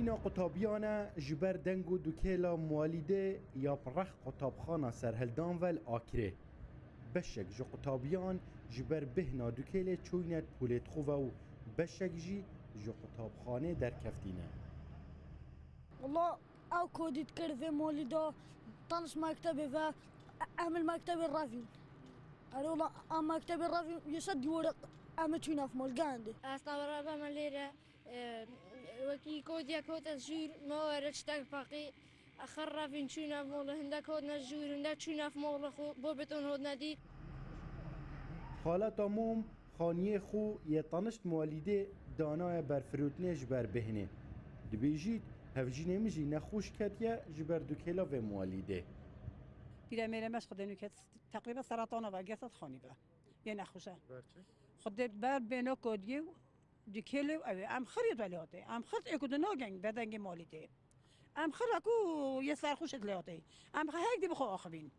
Nalîna qutabiyan e ji ber deng û dukêla Muwalîdê ya bi rex qutabxana Serhildan ve li Akrê. Beşek ji qutabiyan ji ber bêhna dukêlê çûyne di polê dixwe ve û beşek jî ji qutabxanê derkeftîne. Walla ew kodî dikir vê malî de taniş mektebê ve em li mektebê revîn. Erê walla em mektebê revîn yê ser dîwarê em ê çûyne ev mal gehandê. Ez tavera me lêre wekî kodiya kote jûr me were çitek feqî xir revîn çûne mole hindek hotne jûr hindek çûne mole xwe bo beton hotne dî. Xaleta mom xaniyê xwe yê tanişt muwelîdê danaye ber firotinê ji ber bêhnê. Dibêjît hevjînê min jî nexweş ketiye ji ber dukêla vê muwelîdê. Pîremêrê me ji xwedê nû ket teqrîben seretana ve girte di xanî ve yê nexweş e. Xwedê ber bêhna kodiyê û Dikêlê û ewê em xir yê lê hatê. Em xir ê ku di nageng be dengê malî tê. Em xir e ku yê serxweş lê hatê. Em hek dî bi xwe axivîn.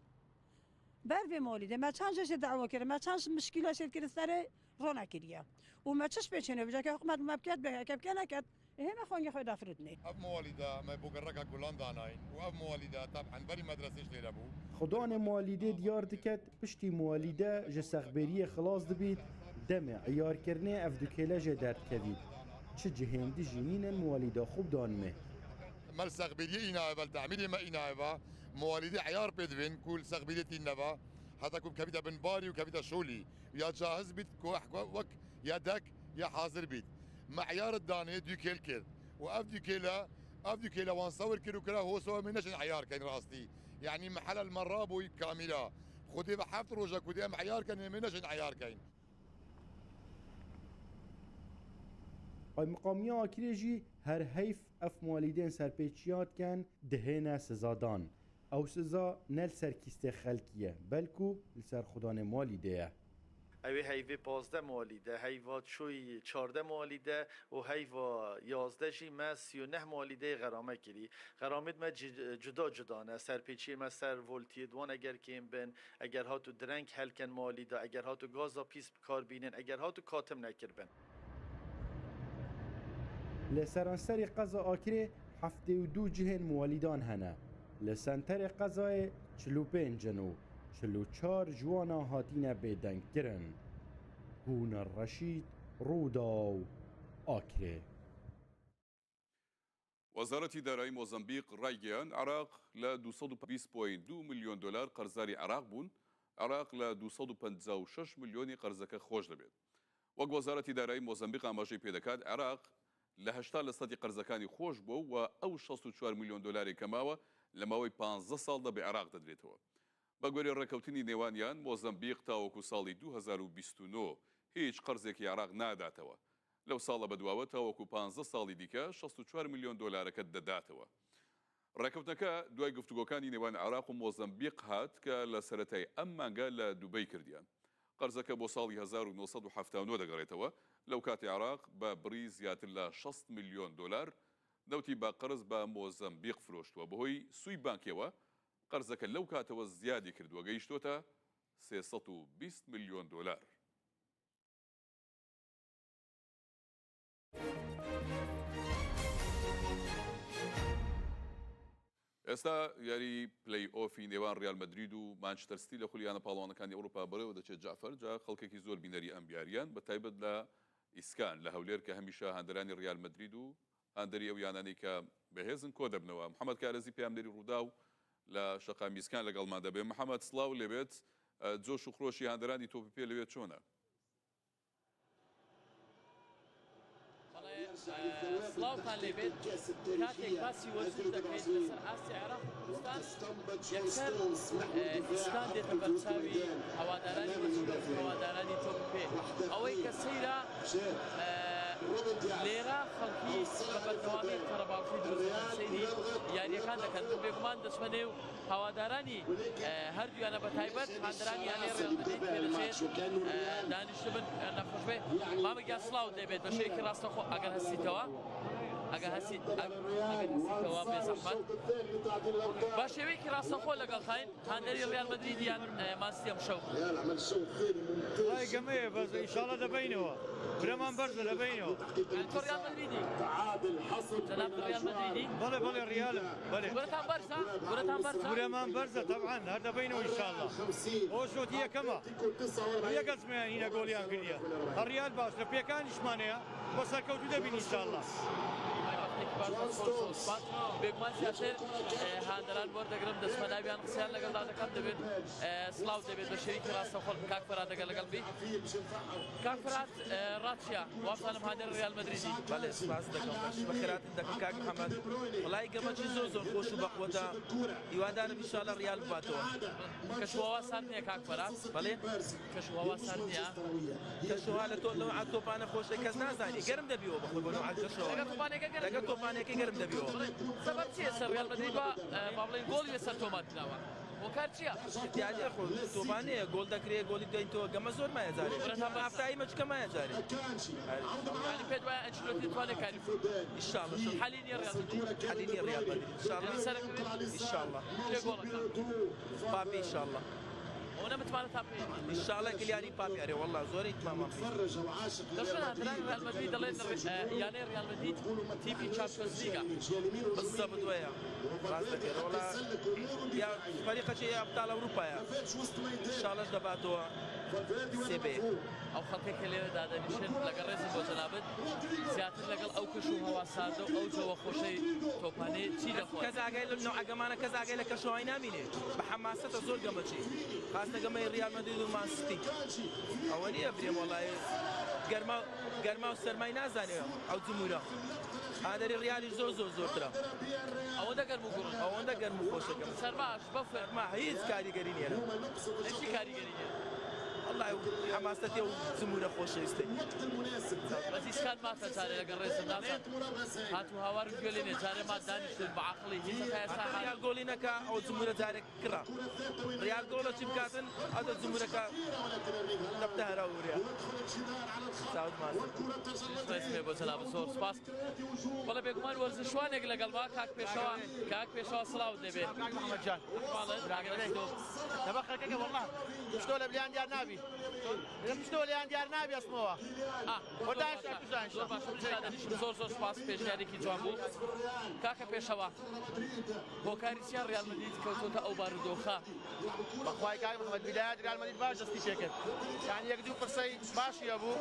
Ber vê malî de me çend jê jê dawa kirin, me çend mişkîla jê kirin serê ronekiriye. Û me çi ji pê çêne bije ke hikûmet me biket be heke bike neket. Hê me xwengê xwe da firotnê. Ev muwalîde me bo gereka gulan danayîn û ev muwalîde teb'en berî medresê ji lêre bû. Xudanê muwalîdê diyar diket piştî muwalîde ji sexbêriyê xilas dibît, demê eyarkirinê ev dukêle jê derdikevît. Çi cihên di jî nînin muwalîda xwe bidanimê. Me li sexbêriyê înaye ve li temîrê me înaye ve muwalîdê eyar pê divên ku li sexbêriyê tînne ve heta ku bikevîte bin barî û kevîte şolî ya cahiz bît ku wek yedek ya hazir bît. Me eyar danê dûkêl kir û ev dûkêle ev dûkêle wan sewir kir û kira hoso em ê neçin eyar kein rastî yanî mihela li me rabûy kamîra xwedê ve heft roja ku dê em eyar kein em ê neçin eyar kein. Qaymeqamiya Akrê jî her heyf ev muwelîdên serpêçiya dikin dihêne sizadan. Ew siza ne li ser kîstê xelkî ye belku li ser xudanê muwelîdê ye. Ew ê heyvê 15 malî de, heyva çoyî 14 malî de û heyva 11 jî me 39 malî de yê xerame kirî. Xeramê me cuda cuda ne. Serpêçiyê me ser voltiyê di wan eger kêm bin, eger hat û direng helken malî de, eger hat û gaza pîs bi kar bînin, eger hat û katim nekiribin. Li seranserê qeza Akrê 72 cihên muwelîdan hene. Li senterê qezayê 45 in û 44 ji wan hatine bêdengkirin. Huner Reşîd, Rûdaw, Akrê. وەزارەتی دارایی مۆزەمبیق ڕایگەیاند، عێراق لە 220 point دوو ملیۆن دۆلار قەرزاری عێراق بوون، عێراق لە 256 ملیۆنی قەرزەکە خۆش دەبێت. وەک وەزارەتی دارایی مۆزەمبیق ئاماژەی پێدەکات، عێراق لە 80 لە سەدی قەرزەکانی خۆش بووە و ئەو 64 ملیۆن دۆلارەی کە ماوە لە ماوەی پانزە ساڵدا بە عێراق دەدرێتەوە. بەگوێرەی ڕێککەوتنی نێوانیان، مۆزەمبیق تاوەکو ساڵی 2029 هیچ قەرزێکی عێراق ناداتەوە. لەو ساڵە بەدواوە تاوەکو پانزە ساڵی دیکە 64 ملیۆن دۆلارەکە دەداتەوە. ڕێککەوتنەکە دوای گفتوگۆکانی نێوان عێراق و مۆزەمبیق هات کە لە سەرەتای ئەم مانگە لە دوبەی کردیان. قەرزەکە بۆ ساڵی 1979 دەگەڕێتەوە، لەو کاتی عێراق بە بڕی زیاتر لە 60 ملیۆن دۆلار نەوتی بە قەرز بە مۆزەمبیق فرۆشتووە، بەهۆی سووی بانکیەوە قەرزەکە لەو کاتەوە زیادی کردووە گەیشتۆتە 320 ملیۆن دۆلار. ئێستا یاری پلەی ئۆفی نێوان ریال مەدرید و مانچستەر سیتی لە خولی یانە پاڵەوانەکانی ئەوروپا بەڕێوە دەچێت جەعفەر جا خەڵکێکی زۆر بینەری ئەم یاریان بە تایبەت لە ئیسکان لە هەولێر کە هەمیشە هاندەرانی ریال مەدرید و هاندەری ئەو یانانەی کە بەهێزن کۆ دەبنەوە محەممەد کارێزی پەیامنێری ڕووداو لە شەقامی ئیسکان لەگەڵمان دەبێت محەممەد سڵاو لێبێت جۆش و خرۆشی هاندەرانی تۆپی پێ لەوێ چۆنە؟ سڵاوتان لێبێت کاتێک باسی وەرزش دەکەیت لەسەر ئاستی عێراق و کوردستان یەکسەر ئیسکان دێتە بەرچاوی هەوادارانی وەرزش و هەوادارانی تۆپی پێ ئەوەی کە سەیرە لێرە خەڵکی بە بەردەوامی قەرەباڵخی دروست دەکەن سەیری یارییەکان دەکەن من بێگومان دەچمە نێو هەوادارانی هەردوویانە بە تایبەت هاندەرانی یانەی ڕیال مەدرید پێدەچێت دانیشتبن نەخۆش بێ مامە گیان سڵاوت لێبێت بە شێوەیەکی ڕاستەوخۆ ئەگەر هەستیتەوە. ئەگە هەستی ئەگەر هەستیتەوە بێزەحمەت بە شێوەیەکی ڕاستەوخۆ لەگەڵتاین هاندەری ڕیال مەدرید یان مان سیتی ئەمشەو؟ وەڵای گەمەیە بەس ئینشاڵا دەبەینەوە برەمان بەرزە دەبەینەوە. یانی تۆ ڕیال مەدریدی؟ جەنابت ڕیال مەدریدی؟ بەڵێ بەڵێ ڕیالم بەڵێ. ورەتان بەرزە؟ ورەتان بەرزە؟ ورەمان بەرزە تەبعەن هەر دەبەینەوە ئینشاڵا. ئەوە شۆتی یەکەمە یەک ئەزمەیان هینە گۆڵیان کردیە هەر ڕیال باشترە پێکانیشمان هەیە بە سەرکەوتوو دەبین ئینشاڵا. وەختێکی باش بۆ زۆر زۆر سوپاس. بێگومان زیاتر هاندەران وەردەگرم دەچمە ناویان قسەیان لەگەڵدا دەکەم دەبێت سڵاو دەبێت بە شێوەیەکی ڕاستەوخۆ کاک فەرهاد دەگەر لەگەڵ بی کاک فەرهاد ڕات چییە وابزانم هاندەری ڕیال مەدریدی. بەڵێ سوپاس دەکەم بەش بەخێراتن دەکەم کاک محەمەد وەڵایی گەمەکی زۆر زۆر خۆش و بەقوەتە هیوادارم ئینشاڵا ڕیال بباتەوە. کەشوهەوا سارد نییە کاک فەرهاد؟ بەڵێ کەشوهەوا سارد نییە؟ کەشوهەوا لە تۆ نەوعە تۆپانە خۆشە کەس نازانی گەرم دەبیەوە بەخۆی بۆ نەوعە کەشوهەوا لەگەڵ تۆپانێکە گەرم لەگەڵ تۆپانێکە گەرم دەبیەوە. سەبەب چییە سەر ڕیال مەدرید با با بڵێین گۆڵی لەسەر تۆمار کراوە هۆکار چییە؟ دیارە خۆ تۆپانەیە گۆڵ دەکرێ گۆڵی دوای تۆ گەمە زۆر مایە جارێ ئافتایی مەچکە مایە جارێ یانی پێت وایە ئەنچلۆتی دەتوانێت کاری بکات؟ ئینشاڵڵا حەلی نییە ڕیال مەدرید حەلی نییە ڕیال مەدرید ئینشاڵڵا یانی سەرەکەوێت؟ ئینشاڵڵا کێ گۆڵەکە؟ پاپی ئینشاڵڵا. ئەوەنە متمانەتان پێیەتی؟ ئینشاڵڵا کلیانی پاپی ئەرێ وەڵا زۆر ئیتمامان پێیەتی. دەشڵێن هاندەرانی ریال مەدرید دەڵێن یانەی ریال مەدرید تیپی چامپیۆنز لیگە. بالزبط وەیە ڕاست دەکەی وەڵا یا فەریقەکی ئەبتال ئەوروپایە ئینشاڵڵەش دەباتەوە سێ بە یەک. ئەو خەڵکەی کە لێرە دادەنیشن لەگەڵ ڕێزم بۆ جەنابت زیاتر لەگەڵ ئەو کەش و هەوا ساردە و ئەو جەوە خۆشەی تۆپانێ چی دەخۆن؟ کەس ئاگای لەم نەوعە گەمانە کەس ئاگای لە کەشوهەوای نامینێ بە حەماسەتە زۆر گەمەچی خاستە گەمەی ڕیال مەدرید و مان ستی ئەوە نییە برێم وەڵای گەرما گەرما و سەرمای نازانێ ئەو جمهورە هاندەری ڕیالیش زۆر زۆر زۆرترە ئەوەندە گەرم و گوڕن ئەوەندە گەرم و خۆشە گەمە سەرماش بەفر ما هیچ کاریگەری نییە هیچی کاریگەری نییە وەڵای حەماسەتی ئەو جمهورە خۆشەویستەی. بەس ئیسکان ماتە جارێ لەگەڵ ڕێزم نازانم هات و هاوارم گوێ لێ نیە جارێ مات دانیشتن بە عەقڵی هیچ هەتا ئێستا هەتا هات. ڕیال گۆڵی نەکا ئەو جمهورە جارێک کڕە ڕیال گۆڵە چی بکاتن ئەو جمهورەکە دەبتە هەرا و وریا چاوت ماچ دەکەم. ڕێزم هەیە بۆ جەنابت زۆر سوپاس. بەڵێ بێگومان وەرزشوانێک لەگەڵما کاک پێشەوا کاک پێشەوا سڵاوت لێبێ. کاک محمد جان. ئەحواڵت ئاگرەکی تۆ. دەبە خەرکەکە وەڵا پشتۆ لە بلیان دیار نابی پشتۆ لیان دیار نابی ئەسمەوە زۆر باشە زۆر زۆر سپاس پێشنیارێکی جوان بوو کاکە پێشەوە هۆکاری چیە ڕیال مەدرید کەوتۆتە ئەو بارودۆخە؟ بەخوای کاک محمد بیدایەت ریال مەدرید باش دەستی پێکرد یانی یەک دوو پرسەی باشی هەبوو.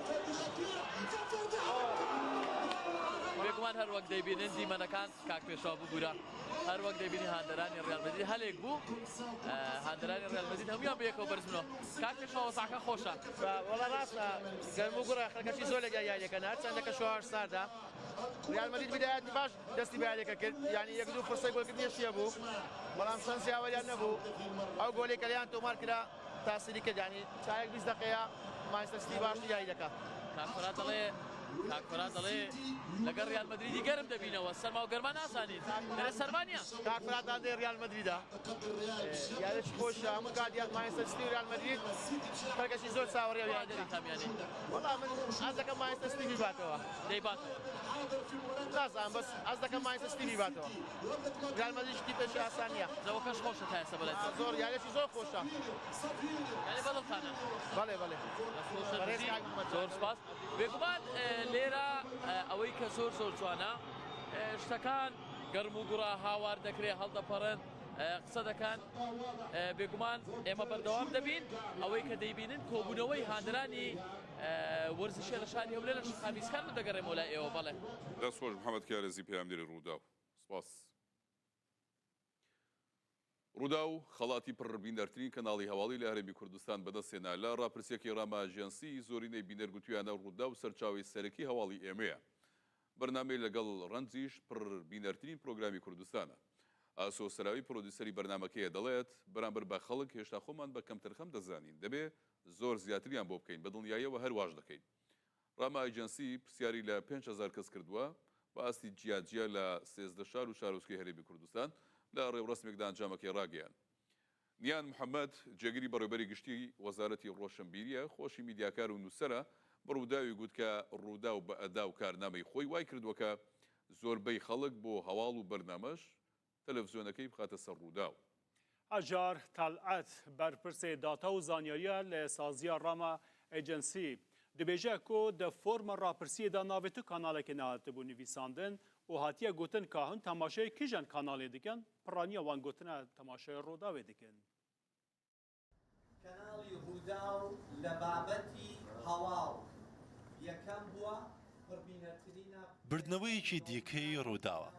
بێگومان هەر وەک دەیبینن دیمەنەکان کاک پێشەوا ببورە هەر وەک دەبینی هاندەرانی ڕیال مەدرید هەلێک بوو هاندەرانی ڕیال مەدرید هەموویان بەیەکەوە بەرزبوونەوە کاک پێشەوا وەزعەکە خۆشە. وەڵا ڕاستە گەرم و گوڕە خەڵکەشی زۆر لە یاریەکەن هەرچەندە کەشوهەواش ساردە ریال مەدرید بدایەتی باش دەستی بە یاریەکە کرد یانی یەک دوو فرسەی گۆلکردنیشی هەبوو بەڵام شەنس یاوەریان نەبوو ئەو گۆلەی کە لێیان تۆمار کرا تاسیری کرد یانی چایەک 20 دقەیە مانچستەر سیتی باشتر یاری دەکا. کاک فەرهاد دەڵێ کاک فەرهاد دەڵێ لەگەڵ ریال مەدریدی گەرم دەبینەوە سەرما و گەرما نازانین دەرێ سەرما نییە. کاک فەرهاد دادەی ریال مەدریدە یاریی خۆشە هەموو کات یاد مانچستەر سیتی و ریال مەدرید خەڵکەشی زۆر چاوەڕێ کوا دەری کام یانەی؟ وەڵا من حەز دەکەم مانچستەر سیتی بیباتەوە. دەیباتەوە. نازانم بەس حەز دەکەم مانچستەر سیتی بیباتەوە. ریال مەدریدیش تیپێکی ئاسان نییە. جەوەکەش خۆشە تا ئێستا بەلای تۆ. زۆر یارییەکی زۆر خۆشە. یانی بەدڵتانە؟ بەڵێ بەڵێ. دەست خۆشە بژی زۆر سوپاس. بێگومان لێرە ئەوەی کە زۆر زۆر جوانە شتەکان گەرم و گوڕە هاوار دەکرێ هەڵدەپەڕن قسە دەکەن بێگومان ئێمە بەردەوام دەبین ئەوەی کە دەیبینن کۆبوونەوەی هاندرانی وەرزشیە لە شاری هەولێر لە شەقامی ئیسکان من دەگەڕێمەوە لای ئێوە بەڵێ. دەست خۆش محەمەد کارێزی پەیامنێری ڕووداو سپاس. ڕووداو خەڵاتی پڕبینەرترین کەناڵی هەواڵی لە هەرێمی کوردستان بەدەستهێنا، لە ڕاپرسییەکەی ڕاما ئاژانسی زۆرینەی بینەر گوتویانە ڕووداو سەرچاوەی سەرەکی هەواڵی ئێمەیە. بەرنامەی لەگەڵ ڕەنجیش پڕبینەرترین پرۆگرامی کوردستانە. ئاسۆ سەراوی پرۆدیوسەری بەرنامەکەیە دەڵێت، بەرامبەر بە خەڵک هێشتا خۆمان بە کەمتەرخەم دەزانین، دەبێ زۆر زیاتریان بۆ بکەین، بەدڵنیاییەوە هەر واش دەکەین. ڕاما ئەیجەنسی پرسیاری لە 5000 کەس کردووە بە ئاستی جیا جیا لە 13 شار و شارۆچکەی هەرێمی کوردستان لە ڕێوڕەسمێکدا ئەنجامەکەی ڕاگەیاند. نیان محەمەد، جێگری بەڕێوەبەری گشتیی وەزارەتی ڕۆشنبیرییە، خۆشی میدیاکار و نووسەرە، بە ڕووداوی گوت کە ڕووداو بە ئەدا و کارنامەی خۆی وای کردووە کە زۆربەی خەڵک بۆ هەواڵ و بەرنامەش تەلەفزیۆنەکەی بخاتە سەر ڕووداو. هەژار تەلعەت، بەرپرسê داتا و زانیارییە li saziya Rama Agency dibêje ku di forma rapirsiyê de navê tu kanalekê nehatibû nivîsandin û hatiye gotin ka hûn temaşeyê kîjan kanalê dikin, piraniya wan gotine temaşeyê Rûdawê dikin. کەناڵی ڕووداو لە بابەتی هەواڵ یەکەم بووە، پڕبینەرترینە. بردنەوەیەکی دیکەی ڕووداوە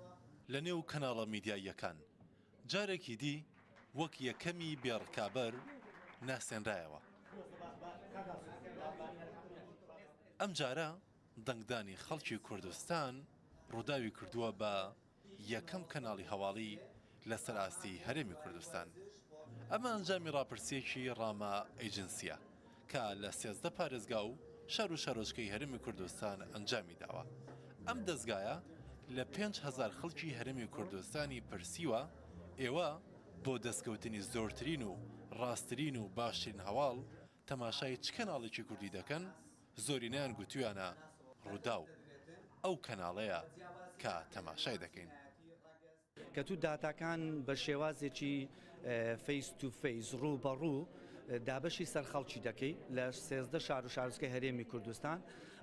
لە نێو کەناڵە میدیاییەکان، جارێکی دی وەک یەکەمی بێ ڕکابەر ناسێنرایەوە. ئەمجارە دەنگدانی خەڵکی کوردستان ڕووداوی کردووە بە یەکەم کەناڵی هەواڵی لەسەر ئاستی هەرێمی کوردستان. ئەمە ئەنجامی ڕاپرسییەکی ڕاما ئەیجنسییە کە لە 13 پارێزگا و شار و شارۆچکەی هەرێمی کوردستان ئەنجامی داوە. ئەم دەزگایە لە 5000 خەڵکی هەرێمی کوردستانی پرسیوە ئێوە بۆ دەستکەوتنی زۆرترین و ڕاستترین و باشترین هەواڵ تەماشای چ کەناڵێکی کوردی دەکەن، زۆرینەیان گوتویانە ڕووداو ئەو کەناڵەیە کە تەماشای دەکەین. کە تو داتاکان بە شێوازێکی فەیس تو فەیس، ڕوو بە ڕوو، دابەشی سەر خەڵکی دەکەی لە 13 شار و شارۆچکەی هەرێمی کوردستان،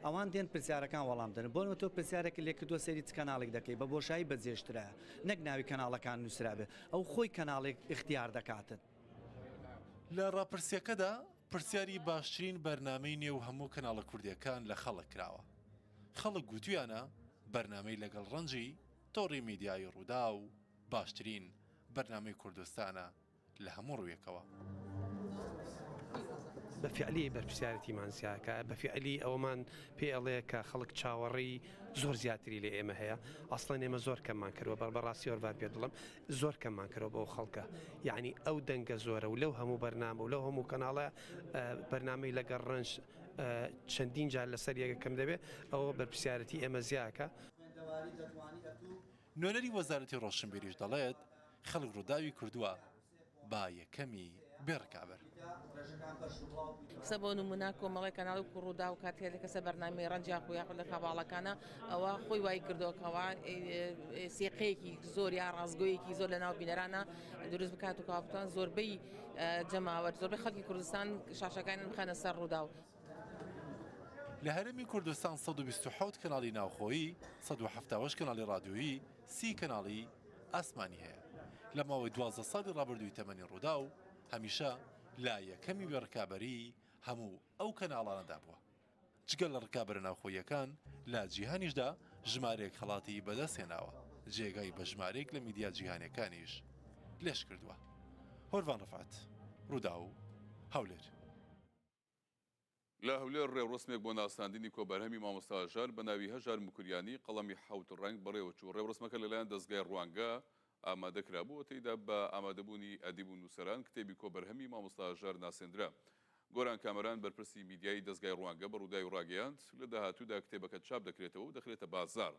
ئەوان دێن پرسیارەکان وەڵام دەن. بۆ نموونە تۆ پرسیارێکت لێ کردووە سەیری چ کەناڵێک دەکەی، بە بۆشایی بەجێشترایە نەک ناوی کەناڵەکان نووسرابێ، ئەو خۆی کەناڵێک ئیختیار دەکاتن. لە ڕاپرسییەکەدا پرسیاری باشترین بەرنامەی نێو هەموو کەناڵە کوردییەکان لە خەڵک کراوە. خەڵک گوتویانە بەرنامەی لەگەڵ ڕەنجی تۆڕی میدیایی ڕووداو باشترین بەرنامەی کوردستانە لە هەموو ڕوویەکەوە. بە فیعلی بەرپرسیارێتیمان زیاکە، بە فیعلی ئەوەمان پێ ئەڵێ کە خەڵک چاوەڕێی زۆر زیاتری لە ئێمە هەیە، ئەسڵەن ئێمە زۆر کەممان کردوە، بە بەڕاستی ئۆرڤان پێت بڵێم زۆر کەممان کردوە بەو خەڵکە، یەعنی ئەو دەنگە زۆرە و لەو هەموو بەرنامە و لەو هەموو کەناڵە بەرنامەی لەگەڵ ڕەنج چەندین جار لەسەر یەکە کەم دەبێ، ئەوە بەرپرسیارێتی ئێمە زیاکە. نوێنەری وەزارەتی ڕۆشنبیریش دەڵێت، خەڵک ڕووداوی کردووە با یەکەمی بێ ڕکابەر. قسە بۆ نمونە کۆمەڵی کەناڵ وەکو ڕووداو کاتێ لە کەسە بەرنامەی ڕەنج یاخو یاخود لە کاباڵەکانە ئەوە خۆی وای کردووە کەوا سیقەیەکی زۆر یا ڕاستگۆیەکی زۆر لە ناو بینەرانە دروست بکات و کەوا بتوان زۆربەی جەماوەر زۆربەی خەڵکی کوردستان شاشەکانیان بخەنە سەر ڕووداو. لە هەرێمی کوردستان 127 کەناڵی ناوخۆیی، 178 کەناڵی ڕادیۆیی، 30 کەناڵی ئاسمانی هەیە. لە ماوەی 12 ساڵی ڕابردووی تەمەنی ڕووداو، هەمیشە لە یەکەمی بێ ڕکابەریی هەموو ئەو کەناڵانەدا بووە. جگە لە ڕکابەرە ناوخۆییەکان، لە جیهانیشدا ژمارەیەک خەڵاتی بەدەستهێناوە، جێگای بە ژمارەیەک لە میدیا جیهانییەکانیش لێژ کردووە. هۆرڤان ڕەفعەت، ڕووداو، هەولێر. لە هەولێر ڕێوڕەسمێک بۆ ناساندنی کۆبەرهەمی مامۆستا هەژار بە ناوی هەژار موکریانی قەڵەمی حەوت ڕەنگ بەڕێوەچوو. ڕێوڕەسمەکە لەلایەن دەزگای ڕوانگە ئامادە کرابوو و تێیدا بە ئامادەبوونی ئەدیب و نووسەران کتێبی کۆبەرهەمی مامۆستا هەژار ناسێندرا. گۆران کامەران بەرپرسی میدیایی دەزگای ڕوانگە بە ڕووداوی ڕاگەیاند، لە داهاتوودا کتێبەکە چاپ دەکرێتەوە و دەخرێتە بازاڕ.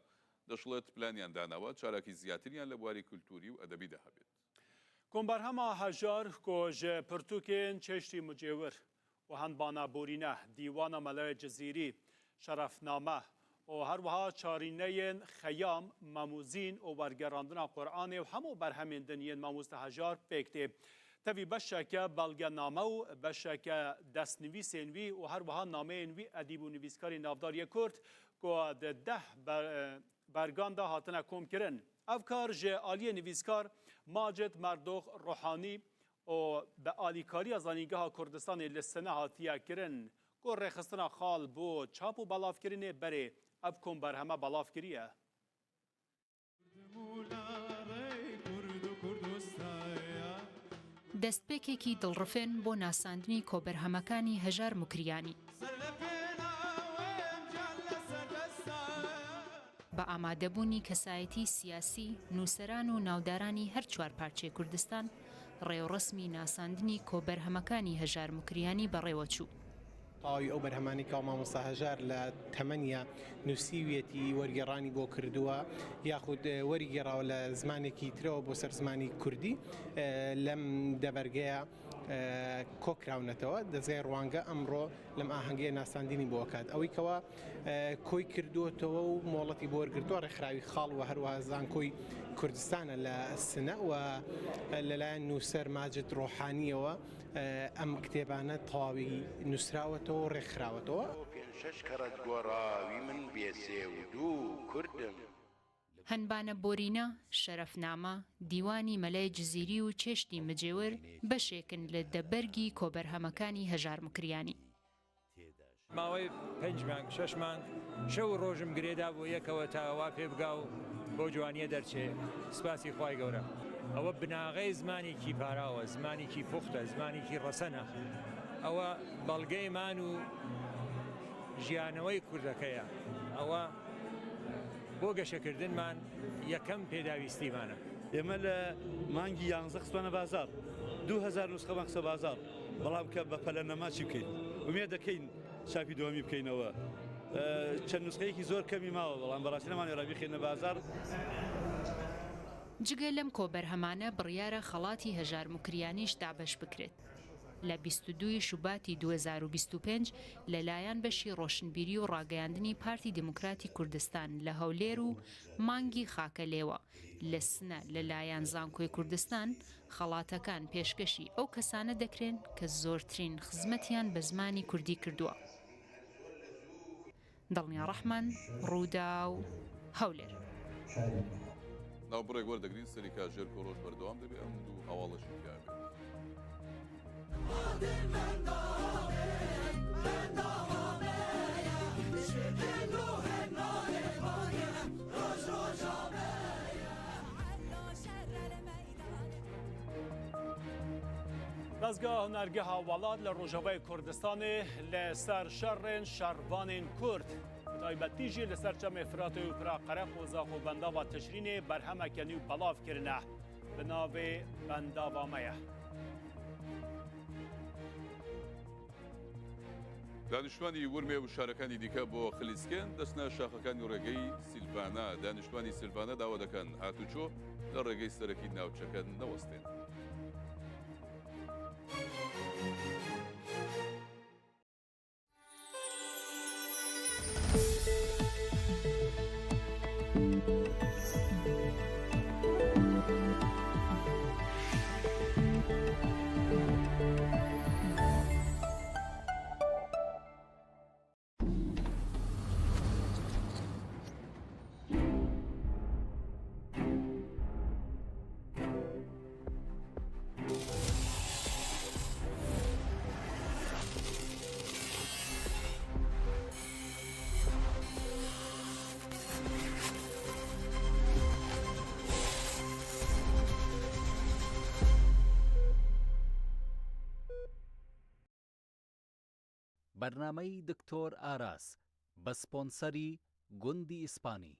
دەشڵێت، پلانیان داناوە چالاکی زیاتریان لە بواری کولتووری و ئەدەبیدا هەبێت. کۆمبەرهەما هەژار کو ji pirtûkên Çêştî Mucêwir û Hendbana Borîne, Dîwana Melayê Cizîrî, Şerefname û her wiha çarîneyên Xeyam, Memûzîn û wergerandina Quranê û hemû berhemên din yên Mamoste Hejar pêk tê. Tevî beşeke belgename û beşeke destnivîsên wî û her wiha nameyên wî edîb û nivîskarê navdar yê Kurd ku di deh bergan de hatine komkirin. Ev kar ji aliyê nivîskar Macid Merdox Ruhanî û bi alîkariya Zanîngeha Kurdistanê li Sine hatiye kirin ku rêxistina xal bo çap û belavkirinê berê ev komberheme belav kiriye. دەستپێکێکی دڵڕفێن بۆ ناساندنی کۆبەرهەمەکانی هەژار موکریانی. بە ئامادەبوونی کەسایەتی سیاسی، نووسەران و ناودارانی هەر چوارپارچەی کوردستان، ڕێوڕەسمی ناساندنی کۆبەرهەمەکانی هەژار موکریانی بەڕێوەچوو. تەواوی ئەو بەرهەمانەی کە مامۆستا هەژار لە تەمەنیا نووسیویەتی، وەرگێڕانی بۆ کردووە یاخود وەریگێڕاوە لە زمانێکی ترەوە بۆ سەر زمانی کوردی، لەم دە بەرگەیە کۆکراونەتەوە، دەزگای ڕوانگە ئەمڕۆ لەم ئاهەنگەیە ناساندنی بۆ ئەکات. ئەوەی کەوا کۆی کردووەتەوە و مۆڵەتی بۆ وەرگرتووە ڕێکخراوی خاڵ و هەروەها زانکۆی کوردستانە لە سنە و لەلایەن نووسەر ماجد ڕۆحانییەوە ئەم کتێبانە تەواوی نووسراوەتەوە و ڕێکخراوەتەوە. پێنج شەش کەڕەت گۆڕاوی من بێ سێ و دوو کوردم. هەنبانە بۆرینە، شەرەفنامە، دیوانی مەلای جزیری و چێشتی مجێور بەشێکن لە دە بەرگی کۆبەرهەمەکانی هەژار موکریانی. ماوەی پێنج مانگ شەش مانگ شەو و ڕۆژم گرێ دابوو یەکەوە تا وا پێ بگا و بەو جوانییە دەرچێ سپاسی خوای گەورە. ئەوە بناغەی زمانێکی پاراوە، زمانێکی پوختە، زمانێکی ڕەسەنە. ئەوە بەڵگەی مان و ژیانەوەی کوردەکەیە. ئەوە بۆ گەشەکردنمان یەکەم پێداویستیمانە. ئێمە لە مانگی یانزە خستمانە بازاڕ، 2000 نوسخەمان خستە بازاڕ، بەڵام کە بە پەلە نەما چی بکەین؟ ئومێد دەکەین چاپی دووەمی بکەینەوە. چەند نوسخەیەکی زۆر کەمی ماوە، بەڵام بەڕاستی نەمانوێرا بیخەینە بازاڕ. جگە لەم کۆبەرهەمانە بڕیارە خەڵاتی هەژار موکریانیش دابەش بکرێت. لە 22 ی شوباتی 2025 لەلایەن بەشی ڕۆشنبیری و ڕاگەیاندنی پارتی دیموکراتی کوردستان لە هەولێر و مانگی خاکەلێوە لە سنە لەلایەن زانکۆی کوردستان خەڵاتەکان پێشکەشی ئەو کەسانە دەکرێن کە زۆرترین خزمەتیان بە زمانی کوردی کردووە. دڵنیا ڕەحمان، ڕووداو، هەولێر. ناوبڕێک وەردەگرین سەری کاژێر کۆڕۆژ بەردەوام دەبێ ئەم دوو هەواڵەشی تیا بێت. دەزگا هونەرگەها وەڵات لە ڕۆژاوای کوردستانێ لە سەر شەڕێن شەڕڤانên کورد bi taybetî jî li ser çemê Firatê û pira Qereqozax û bendava Tişrînê berhemeke nû belav kirine bi navê Bendava Me ye. دانیشتوانی ورمێ و شارەکانی دیکە بۆ خلیسکێن دەچنە شاخەکانی ڕێگەی سیلڤانا، دانیشتوانی سیلڤانا داوا دەکەن هاتوچۆ لە ڕێگەی سەرەکی ناوچەکە نەوەستێن. بەرنامەی دکتۆر ئاراس بە سپۆنسەری گوندی ئیسپانی.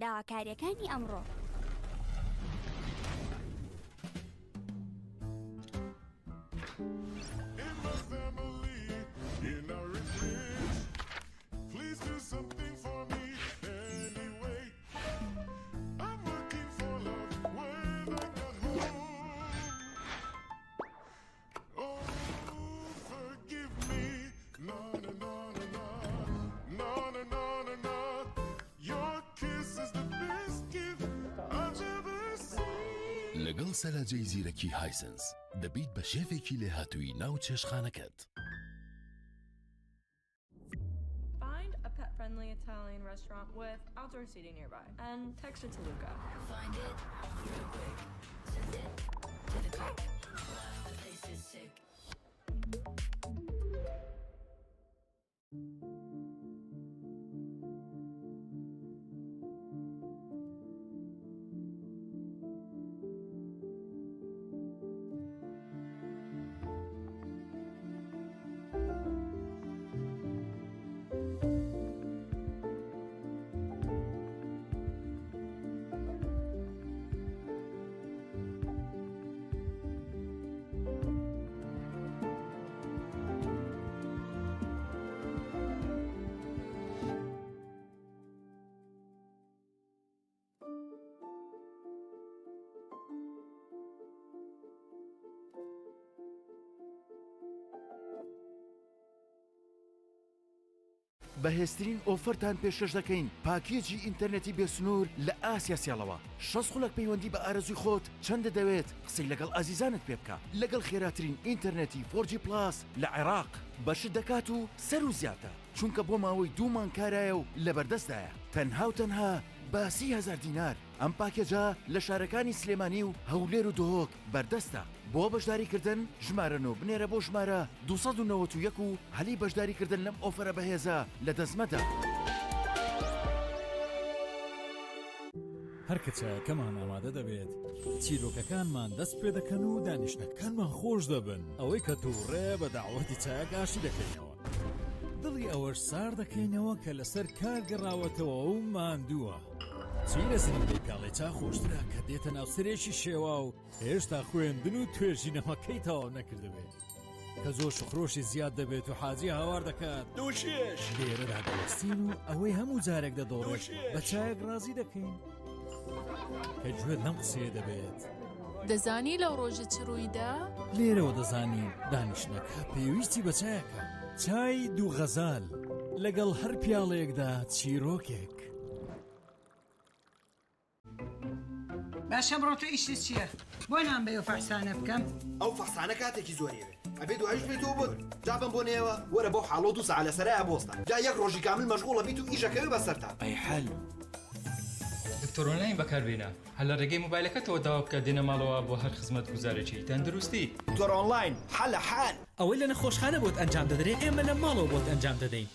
داواکارییەکانی ئەمڕۆ. لەگەڵ سەلاجەی زیرەکی هایسنس دەبیت بە شێفێکی لێهاتووی ناو چێشتخانەکەت. Find a pet-friendly Italian restaurant with outdoor seating nearby and text it to Luca. Find it real quick. Send it to the click. Wow, the place is sick. بەهێزترین ئۆفەرتان پێشکەش دەکەین پاکێجی ئینتەرنێتی بێسنوور لە ئاسیا سێڵەوە 60 خولەک پەیوەندی بە ئارەزووی خۆت چەندە دەوێت قسەی لەگەڵ ئازیزانت پێ بکە لەگەڵ خێراترین ئینتەرنێتی 4G Plus لە عێراق بەشت دەکات و سەروو زیاتە چونکە بۆ ماوەی دوو مانگ کارایە و لەبەردەستدایە تەنها و تەنها بە 30 هەزار دینار ئەم پاکێجە لە شارەکانی سلێمانی و هەولێر و دهۆک بەردەستە. بۆ بەشداریکردن ژمارە نۆ بنێرە بۆ ژمارە 291 و هەلی بەشداریکردن لەم ئۆفەرە بەهێزە لەدەست مەدە. هەر کە چایەکەمان ئامادە دەبێت، چیرۆکەکانمان دەست پێ دەکەن و دانیشتنەکانمان خۆش دەبن. ئەوەی کە تووڕەیە بە داوەتی چایەک ئاشتی دەکەینەوە. دڵی ئەوەش سارد دەکەینەوە کە لەسەر کار گەڕاوەتەوە و ماندووە. چی لە زرینگەی پیاڵەی چا خۆشترە کە دێتە ناو سەرێکی شێوا و هێشتا خوێندن و توێژینەوەکەی تەواو نەکردبێت. کە جۆش و خرۆشی زیاد دەبێت و حاجی هاوار دەکات دووشێش لێرەدا دەوەستین و ئەوەی هەموو جارێک دەدۆڕێت بە چایەک ڕازی دەکەین کە گوێت لەم قسەیە دەبێت. دەزانی لەو ڕۆژە چ ڕوویدا؟ لێرەوە دەزانین دانیشتنەکە پێویستی بە چایەکە. چای دوو غەزال لەگەڵ هەر پیاڵەیەکدا چیرۆکێک. باشە ئەمڕۆ تۆ ئیشت چییە؟ بۆ نان بەی ئەو فەحسانە بکەم؟ ئەو فەحسانە کاتێکی زۆری ئەوێ ئەبێ دوایش بێتەوە بۆت جا بەم بۆنەیەوە وەرە بەو حاڵەوە دوو سەعات لە سەرایە بۆستە جا یەک ڕۆژی کامل مەشغوڵە بیت و ئیشەکەوێ بەسەرتا. ئەی حەل. دکتۆر ئۆنلاین بەکاربێنە هەر لە ڕێگەی مۆبایلەکەتەوە داوا بکە دێنە ماڵەوە بۆ هەر خزمەتگوزارێکی تەندروستی. دکتۆر ئۆنلاین حەلە حەل. ئەوەی لە نەخۆشخانە بۆت ئەنجام دەدرێت ئێمە لە ماڵەوە بۆت ئەنجام دەدەین.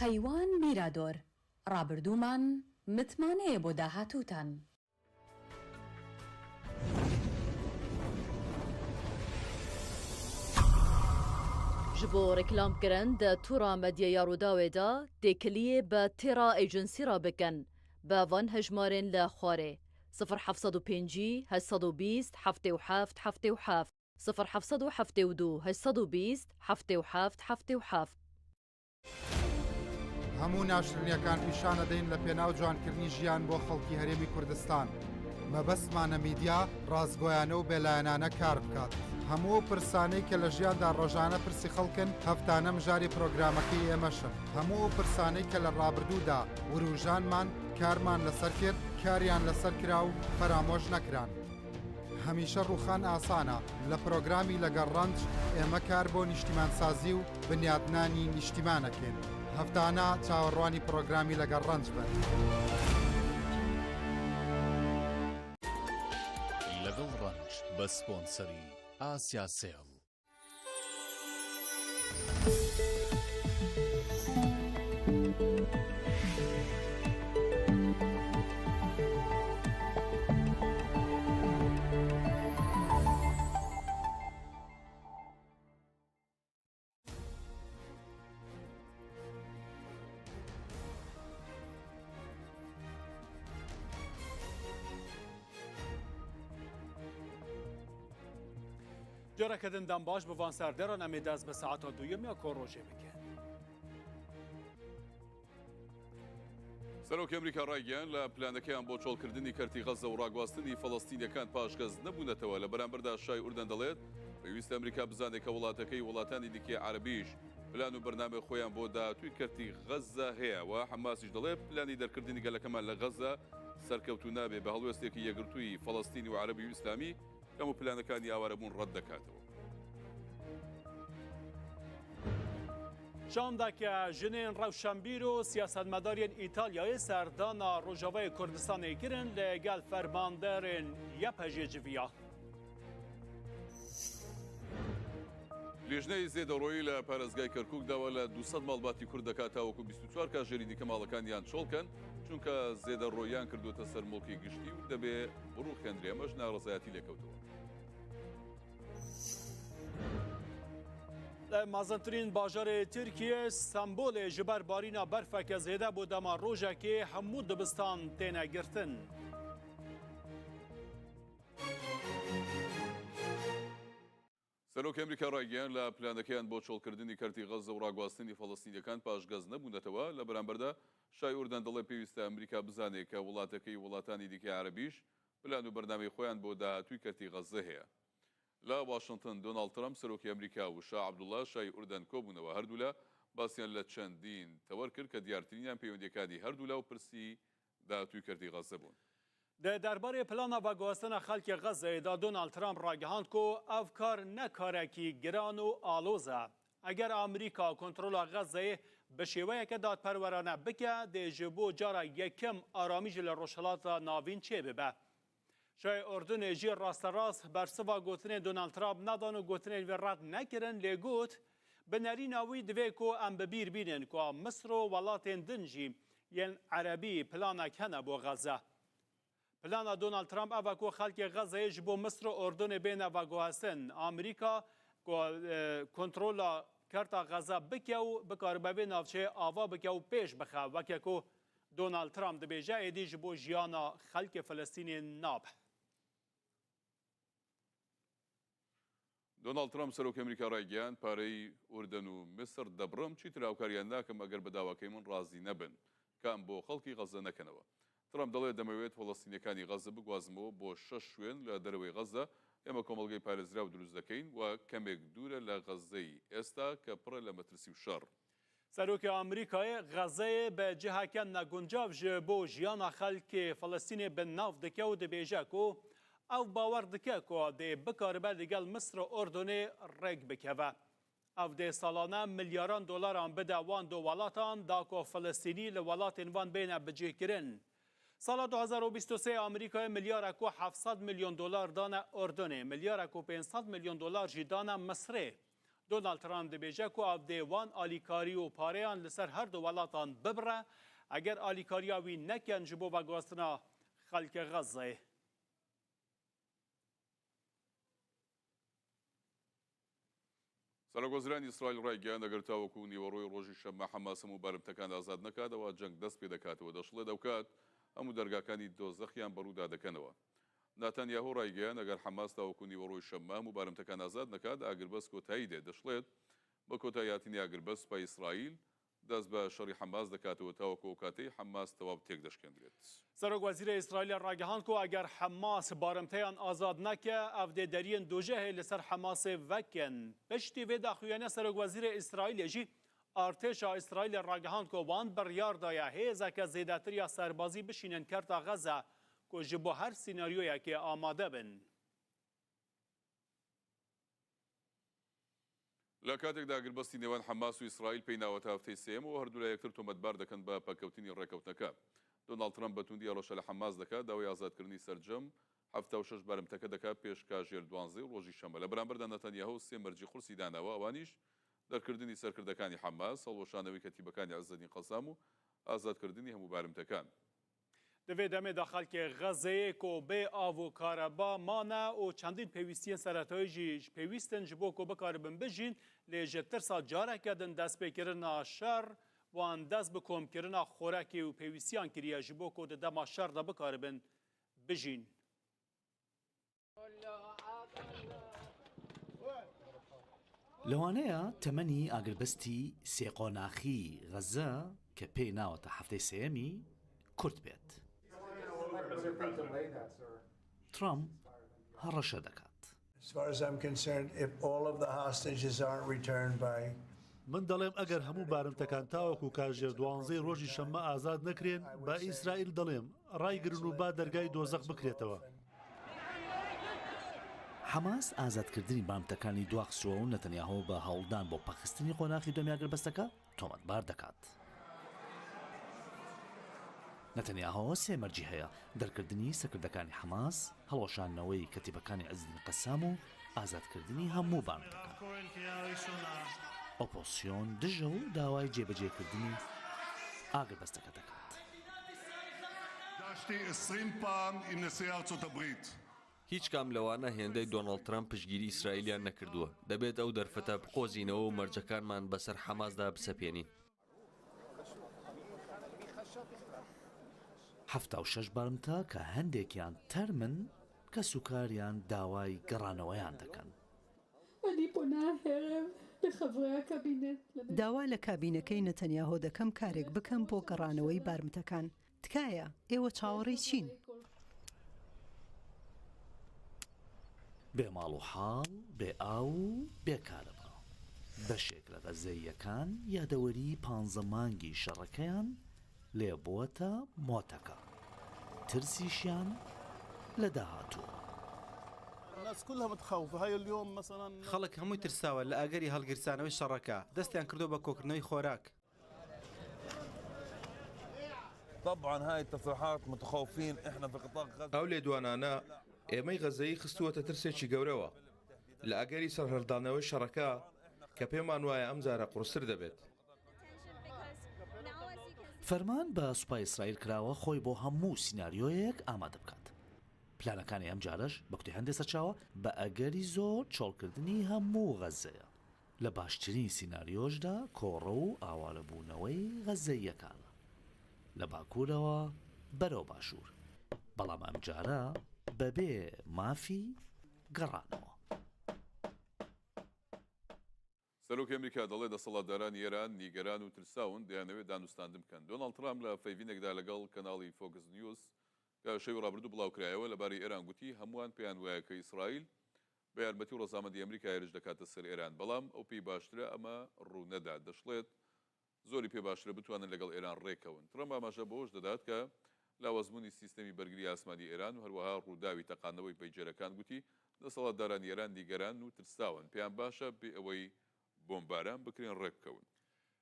قەیوان میرادۆر، ڕابردوومان متمانەیە بۆ داهاتووتان. Ji bo reklamkirin di tora medyaya Rûdawê de têkiliyê bi Têra Agency re bikin bi van hejmarên li xwarê, 0750 820 77 77, 0772 820 77 77. هەموو ناشرینیەکان پیشانەدەین لە پێناو جوانکردنی ژیان بۆ خەڵکی هەرێمی کوردستان. مەبەستمانە میدیا ڕاستگۆیانە و بێلایەنانە کار بکات. هەموو ئەو پرسانەی کە لە ژیاندا ڕۆژانە پرسی خەڵکن، هەفتانە مژاری پرۆگرامەکەی ئێمەشن. هەموو ئەو پرسانەی کە لە ڕابردوودا وروژانمان، کارمان لەسەر کرد، کاریان لەسەر کرا و فەرامۆش نەکران. هەمیشە ڕووخان ئاسانە، لە پرۆگرامی لەگەڵ ڕەنج ئێمە کار بۆ نیشتیمانسازی و بنیاتنانی نیشتیمان ئەکەین. هەفتانە چاوەڕوانی پرۆگرامی لەگەڵ ڕەنج بن. لەگەڵ ڕەنج بە سپۆنسەری ئاسیا سێڵ. Careke din dem baş bi van serderan em ê dest bi saeta duyem ya korojê bikin. سەرۆکی ئەمریکا ڕایگەیاند لە پلانەکەیان بۆ چۆڵکردنی کەرتی غەززە و ڕاگواستنی فەڵەستینیەکان پاشگەز نەبوونەتەوە، لە بەرامبەردا شای ئوردەن دەڵێت، پێویستە ئەمریکا بزانێت کە وڵاتەکەی و وڵاتانی دیکەی عەرەبیش پلان و بەرنامەی خۆیان بۆ داهاتووی کەرتی غەززە هەیە و حەماسیش دەڵێت پلانی دەرکردنی گەلەکەمان لە غەززە سەرکەوتوو نابێت بە هەڵوێستێکی یەکگرتووی فەڵەستینی و عەرەبی و ئیسلامی هەموو پلانەکانی ئاوارەبوون ڕەت دەکاتەوە. شاندەکە ژنên rewşenbîr û siyasetmedarên Îtalyayê serdana Rojavayê Kurdistanê kirin li gel fermanderên YPJ'ê civiya. لیژنەی زێدەڕۆیی لە پارێزگای کەرکوک داوا لە 200 ماڵباتی کورد دەکات تاوەکو 24 کاژێری دیکە ماڵەکانیان چۆڵکەن چونکە زێدەڕۆییان کردووەتە سەر موڵکی گشتی و دەبێ بڕوخێندرێ ئەمەش ناڕەزایەتی لێکەوتەوە. لە مەزنترین باژارê Tirkiyê Stenbolê ji ber barîna berfeke zêde bo dema rojekê hemû dibistan têne girtin. سەرۆکی ئەمریکا ڕایگەیاند، لە پلانەکەیان بۆ چۆڵکردنی کەرتی غەززە و ڕاگواستنی فەڵەستینییەکان پاشگەز نەبوونەتەوە، لە بەرامبەردا شای ئوردەن دەڵێت پێویستە ئەمریکا بزانێت کە وڵاتەکەی و وڵاتانی دیکەی عەرەبیش پلان و بەرنامەی خۆیان بۆ داهاتووی کەرتی غەززە هەیە. لە واشنتن دۆناڵد ترەمپ سەرۆکی ئەمریکا و شا عەبدوڵا شای ئوردەن کۆبوونەوە، هەردوولا باسیان لە چەندین تەوەر کرد کە دیارترینیان پەیوەندییەکانی هەردوولا و پرسی داهاتووی کەرتی غەززە بوون. Di derbarê plana veguhastina xelkê Xezzeyê de Donald Trump ragihand ku ev kar ne karekî giran û aloz e. Eger Amerîka kontrola Xezzeyê bi şêweyeke dadperwerane bike dê ji bo cara yekem aramî jî li Rojhilata Navîn çêbibe. Şahê Urdunê jî rasterast bersiva gotinên Donald Trump nedan û gotinên wî red nekirin lê got, Bi nerîna wî divê ku em bi bîr bînin ku Misr û welatên din jî yên Erebî planek hene bo Xezze. Plana Donald Trump ev e ku xelkê Xezzeyê ji bo Misr û Urdunê bêne veguhestin. Amerîka ku kontrola Kerta Xezze bike û bikaribe vê navçeyê ava bike û pêş bixe weke ku Donald Trump dibêje êdî ji bo jiyana xelkê Filistînê nabe. دۆناڵد ترەمپ، سەرۆکی ئەمریکا ڕایگەیاند، پارەی ئوردەن و میسر دەبڕم، چیتر هاوکاریان ناکەم ئەگەر بە داواکەی من ڕازی نەبن کام بۆ خەڵکی غەززە نەکەنەوە. ترەمپ دەڵێت، دەمەوێت فەڵەستینییەکانی غەززە بگوازمەوە بۆ شەش شوێن لە دەرەوەی غەززە، ئێمە کۆمەڵگەی پارێزراو دروست دەکەین و کەمێک دوورە لە غەززەی ئێستا کە پڕە لە مەترسی و شەڕ. سەرۆکی ئەمریکایê Xezzeyê bi ciheke neguncav ji bo jiyana xelkê Filistînê bi nav dike û dibêje ku ew bawer dike ku dê bikaribe li gel Misir û Urdunê rêk bikeve. Ew dê salane milyaran dolaran bide wan du welatan da ku Filistînî li welatên wan bêne bicihkirin. Sala 2023 Amerîkayê milyarek û 700 milyon dolar dane Urdunê, milyarek û 500 milyon dolar jî dane Misirê. Donald Trump dibêje ku ew dê wan alîkarî û pareyan li ser her du welatan bibire eger alîkariya wî nekin ji bo veguhastina xelkê Xezzeyê. سەرۆکوەزیرانی ئیسرائیل ڕایگەیاند، ئەگەر تاوەکو نیوەڕۆی ڕۆژی شەممە حەماس هەموو بارمتەکان ئازاد نەکات، ئەوا جەنگ دەست پێدەکاتەوە، دەشڵێت ئەوکات هەموو دەرگاکانی دۆزەخیان بەڕوودا دەکەنەوە. ناتانیاهۆ ڕایگەیاند، ئەگەر حەماس تاوەکو نیوەڕۆی شەممە هەموو بارمتەکان ئازاد نەکات، ئاگربەست کۆتایی دێت. دەشڵێت، بە کۆتاییهاتنی ئاگربەست، سوپای ئیسرائیل دەست بە شەڕی حەماس دەکاتەوە تاوەکو ئەو کاتەی حەماس تەواو تێکدەشکێندرێت. سەرۆک وەزیرê Îsraîlê ragihand ku eger Hemas barimteyan azad neke, ev dê deriyên dojehê li ser Hemasê vekin. Piştî vê daxuyaniya Serok Wezîrê Îsraîlê jî artêşa Îsraîlê ragihand ku wan biryar daye hêzeke zêdetir ya serbazî bişînin Kerta Xeze ku ji bo her sînaryoyekê amade bin. لە کاتێکدا ئاگربەستی نێوان حەماس و ئیسرائیل پێی ناوەتە هەفتەی سێیەمەوە، هەردوولا یەکتر تۆمەتبار دەکەن بە پەککەوتنی ڕێککەوتنەکە. دۆناڵد ترەمپ بە توندی هەڕەشە لە حەماس دەکات، داوای ئازادکردنی سەرجەم 76 بارمتەکە دەکات پێش کاژێر دوانزەی ڕۆژی شەممە. لە بەرامبەردا نەتەنیاهۆ سێ مەرجی قورسی داناوە، ئەوانیش دەرکردنی سەرکردەکانی حەماس، هەڵوەشانەوەی کەتیبەکانی عزەدین قەسام و ئازادکردنی هەموو بارمتەکان. Di vê demê de xelkê Xezzeyê ku bê av û kareba mane û çendîn pêwîstiyên seretayî jî pêwîst in ji bo ku bikaribin bijîn, lê ji tirsa careke din destpêkirina şer wan dest bi komkirina xorekê û pêwîstiyan kiriye ji bo ku di dema şer de bikaribin bijîn. لەوانەیە تەمەنی ئاگربەستی سێ قۆناخیی غەززە کە پێی ناوەتە هەفتەی سێیەمی، کورت بێت. ترەمپ هەڕەشە دەکات. من دەڵێم ئەگەر هەموو بارمتەکان تاوەکو کاژێر دوانزەی ڕۆژی شەممە ئازاد نەکرێن، بە ئیسرائیل دەڵێم، ڕایگرن و با دەرگای دۆزەخ بکرێتەوە. حەماس ئازادکردنی بارمتەکانی دواخستووە و نەتەنیاهۆ بە هەوڵدان بۆ پەکخستنی قۆناخی دووەمی ئاگربەستەکە تۆمەتبار دەکات. نەتەنیاهۆ سێ مەرجی هەیە، دەرکردنی سەرکردەکانی حەماس، هەڵوەشاندنەوەی کەتیبەکانی عیزەدین قەسام و ئازادکردنی هەموو بارمتەکان. ئۆپۆزسیۆن دژە و داوای جێبەجێکردنی ئاگربەستەکە دەکات. هیچ کام لەوانە هێندەی دۆناڵد ترەمپ پشتگیری ئیسرائیلیان نەکردووە. دەبێت ئەو دەرفەتە بقۆزینەوە و مەرجەکانمان بەسەر حەماسدا بسەپێنین. 76 بارمتە کە هەندێکیان تەرمن، کەسوکاریان داوای گەڕانەوەیان دەکەن. داوا لە کابینەکەی نەتەنیاهۆ دەکەم کارێک بکەن بۆ گەڕانەوەی بارمتەکان. تکایە، ئێوە چاوەڕێی چین؟ بێ ماڵ و حاڵ، بێ ئاو و بێ کارەبا. بەشێک لە غەززەییەکان یادەوەریی پانزە مانگی شەڕەکەیان لێ بووەتە مۆتەکە، ترسیشیان لە داهاتووە. خەڵک هەمووی ترساوە لە ئەگەری هەڵگیرسانەوەی شەڕەکە، دەستیان کردووە بە کۆکردنەوەی خۆراک. ئەو لێدوانانە ئێمەی غەززەیی خستووەتە ترسێکی گەورەوە لە ئەگەری سەرهەڵدانەوەی شەڕەکە کە پێمان وایە ئەمجارە قورستر دەبێت. فەرمان بە سوپای ئیسرائیل کراوە خۆی بۆ هەموو سیناریۆیەک ئامادە بکات. پلانەکانی ئەمجارەش بە گوتەی هەندێ سەرچاوە بە ئەگەری زۆر چۆڵکردنی هەموو غەززەیە. لە باشترین سیناریۆشدا کۆڕەو و ئاوارەبوونەوەی غەززەییەکانە لە باکوورەوە بەرەو باشوور، بەڵام ئەمجارە بەبێ مافی گەڕانەوە. سەرۆکی ئەمریکا دەڵێت دەسەڵاتدارانی ئێران نیگەران و ترساون، دەیانەوێت دانوستاندن بکەن. دۆناڵد ترامپ لە پەیڤینێکدا لەگەڵ کەناڵی فۆکس نیوز کە شەوی ڕابردوو بڵاوکرایەوە، لەبارەی ئێران گوتی، هەمووان پێیان وایە کە ئیسرائیل بە یارمەتی و ڕەزامەندی ئەمریکا هێرش دەکاتە سەر ئێران، بەڵام ئەو پێی باشترە ئەمە ڕوونەدات. دەشڵێت، زۆری پێ باشترە بتوانن لەگەڵ ئێران ڕێککەون. ترەمپ ئاماژە بەوەش دەدات کە لاوازبوونی سیستەمی بەرگری ئاسمانی ئێران و هەروەها ڕووداوی تەقاندنەوەی پەیجەرەکان گوتی، دەسەڵاتدارانی ئێران نیگەرانن و ترساون، پێیان باشە بێ ئەوەی بۆمباران بکرێن ڕێکبکەون.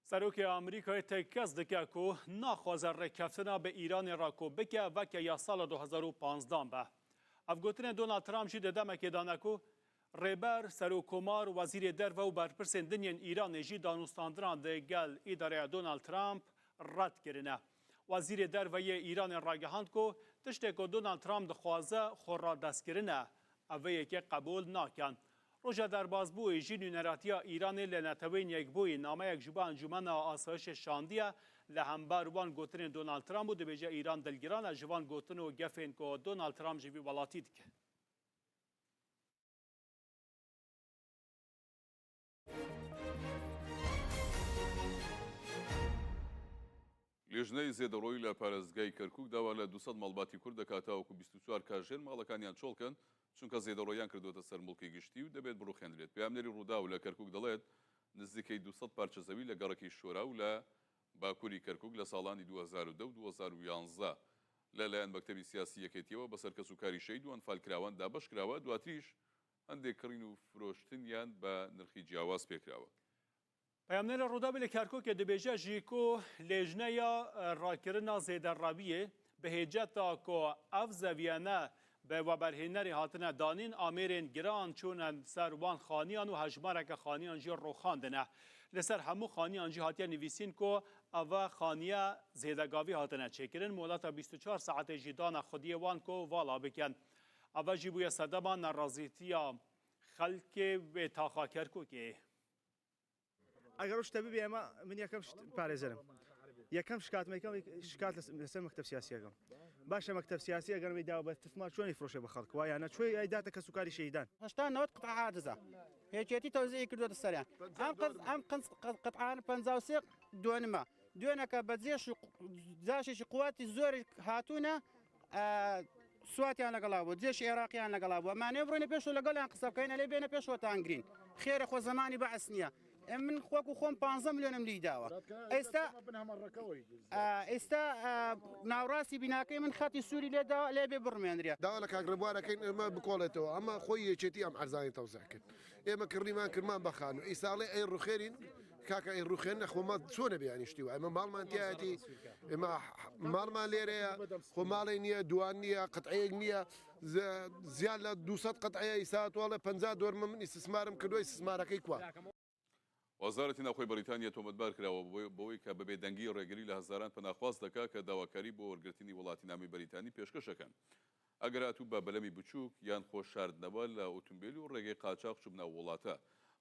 سەرۆکی ئامریکای تێکەس دکە کو ناخوازە ڕێککەفتنا بە ئیرانێ ڕا کو بکە وەکە یا ساڵ 2015 بە. ئەڤ گوتنێ دۆناڵد ترامپ ژی دە دەمەکێ دانە کو ڕێبەر، سەرۆک کۆمار، وەزیرێ دەرڤە و بەرپرسێن دنیێن ئیرانێ ژی دانوستاندنان دە گەل ئیدارەیا دۆناڵد ترامپ ڕەد کرنە. وەزیرێ دەرڤە یێ ئیرانێ ڕاگەهاند کو تشتێ کو دۆناڵد ترامپ دخوازە خۆ ڕادەستکرنە، ئەڤە یەکێ قەبوول ناکەن. ڕۆژە دەربازبووی ژی نوێنەراتیا ئیرانێ لە نەتەوەین یەکبووی نامەیەک ژ بۆ ئەنجومەنا ئاسایشێ شاندیە لە هەمبەر وان گوتنێن دۆناڵد ترامپ و دبێژە ئیران دلگرانە ژ وان گوتن و گەفێن کو دۆناڵد ترامپ ژ ڤی وەڵاتی دکە. لیژنەی زێدەڕۆیی لە پارێزگای کەرکوک داوا لە 200 ماڵباتی کورد دەکات تاوەکو 24 کاژێر ماڵەکانیان چۆڵکەن، چونکە زێدەڕۆییان کردووەتە سەر موڵکی گشتی و دەبێت بڕوخێندرێت. پەیامنێری رووداو لە کەرکوک دەڵێت، نزیکەی 200 پارچە زەوی لە گەڕەکی شۆراو لە باکووری کەرکوک لە ساڵانی 2010 و 2011 لە لایەن مەکتەبی سیاسی یەکێتییەوە بەسەر کەسوکاری شەهید و ئەنفالکراوان دابەشکراوە، دواتریش هەندێک کڕین و فرۆشتنیان بە نرخی جیاواز پێکراوە. پەیامنێرە ڕووداوی لە کەرکوکێ دبێژە ژی کو لێژنەیا ڕاکردنا زێدەڕەویێ بە هێجەتا کو ئەڤ زەویانە بە وەبەرهێنەرێ هاتنە دانین ئامێرێن گران چوونە سەر وان خانیان و هەژمارەکە خانیان ژی ڕوخاندنە. لەسەر هەموو خانیان ژی هاتیە نویسین کو ئەڤ خانیە زێدەگاوی هاتنە چێکردن مۆلەتا 24 ساعەتێ ژی دانە خودیێ وان کو ڤاڵا بکەن. ئەڤ ژی بوویە سەدەما نەڕازیتیا خەلکێ وێ تاخا کەرکوکێ. ئەگەر ئەو شتە ببێ ئێمە من یەکەم شت پارێزەرم یەکەم شکاتم یەکەم شکات لەسەر مەکتەب سیاسیەکەم باشە مەکتەب سیاسی ئەگەر ئەوەی داوە بە استثمار چۆنی فرۆشێ بە خەڵک وایانە چۆی ئەیداتە کەسوکاری شەهیدان. 80 90 قطعە عاجزە. یەکێتی تەوزیعی کردووەتە سەریان. ئەم قز ئەم قنج قطعانە 53 دۆنمە. دوێنەکە بە جێش و جاشێکی قوواتی زۆری هاتوونە سواتیان لەگەڵا بوو جێشی عێراقیان لەگەڵا بوو ئەمانەیە بڕۆینە پێشەوە لەگەڵیان قسە بکەین ئەلێ بێنە پێشەوە تانگرین خێرە خۆ زەمانی بەعس نییە من خۆک و خۆم 15 ملیۆنم لی داوە ئێستا ئێستا ناوڕاستی بیناکەی من خەتی سووری لێدا لێ بێ بڕمێنرێ داوا لە کاک ڕێبوارەکەین ئێمە بکۆڵێتەوە ئەمە خۆی یەکێتی ئەم عەرزانی تەوزیع کرد ئێمە کڕیمان کرمان بە خانوو ئیساڵێ ئەی ڕوخێنین کاکە ئەی ڕوخێن نەخۆمە چۆنە بیانی شتی وای ئێمە ماڵمان تایەتی ئێمە ماڵمان لێرەیە خۆ ماڵێ نییە دوان نییە قەتعەیەک نییە زیاد لە 200 قەتعەیە ئیسا تۆڵێ 50 دۆرمە من ئیستثمارم کردووە ئیستثمارەکەی کوا وەزارەتی ناوخۆی بەریتانیا تۆمەتبار کراوە بەوەی کە بە بێدەنگی ڕێگری لە هەزاران پەناخواز دەکات کە داواکاری بۆ وەرگرتنی وڵاتینامەی بەریتانی پێشکەش ئەکەن ئەگەر هاتوو بە بەلەمی بچووک یان خۆ شاردنەوە لە ئوتومبێل و ڕێگەی قاچاخ چووبنە ئەو وڵاتە.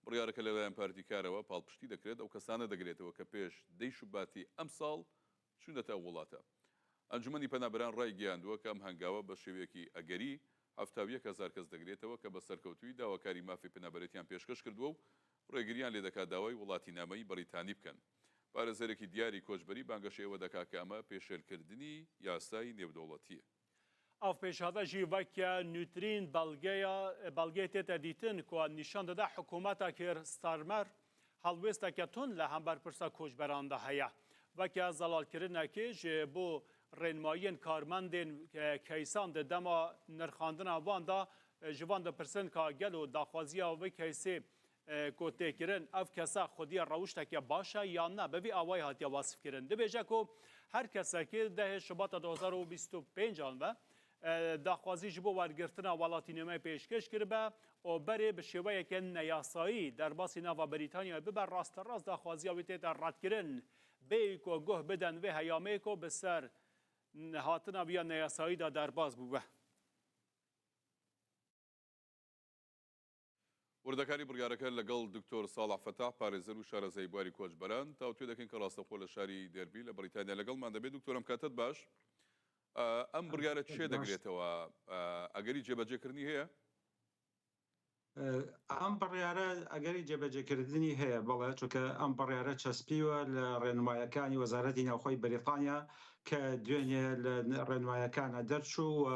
بڕیارەکە لەلایەن پارتی کارەوە پاڵپشتی دەکرێت، ئەو کەسانە دەگرێتەوە کە پێش دەی شوباتی ئەمساڵ چوونەتە ئەو وڵاتە. ئەنجومەنی پەنابەران ڕایگەیاندووە کە ئەم هەنگاوە بە شێوەیەکی ئەگەری 71 هەزار کەس دەگرێتەوە کە بە سەرکەوتوویی داواکاری مافی پەنابەرێتیان پێشکەش کردووە و ڕێگرییان لێدەکات داوای وڵاتینامەی بەریتانی بکەن. پارێزەرێکی دیاری کۆچبەری بانگەشەی ئەوە دەکات کە ئەمە پێشێلکردنی یاسای نێودەوڵەتییە. ئەو پێشهاتە ژی وەک نووترین بەڵگەیە بەڵگەی تێتە دیتن کو نیشان دەدا حکوومەتا کێر ستارمەر هەڵوێستەکە تون لە هەمبەر پرسا کۆچبەراندا هەیە وەکە زەڵالکردنەکێ ژ بۆ ڕێنماییەن کارمەندێن کەیسان دە دەما نرخاندنا واندا ژ وان دپرسن کا گەلۆ داخوازییا وی کەیسێ کو تێ کرن ئەڤ کەسە خودیە ڕەوشتەکە باشە یان نا بە ڤی ئاوای هاتیە وەسف کرن دبێژە کو هەر کەسەکێ دەهێ شوباتا 2025 آن ڤە داخوازی ژ بۆ وەرگرتنا وەڵاتینامەی پێشکەش کربە و بەرێ بە شێوەیەکە نەیاسایی دەرباسی ناڤا بەریتانیای ببە ڕاستە ڕاست داخوازیا وی تێتە ڕەتکرن بێی کو گوه بدەن وێ هەیامێ کو بە سەر هاتنا ویا نەیاساییدا دەرباز بووبە. وردەکاری بڕیارەکە لەگەڵ دکتۆر ساڵح فەتاح پارێزەر و شارەزای بواری کۆچبەران تاوتوێ دەکەین کە ڕاستەوخۆ لە شاری دێربی لە بەریتانیا لەگەڵمان دەبێت. دکتۆر ئەم کاتەت باش. ئەم بڕیارە کێ دەگرێتەوە؟ ئەگەری جێبەجێکردنی هەیە؟ ئەم بڕیارە ئەگەری جێبەجێکردنی هەیە بەڵێ، چونکە ئەم بڕیارە چەسپیوە لە ڕێنمایەکانی وەزارەتی ناوخۆی بەریتانیا کە دوێنێ لە ڕێنمایەکانە دەرچوو و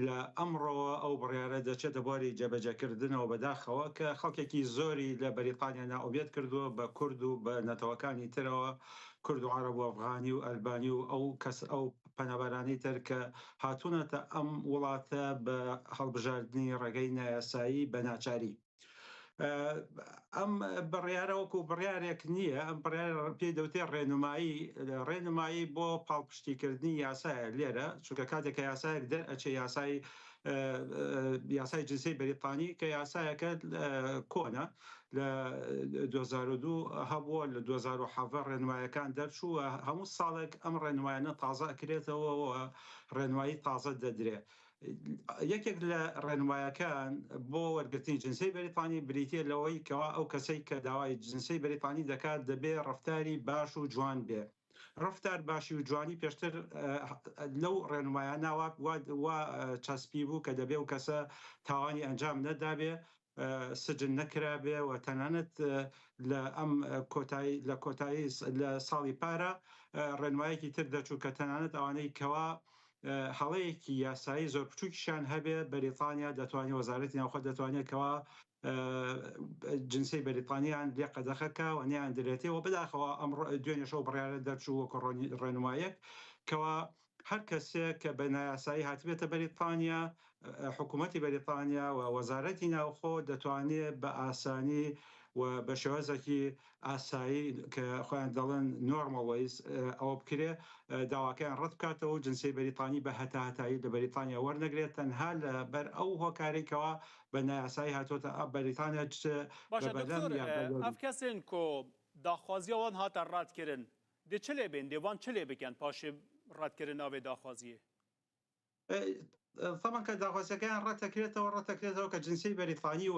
لە ئەمڕۆوە ئەو بڕیارە دەچێتە بواری جێبەجێکردنەوە، بەداخەوە کە خەڵکێکی زۆری لە بەریتانیا نائومێد کردووە بە کورد و بە نەتەوەکانی ترەوە، کورد و عەرەب و ئەفغانی و ئەلبانی و ئەو کەس ئەو پەنابەرانەی تر کە هاتوونەتە ئەم وڵاتە بە هەڵبژاردنی ڕێگەی نایاسایی بە ناچاری. ئەم بڕیارە وەکو بڕیارێک نییە، ئەم بڕیارە پێی دەوتێ ڕێنمایی، ڕێنمایی بۆ پاڵپشتیکردنی یاسایە لێرە، چونکە کاتێک کە یاسایەک دەرئەچێ یاسای یاسای جنسیەی بەریتانی کە یاسایەکە کۆنە لە 2002 هەبووە لە 2017 ڕێنمایەکان دەرچوو هەموو ساڵێک ئەم ڕێنمایانە تازە ئەکرێتەوە و ڕێنمایی تازە دەدرێ. یەکێک لە ڕێنمایەکان بۆ وەرگرتنی جنسیەی بەریتانی بریتییە لەوەی کەوا ئەو کەسەی کە داوای جنسیەی بەریتانی دەکات دەبێ ڕەفتاری باش و جوان بێ. ڕەفتار باشی و جوانی پێشتر لەو ڕێنمایانە وا چەسپی بوو کە دەبێ ئەو کەسە تاوانی ئەنجام نەدابێ، سجن نەکرابێ و تەنانەت لە ئەم کۆتایی لە کۆتایی لە ساڵی پارە ڕێنمایەکی تر دەچوو کە تەنانەت ئەوانەی کەوا هەڵەیەکی یاسایی زۆر بچووکیشیان هەبێ بەریتانیا دەتوانێت وەزارەتی ناوخۆ دەتوانێت کەوا جنسیەی بەریتانیان لێ قەدەخە کا و نەیان درێتێ و بەداخەوە ئەمڕۆ دوێنێ شەو بڕیارە دەرچوو وەکو ڕێنمایەک کەوا هەر کەسێک کە بە نایاسایی هاتبێتە بەریتانیا حکوومەتی بەریتانیا و وەزارەتی ناوخۆ دەتوانێت بە ئاسانی و بە شێوازێکی ئاسایی کە خۆیان دەڵێن normal ways ئەوە بکرێ داواکەیان ڕەت بکاتەوە و جنسیەی بەریتانی بە هەتاهەتایی لە بەریتانیا وەرنەگرێت تەنها لە بەر ئەو هۆکارەی کەوا بە نایاسایی هاتۆتە بەریتانیا چ بە باشە بەلەم دکتۆر یان بە لۆری. ئەڤ کەسێن کو داخوازیا وان هاتە ڕەت کرن دێ چ لێ بێن دێ وان چ لێ بکەن پاشێ ڕەت کرنا وێ داخوازیێ؟ تەبعەن کە داخوازیەکەیان ڕەتەکرێتەوە ڕەتەکرێتەوە کە جنسیەی بەریتانی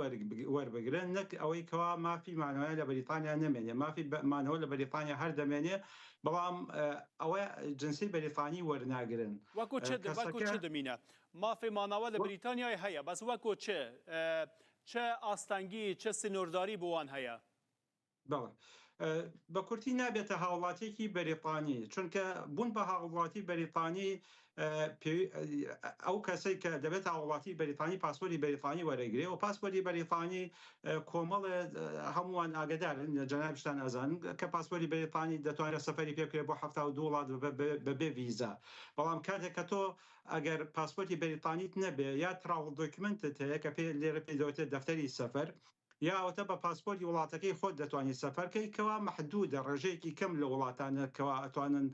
وەربگرن نەک ئەوەی کەوا مافی مانەوەیان لە بەریتانیا نەمێنێ مافی مانەوە لە بەریتانیا هەر دەمێنێ بەڵام ئەوە جنسیەی بەریتانی وەرناگرن وەکو چ وەکو کەسەکە چ دەمینە مافی مانەوە لە بریتانیای هەیە بەس وەکو چ. چ ئاستەنگی، چ سنوورداری بۆ وان هەیە؟ بەڵێ. بە کورتی نابێتە هاوڵاتیەکی بەریتانی، چونکە بوون بە هاوڵاتی بەریتانی ئەو کەسەی کە دەبێت هاوڵاتی بەریتانی پاسپۆری بەریتانی وەرەگرێ و پاسپۆری بەریتانی کۆمەڵێ هەمووان ئاگدارن لە جەنابشتان ئەزانن کە پاسپۆری بەریتانی دەتوانرێت سەفەری پێ بکرێت بۆ 72 وڵات بەبێ ڤیزا بەڵام کاتێک کە تۆ ئەگەر پاسپۆرتی بەریتانیت نەبێ یا travel document ت هەیە کە پێ لێرە پێی دەوترێت دەفتەری سەفەر یا ئەوەتا بە پاسپۆرتی وڵاتەکەی خۆت دەتوانی سەفەر کەی کەوا مەحدودە ڕێژەیەکی کەم لە وڵاتانە کەوا ئەتوانن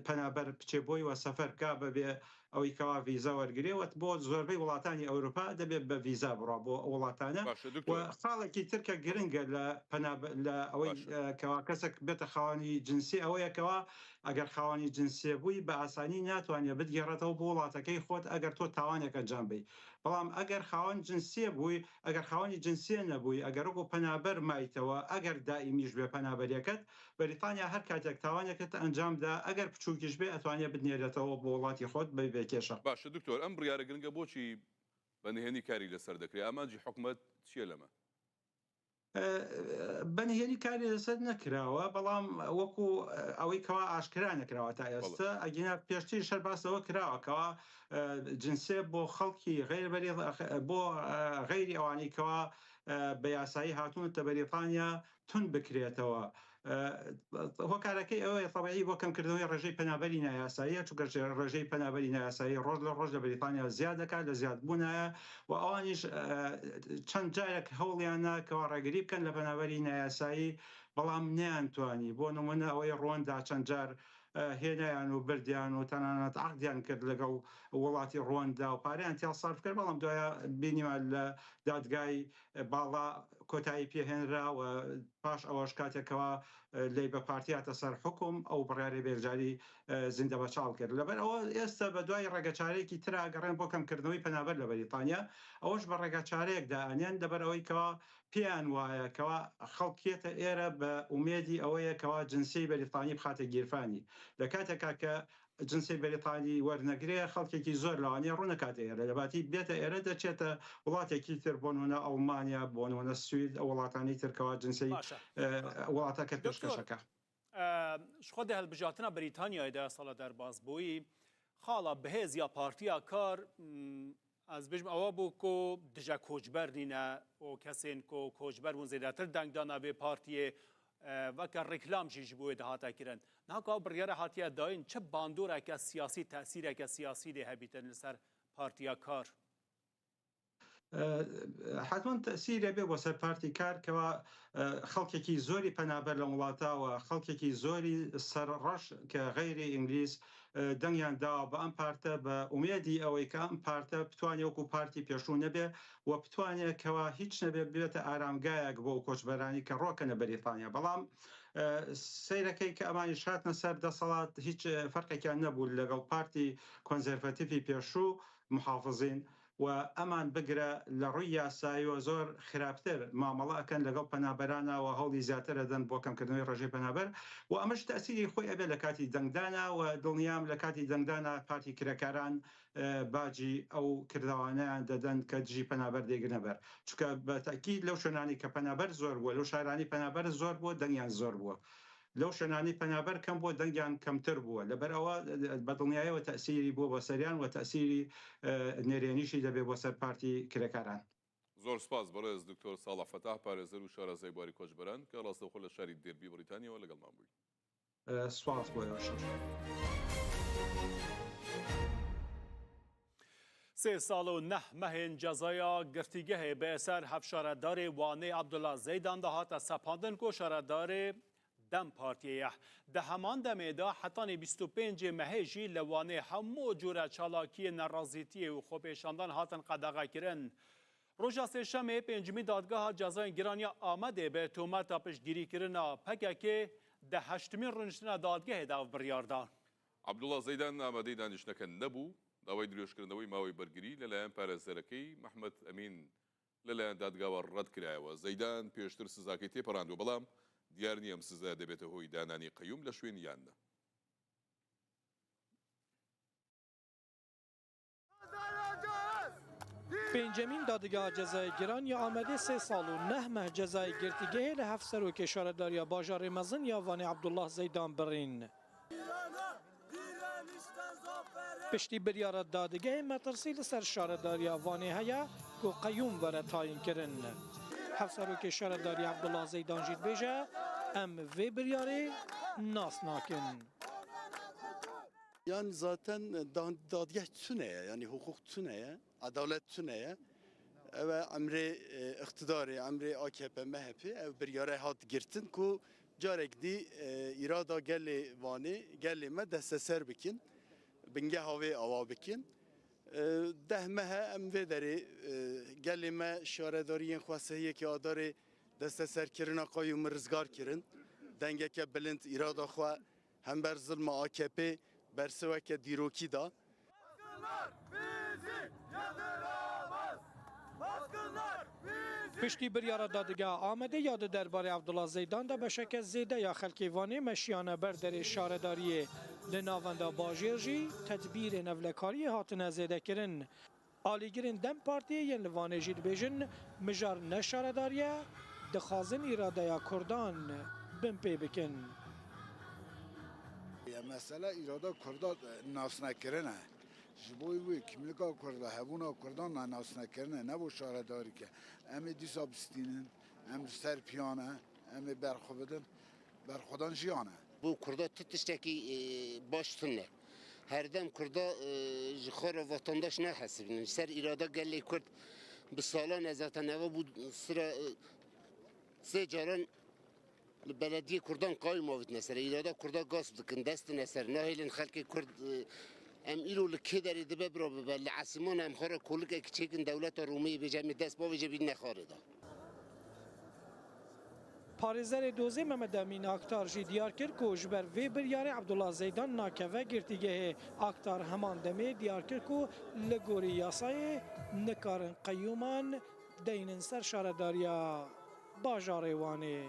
پەنابەر بچێ بۆی وە سەفەر بکا بەبێ ئەوەی کەوا ڤیزا وەرگرێ وە بۆ زۆربەی وڵاتانی ئەوروپا دەبێ بە ڤیزا بڕوا بۆ ئەو وڵاتانە باشە وە دکتۆر خاڵێکی تر کە گرنگە لە پەنا لە ئەوەی باشە کەوا کەسێک بێتە خاوەنی جنسی ئەوەیە کەوا ئەگەر خاوەنی جنسیە بووی بە ئاسانی ناتوانێ بتگێڕێتەوە بۆ وڵاتەکەی خۆت ئەگەر تۆ تاوانێک ئەنجام بەی بەڵام ئەگەر خاوەن جنسیە بووی ئەگەر خاوەنی جنسیە نەبووی، ئەگەر وەکو پەنابەر مایتەوە، ئەگەر دائیمیش بێ پەنابەریەکەت، بەریتانیا هەر کاتێک تاوانێکت ئەنجام دا، ئەگەر بچووکیش بێ ئەتوانێ بتنێرێتەوە بۆ وڵاتی خۆت بە بێ کێشە. باشە دکتۆر ئەم بڕیارە گرنگە بۆچی بە نهێنی کاری لەسەر دەکرێ؟ ئامانجی حکومەت چیە لەمە؟ بە نهێنی کاری لەسەر نەکراوە، بەڵام وەکو ئەوەی کەوا ئاشکرا نەکراوە تا ئێستا، ئەگینا پێشتریش هەر باس لەوە کراوە کەوا جنسێ بۆ خەڵکی غەیر بۆ غەیری ئەوانەی کەوا بە یاسایی هاتوونەتە بەریتانیا توند بکرێتەوە. هۆکارەکەی ئەوەیە تەبعی بۆ کەمکردنەوەی ڕێژەی پەنابەری نایاساییە، چونکە ڕێژەی پەنابەری نایاسایی ڕۆژ لە ڕۆژ لە بەریتانیا زیاد دەکات، لە زیادبوونایە و ئەوانیش چەند جارێک هەوڵیاندا کەوا ڕێگری بکەن لە پەنابەری نایاسایی، بەڵام نەیانتوانی. بۆ نموونە ئەوەی ڕوەندا چەند جار هێنایان و بردیان و تەنانەت عەقدیان کرد لەگەڵ وڵاتی ڕوەندا و پارەیان تیا سەرف کرد، بەڵام دوایە بینیمان لە دادگای باڵا کۆتایی پێهێنرا و پاش ئەوەش کاتێک کەوا لەیبە پارتی هاتە سەر حوکم ئەو بڕیارەی بەیەکجاری زیندەبەچاڵ کرد. لەبەر ئەوە ئێستا بە دوای ڕێگەچارەیەکی ترا ئەگەڕێن بۆ کەمکردنەوەی پەنابەر لە بەریتانیا، ئەوەش بە ڕێگاچارەیەک دائەنێن لەبەر ئەوەی کەوا پێیان وایە کەوا خەڵک یەتە ئێرە بە ئومێدی ئەوەیە کەوا جنسیەی بەریتانی بخاتە گیرفانی لە کاتێکا کە جنسیەی بەریتانی وەرنەگرێ خەڵکێکی زۆر لەوانەیە ڕوونەکاتە ئێرە لەباتی بێتە ئێرە دەچێتە وڵاتێکی تر بۆ نمونە ئەڵمانیا بۆ نمونە سوید ئەو وڵاتانەی تر کەوا جنسیەی باشە وڵاتەکە دکتۆر پێشکەشەکا. شخۆ دە هەلبژارتنا بەریتانیای دە ساڵە دەرباز بووی خاڵە بەهێز یا پارتیا کار ئەز بێژم ئەوە بوو کو دژە کۆچبەر نینە و کەسێن کو کۆچبەر بوون زێدەتر دەنگ دانا vê partiyê weke reklam jî ji bo wê dihate kirin. Niha ku ew biryara hatiye dayîn çi bandoreke siyasî, tesîreke siyasî dê hebîtin li ser Partiya Kar? حەتمەن تەسیرێ بێ بۆ سەر پارتی کار کەوا خەڵکێکی زۆری پەنابەر لەم وڵاتە و خەڵکێکی زۆری سەر ڕەش کە غەیری ئینگلیز دەنگیان داوە بە ئەم پارتە بە ئومێدی ئەوەی کە ئەم پارتە بتوانێ وەکو پارتی پێشوو نەبێ و بتوانێ کەوا هیچ نەبێ ببێتە ئارامگایەک بۆ کۆچبەرانی کە ڕۆکەنە بەریتانیا بەڵام سەیرەکەی کە ئەمانیش هاتنە سەر دەسەڵات هیچ فەرقێکیان نەبوو لەگەڵ پارتی کۆنزەرڤەتیڤی پێشوو محافزین و ئەمان بگرە لە ڕووی یاساییەوە زۆر خراپتر مامەڵە ئەکەن لەگەڵ پەنابەرانا و هەوڵی زیاتر ئەدەن بۆ کەمکردنەوەی ڕێژەی پەنابەر و ئەمەش تەئسیری خۆی ئەبێت لە کاتی دەنگدانا و دڵنیام لە کاتی دەنگدانا پارتی کرێکاران باجی ئەو کردەوانەیان دەدەن کە دژی پەنابەر دەیگرنە بەر چونکە بە تەئکید لەو شوێنانەی کە پەنابەر زۆر بووە لەو شارانەی پەنابەر زۆر بووە دەنگیان زۆر بووە لەو شوێنانەی پەنابەر کەم بووە دەنگیان کەمتر بووە، لەبەر ئەوە بە دڵنیایەوە تەئسیری بووە بۆ سەریان و تەئسیری نەرێنیشی دەبێت بۆ سەر پارتی کرێکاران. زۆر سوپاس بەڕێز دکتۆر ساڵح فەتاح پارێزەر و شارەزای بواری کۆچبەران کە ڕاستەوخۆ لە شاری دێربی بەڕیتانیاوە لەگەڵمان بووی. سوپاس بۆ ئێوەشش. سێ ساڵ و نەه مehên cezaya girtîgehê bi ser hevşaredarê Wanê Abdullah Zeydan de hate sepandin ku şaredarê dem Partiyê ye. Di heman demê de hetanî 25 mehê jî li Wanê hemû cûre çalakiyên nerazîtiyê û xwepêşandan hatin qedexekirin. Roja Sêşemê pêncimî Dadgeha Cezayên Giran ya Amedê bi tometa piştgirîkirina pkk di heştimîn rûniştina dadgehê de ev biryar da. عەبدوڵا زەیدان ئامادەی دانیشتنەکە نەبوو، داوای درێژکردنەوەی ماوەی بەرگری لەلایەن پارێزەرەکەی، مەحمەد ئەمین، لەلایەن دادگاوە ڕەتکرایەوە. زەیدان پێشتر سزاکەی تێپەڕاندووە، بەڵام دیار نییە ئەم سزایە دەبێتە هۆی دانانی قەیوم لە شوێنی یان نا. Pêncemîn Dadgeha Cezayê Giran ya Amedê sê sal û neh meh cezayê girtîgehê li Hevserokê Şaredariya Bajarê Mezin ya Vanê Abdullah Zeydan birîn. Piştî biryara dadgehê metirsî li ser Şaredariya Vanê heye ku qeyûm were tayînkirin. Hevserokê Şaredariyê Abdullah Zeydan jî dibêje, Em vê biryarê nas nakin. Yani zaten dadgeh tune ye, yani hukuk tune ye, edalet tune ye. Ev e emrê îqtidarê, emrê AKP, MHP ev biryare hat girtin ku carek dî îrada gelê Vanê, gelê me desteser bikin, bingeha vê ava bikin. Deh meh e em vê derê gelê me şaredariyên xwe sehiyekî adarê desteserkirina qayûmê rizgar kirin. Dengeke bilind îrada xwe Hember zilma AKP'ê bersiveke dîrokî da. Piştî biryara Dadgeha Amedê ya di derbarê Abdullah Zeydan de beşeke zêde ya xelkê Vanê meşiyane ber derê şaredariyê. Li navenda bajêr jî tedbîrên ewlekariyê hatine zêdekirin. Alîgirên dem Partiyê yên li Vanê jî dibêjin mijar ne şaredarî ye, dixwazin îradeya Kurdan binpê bikin. Mesele îrada Kurdan nasnekirin e. Ji bo wê kimlika Kurdan, hebûna Kurdan nasnekirin e, ne bo şaredarî ke. Em ê dîsa bistînin, em li ser piyan e, em ê berxwe bidin. Berxwedan jiyan e. Bo Kurda ti tiştekî baş tune. Herdem Kurda ji xwe re vatandaş nahesibînin. Ji ser îrada gelê Kurd bi salan e zaten eva bû sira sê caran li belediyê Kurdan qayûm avêtine ser. Îrada Kurda gasp dikin, dest dine ser. Nahêlin xelkê Kurd em îro li kê derê dibe bira bibe. Li esîman em xwe re kolikekî çêkin dewleta Romêyê bêje em ê dest bavêje bînine xarê de. Parêzerê dozê Mehmet Emîn Aktar jî diyar kir ku ji ber vê biryarê Abdullah Zeydan nakeve girtîgehê. Aktar heman demê diyar kir ku li gorî yasayê nikarin qeyûman deynin ser şaredariya bajarê Wanê.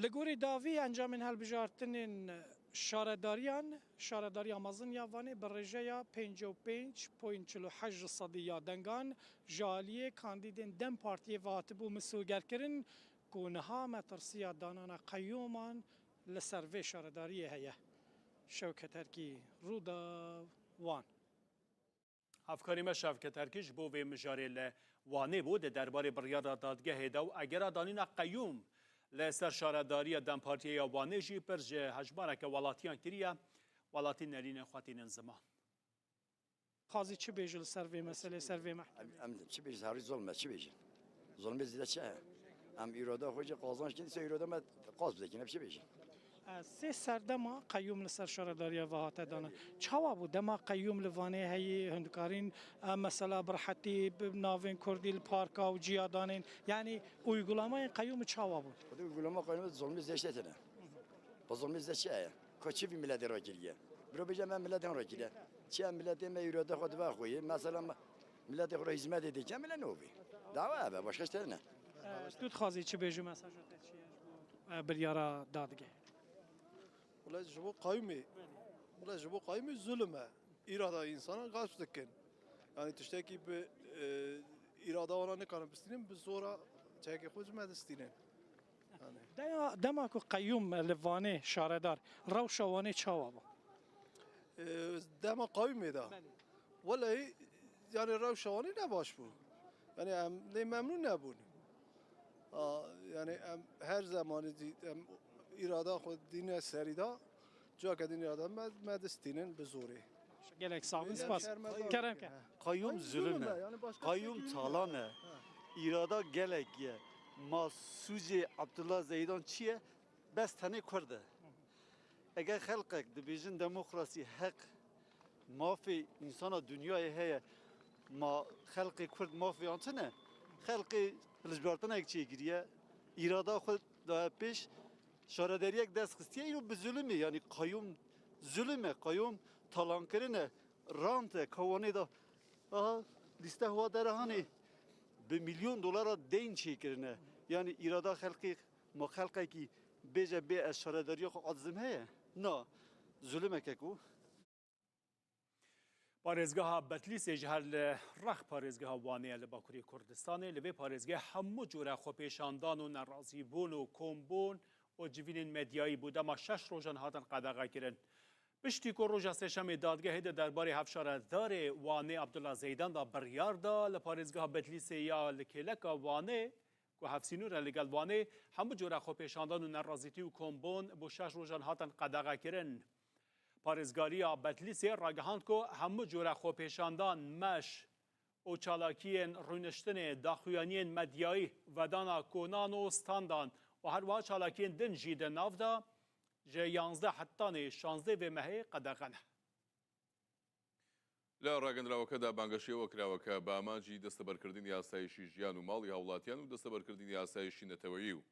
Li gorî davî encamên hilbijartinên şaredariyan, Şaredariya Mezin ya Vanê bi rêjeya 55.48 ji sedî ya dengan ji aliyê kandîdên dem Partiyê ve hatibû misogerkirin ku niha metirsiya danana qeyûman li ser vê şaredariyê heye. Şewket Erkî, Rûdaw, Wan. Hevkarê me Şevket Erkî ji bo vê mijarê li Wanê bû di derbarê biryara dadgehê de û egera danîna qeyûm li ser şaredariya Dem Partiyê ya Wanê jî pirs ji hejmareke welatiyan kiriye, welatî nerînên xwe tînin ziman. Qazî çi bêje li ser vê meselê, ser vê mehkemeyê? Em çi bêjin herî zulm e, çi bêjin? Zulmê zêde çi heye? Em îroda xwe jî qazanç kin, dîsa îroda me qaz bidekin, em çi bêjin? Sê serdema qeyûm li ser şaredariya ve hate danan. Çawa bû dema qeyûm li Vanê heyî hûn dikarîn mesela bi rehetî bi navên kurdî li parka û ciya danên. Yanî uygulamayên qeyûmê çawa bûn? Xwedê uygulama qeyûmê zulmê zêde tê tine. Bi zulmê zêde çi heye? Ka çi vî miletê re kiriye? Biro bêje me miletê re kiriye. Çi em miletê me îrade xwe dibe xwe yê. Mesela miletê xwe re hîzmetê dike mile nobî. Dawa ev e başka tişt ne. Tu dixwazî çi bêjî mesaja te çi ye ji bo biryara dadgehê? Wala ji bo qayûmê wala ji bo qayûmê zulm e. Îrada însanan gasp dikin. Yani tiştekî bi îrada wan nikarin bistînin bi zora çekê xwe ji me distînin. Deya dema ku qeyûm li Vanê şaredar rewşa Wanê çawa bû? Dema qeyûmê de welehî yani rewşa Wanê ne baş bû. Yani em lê memnûn nebûn. Yani em her zemanî em îrada xwe dîne serî de caka din îrada me me distînin bi zorê. Gelek sağ olun spas. Kerem ke. Kayyum zulüm e. Kayyum talan e. İrada gelek ye. Ma sûcê Abdullah Zeydan çi ye? Bes tenê Kurd e. Eger xelqek dibêjin demokrasî, heq, mafê însana dinyayê heye, ma xelqê Kurd mafê wan tune? Xelqê hilbijartinek çêkiriye, îrada xwe daye pêş, şarederiyek dest xistiye îro bi zulmê yanî qayûm zulm e, qayûm talankirin e, rant e, ka wanê de aha lîste huwa derehanê bi milyon dolara deyn çêkirine. Yanî îrada xelqê ma xelqekî bêje bê ez şaredariya xwe adizim heye? Na, zulmeke ku. Parêzgeha Betlîsê ji her li rex parêzgeha Wanê ye li Bakurê Kurdistanê. Li vê parêzgehê hemû cure xwepêşandan û nerazîbûn û kombûn û civînên medyayî bû dema şeş rojan hatin qedexekirin. Piştî ku roja sêşemê dadgehê di derbarê hevşaredarê Wanê Abdullah Zeydan de biryar da li parêzgeha Betlîsê ya li kêleka Wanê ku hevsînor e li gel Wanê hemû cure xwepêşandan û nerazîtî û kombûn bo şeş rojan hatin qedexekirin. Parêzgariya Betlîsê ragihand ku hemû cure xwepêşandan, meş û çalakiyên rûniştinê, daxuyaniyên medyayî, vedana konan û standan û her wiha çalakiyên din jî di nav de ji 11 hetanê 16 vê mehê qedexe ne. لە ڕاگەندراوەکەدا بانگەشەی ئەوە کراوە کە بە ئامانجی دەستەبەرکردنی ئاسایشی ژیان و ماڵی هاوڵاتیان و دەستەبەرکردنی ئاسایشی نەتەوەیی و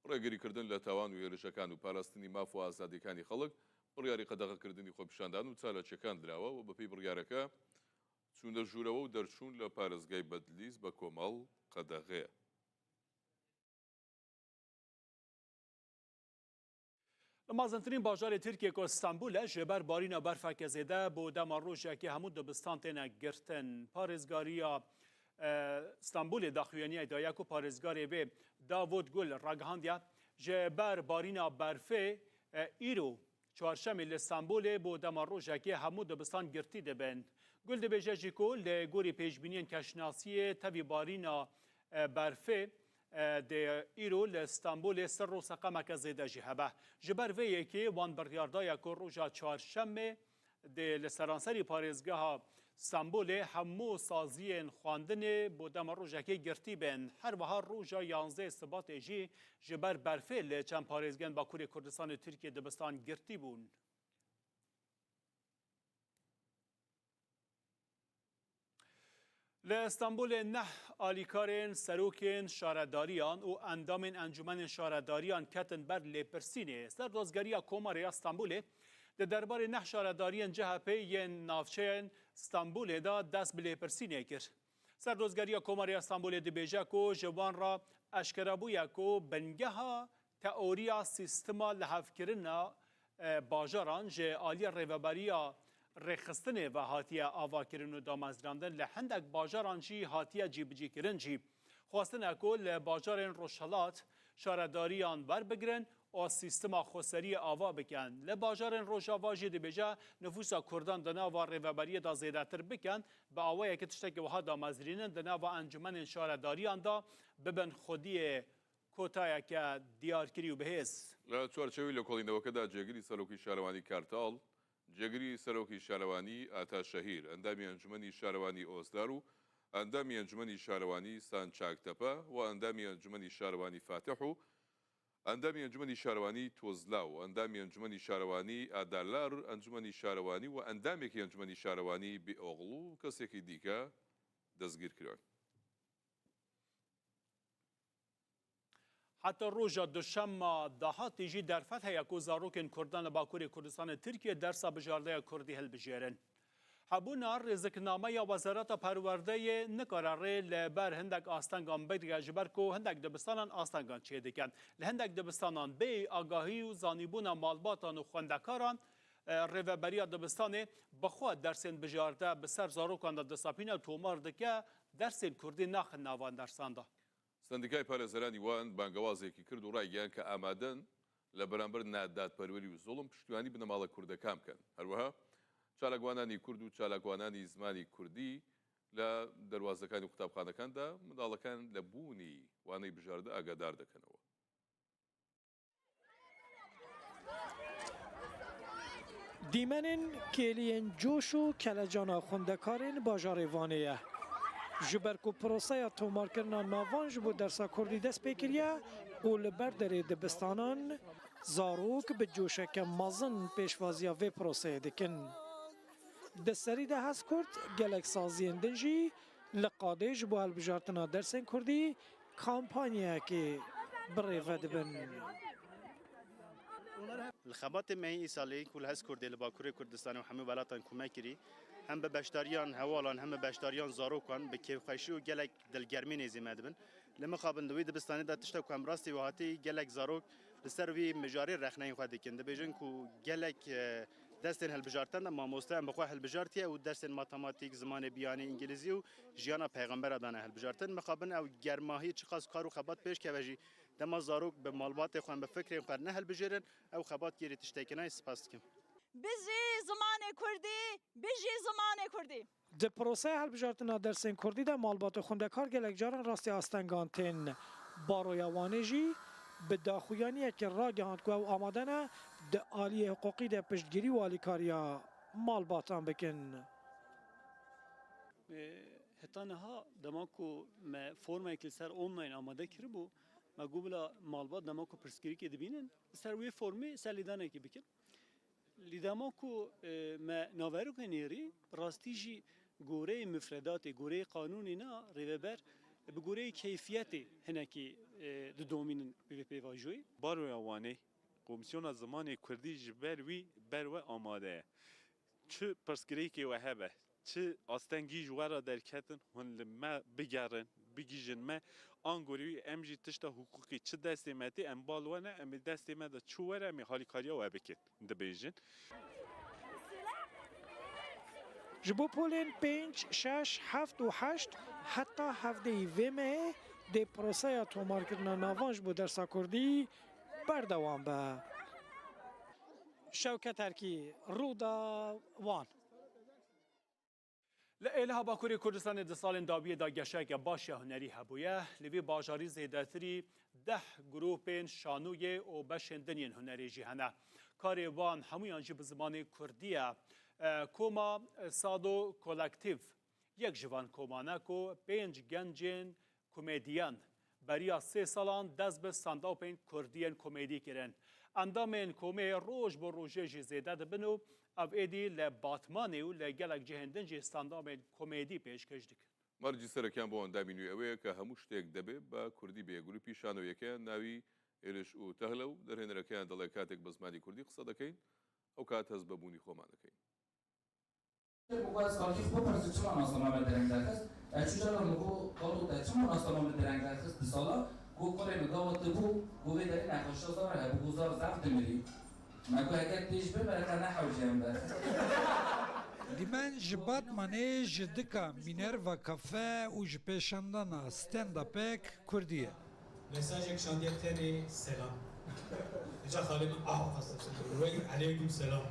ڕێگریکردن لە تاوان و هێرشەکان و پاراستنی ماف و ئازادییەکانی خەڵک بڕیاری قەدەغەکردنی خۆپیشاندان و چالاکییەکان دراوە و بەپێی بڕیارەکە چوونە ژوورەوە و دەرچوون لە پارێزگای بەدلیس بە کۆمەڵ قەدەغەیە. Li mezintirîn bajarê Tirkiyê ku Stenbûl e, ji ber barîna berfeke zêde bo dema rojekê hemû dibistan têne girtin. Parêzgariya Stenbûlê daxuyaniyek daye ku parêzgarê wê Davut Gul ragihandiye ji ber barîna berfê îro çarşemê li Stenbûlê bo dema rojekê hemû dibistan girtî dibin. Gul dibêje jî ku li gorî pêşbîniyên keşnasiyê tevî barîna berfê Dê îro li Stenbolê sir û seqemeke zêde jî hebe. Ji ber vê yekê wan biryar daye ku roja çarşemê dê li seranserî parêzgeha Stenbolê hemû saziyên xwendinê bo dema rojekê girtî bin. Her wiha roja yanzdeh Sibatê jî ji ber berfê li çend parêzgehên Bakurê Kurdistanê Tirkiyê dibistan girtî bûn. Li Stenbolê neh alîkarên serokên şaredariyan û endamên encûmenên şaredariyan ketin ber lêpirsînê. Serdozgeriya Komarê ya Stenbolê di derbarê neh şaredariyên CHP'ê yên navçeyên Stenbolê de dest bi lêpirsînê kir. Serdozgeriya Komarê ya Stenbolê dibêje ku ji wan re eşkere bûye ku bingeha Teoriya sîstima lihevkirina bajaran ji aliyê rêveberiya rêxistinê ve hatiye avakirin û damezrandin li hindek bajaran jî hatiye cîbicîkirin jî. Xwestine ku li bajarên rojhilat şaredariyan werbigirin û sîstima xweseriyê ava bikin. Li bajarên rojava jî dibêje nifûsa kurdan di nava rêveberiyê de zêdetir bikin, bi awayekî tiştekî wiha damezrînin di nava encûmenên şaredariyan de bibin xwediyê کۆتایەکە دیارکری و بەهێز. لە چوارچێوەی لێکۆڵینەوەکەدا جێگری سەرۆکی شارەوانی کارتاڵ، جێگری سەرۆکی شارەوانی ئاتاشەهیر، ئەندامی ئەنجومەنی شارەوانی ئۆزلار و ئەندامی ئەنجومەنی شارەوانی سانچاکتەپە و ئەندامی ئەنجومەنی شارەوانی فاتح و ئەندامی ئەنجومەنی شارەوانی تۆزلا و ئەندامی ئەنجومەنی شارەوانی ئادالار ئەنجومەنی شارەوانی و ئەندامێکی ئەنجومەنی شارەوانی بێئۆغڵو و کەسێکی دیکە دەستگیرکران. Heta roja duşema dahatî jî derfet heye ku zarokên Kurdan li Bakurê Kurdistanê Tirkiye dersa bijardeya Kurdî hilbijêrin. Hebûna rêziknameya Wezareta Perwerdeyê nikare rê li ber hindek astengan bigire ji ber ku hindek dibistanan astengan çêdikin. Li hindek dibistanan bêyî agahî û zanîbûna malbatan û xwendekaran rêveberiya dibistanê bi xwe dersên bijarde bi ser zarokan de disapîne û tomar dike, dersên Kurdî naxin nava dersan de. سەندیکای پارێزەرانی وان بانگەوازێکی کرد و ڕایگەیاند کە ئامادەن لە بەرامبەر نادادپەروەری و زوڵم پشتیوانی بنەماڵە کوردەکان بکەن. هەروەها چالاکوانانی کورد و چالاکوانانی زمانی کوردی لە دەروازەکانی قوتابخانەکاندا منداڵەکان لە بوونی وانەی بژاردە ئاگادار دەکەنەوە. Dîmenên kêliyên coş û kelecana xwendekarên bajarê Vanê ye. Ji ber ku proseya tomarkirina navan ji bo dersa Kurdî dest pê kiriye û li ber derê dibistanan zarok bi coşeke mezin pêşwaziya vê proseyê dikin. Di serî de Hezkurd gelek saziyên din jî li qadê ji bo hilbijartina dersên Kurdî kampanyayekê birêve dibin. Li xebatên me yên îsalê ku li Hezkurdê li Bakurê Kurdistanê û hemû welatan ku me kirî, hem bi beşdariyan hewalan hem bi beşdariyan zarokan bi kêfxweşî û gelek dilgermî nêzî me dibin. Li mixabin di wî dibistanê de tişta ku em rastî wê hatî gelek zarok li ser wî mijarê rexneyên xwe dikin. Dibêjin ku gelek. Dersên hilbijartin de mamosteyan bi xwe hilbijartiye û dersên matematîk, zimanê biyanî, îngilîzî û jiyana peyxembera dane hilbijartin. Mixabin ew germahî çiqas kar û xebat pêş keve jî dema zarok bi malbatê xwe bi fikrên xwe nehilbijêrin ew xebat kêrî tiştekî nayê sipas dikim. Bijî zimanê kurdî, bijî zimanê kurdî. Di proseya hilbijartina dersên kurdî de malbat û xwendekar gelek caran rastî astengan tên. Baroya Wanê jî bi daxuyaniyekê ragihand ku ew amade ne di aliyê hiqûqî de piştgirî û alîkariya malbatan bikin. Heta niha dema ku me formayek li ser online amade kiribû, me got bila malbat dema ku pirsgirêkê dibînin li ser wê formê serlêdanekê bikin. Li dema ku me naverokê nêrî, bi rastî jî goreyê mufredatê, goreyê qanûnê na rêveber bi goreyê keyfiyetê hinekî didomînin bi vê pêvajoyê. Baroya Wanê, Komîsyona Zimanê Kurdî ji ber wî ber we amade ye. Çi pirsgirêkê we hebe, Çi astengî ji we re derketin hûn li me bigerin, bigihîjin me. Angorî wî em jî tişta hiqûqî çi destê me tê em bal we ne, em ê destê me de çi were em ê halîkariya we bikin dibêjin. Ji bo polên pênc, şeş, heft û heşt heta hevdeyî vê mehê dê proseya tomarkirina navan ji bo dersa kurdî berdewam be. Şewket Erkî, Rûdaw, Wan. Li Êliha Bakurê Kurdistanê di salên dawiyê de geşeyeke baş ya hunerî hebûye. Li vî bajarî zêdetirî deh grûpên şanoyê û beşên din yên hunerê jî hene. Karê wan hemûyan jî bi zimanê kurdî ye. Koma Sado Kolektif yek ji van koman e ku pênc gencên Komedyen beriya sê salan dest bi stand-upên kurdî yên komedî kirin. Endamên komê roj bi rojê jî zêde dibin û ev êdî li Batmanê û li gelek cihên din jî stand-upên komedî pêşkêş dikin. Mercî serekiyan bo endamî nû ew ye ke hemû ştêk debê bi kurdî bê. Grûpî şanoyeke navî Êriş û Tehle û derhênerekeyan dele katêk bi zimanî kurdî qise dekeyn ew kat hest bi bûnî xweman dekeyn. Min got ez kalkî xwe bipirsim çima nasnama me dereng derxist. Ez çû cara min got kalo te çima nasnama min dereng derxist bi sala. Got kurê min gava tu bû got vê derê nexweşiya zar hebû got zar zehf dimirî. Me got heger tê ji bimire qe ne hewce em derxist. Dîmen ji Batmanê ji dika Minerva Cafe û ji pêşandana stand-upek kurdî ye. Mesajek şandiye tenê selam. Îca xalê min ah xwest wey eleykum selam.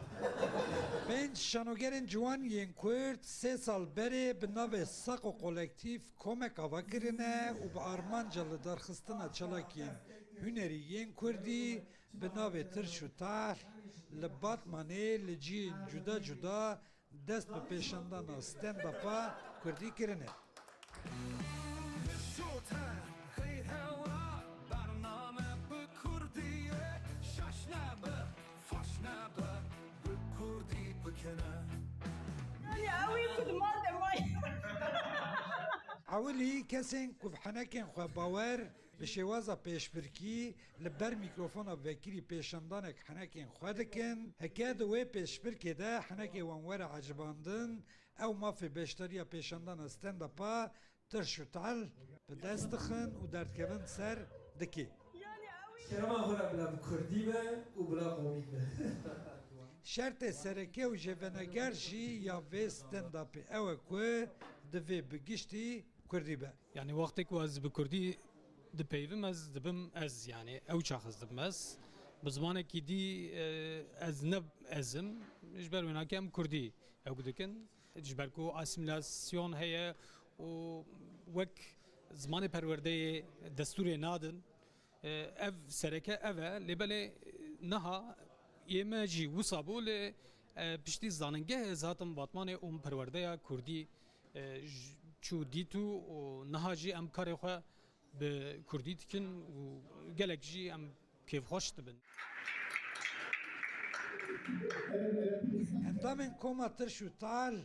Pênc şanogerên ciwan yên Kurd sê sal berê bi navê Saqo Kolektîf komek ava kirine û bi armanca lidarxistina çalakiyên hunerî yên Kurdî bi navê Tirş û Tehl li Batmanê li cihên cuda cuda Dest bi pêşandana stand-upa kurdî kirine. Ewilî kesên ku bi henekên xwe bawer bi şêwaza pêşbirkî li ber mîkrofona vekirî pêşandanek henekên xwe dikin, heke di wê pêşbirkê de henekê wan were ecibandin, ew mafê beşdariya pêşandana stand-upa tirş û tehl bi dest dixin û derdikevin ser dikê. Kerema xwe re bila bi kurdî be û bila komîk be. Şertê sereke û jêveneger jî ya vê stand-upê ew e ku divê bi giştî kurdî be. Yanî wextê ku ez bi kurdî dipeyvim ez dibim ez yanî ew çax ez dibim ez. Bi zimanekî dî ez ne ez im ji ber wênakê em kurdî ew dikin. Ji ber ku asîmîlasyon heye û wek zimanê perwerdeyê destûrê nadin. Ev sereke ev e lê belê niha yê me jî wisa bû lê piştî zanîngehê ez hatim Batmanê û min perwerdeya kurdî çû dît û niha jî em karê xwe bi kurdî dikin û gelek jî em kêfxweş dibin. Endamên Koma Tirş û Tal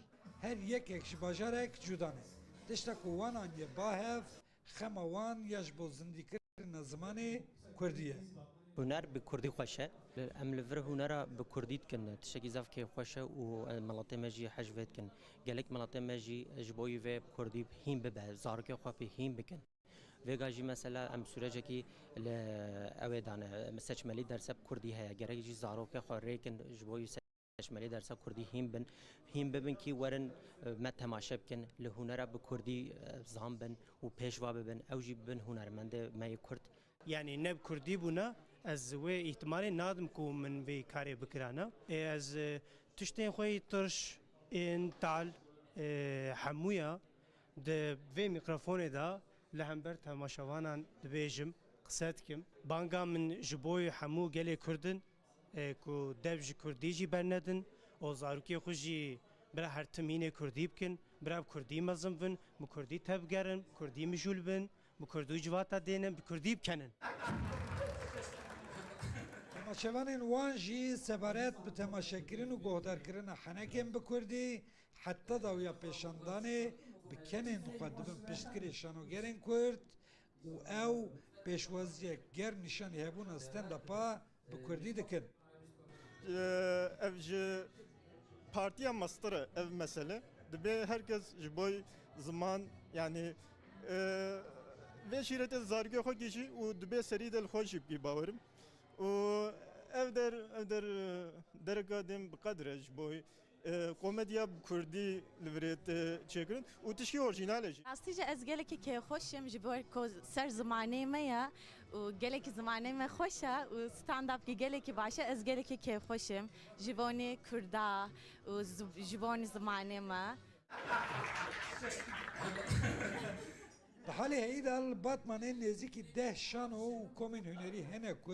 her yekek ji bajarek cuda ne. Tişta ku wan aniye ba hev Xema wan ya ji bo zindîkirina zimanê kurdî ye. Huner bi kurdî xweş e. Em li vir hunera bi kurdî dikin. Tiştekî zaf kêfxweş e û miletê me jî hez ji vê dikin. Gelek miletê me jî ji bo vê bi kurdî hîn bibe, zarokên xwe pê hîn bikin. Vêga jî mesela em sûrecekî li ewê dane. Seçmelî derse bi kurdî heye. Gerek jî zarokê xwe rêkin ji bo. Ji dersa Kurdî hîn bin, hîn bibin kî werin me temaşe bikin, li hunera bi Kurdî zan bin û pêşva bibin, ew jî bibin hunermendê me yê Kurd. Yanî ne bi Kurdî bûna ez wê îhtimalê nadim ku min vê karê bikirana. Ez tiştên xwe yê tirş ên tal hemûya di vê mîkrofonê de li hember temaşevanan dibêjim, qise dikim. Banga min ji bo hemû gelê Kurd in ku dev ji Kurdî jî bernedin û zarokê xwe jî bira her tim hînê Kurdî bikin, bira bi Kurdî mezin bin, bi Kurdî tevbigerin, bi Kurdî mijûl bin, bi Kurdî civata dênin, bi Kurdî bikenin. Temaşevanên wan jî sebaret bi temaşekirin û guhdarkirina henekên bi Kurdî heta dawiya pêşandanê bi kenên xwe dibin piştgirê şanogerên Kurd û ew pêşwaziyek germ nîşanî hebûna stand-upa bi kurdî dikin. Ev ji partiya meztir e ev mesele. Dibê her kes ji bo ziman yanî vê şîretê li zarokê xwe kişî û dibê serî de li xwe jî bikî bawerim. Û ev der ev der dereka dêm bi qedir e ji bo Komediya bi kurdî li virê tê çêkirin û tişkî orjînal e jî. Rastî jî ez gelekî kêfxweş im ji ber ku ser zimanê me ye û gelekî zimanê me xweş e û stand-up kî gelekî baş e ez gelekî kêfxweş im ji bonî kurda û ji bonî zimanê me. Di halê heyî de li Batmanê nêzîkî deh şano û komên hunerî hene ku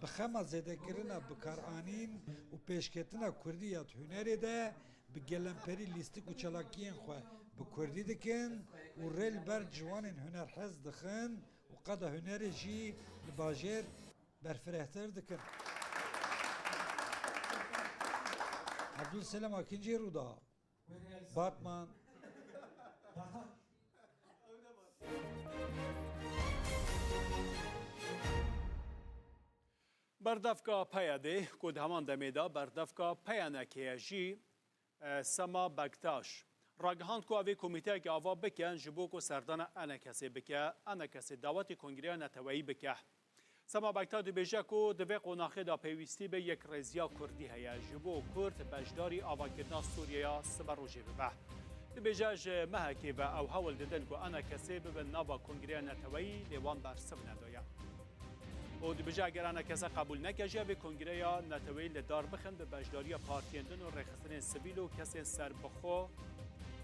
Bi xema zêdekirina bikaranîn û pêşketina kurdî ya di hunerê de bi gelemperî lîstik û çalakiyên xwe bi kurdî dikin û rê li ber ciwanên hunerhez dixin û qada hunerê jî li bajêr berfirehtir dikin. Abdulselam Akincî, Rûdaw, Batman. Berdevka PYD'ê ku di heman demê de berdevka PYNK'ê ye jî Sema Bektaş ragihand ku ev ê komîteyeke ava bikin ji bo ku serdana ENKS'ê bike, ENKS'ê dawetî Kongreya Neteweyî bike. Sema Bektaş dibêje ku di vê qonaxê de pêwîstî bi yekrêziya Kurdî heye ji bo Kurd beşdarî avakirina Sûriyeya siberojê bibe. Dibêje ji mehekê ve ew hewl didin ku ENKS'ê bibin nava Kongreya Neteweyî lê wan bersiv nedaye. Û dibêje eger ENKS qebûl neke jî ev ê Kongreya Neteweyî li dar bixin bi beşdariya partiyên din û rêxistinên sivîl û kesên serbixwe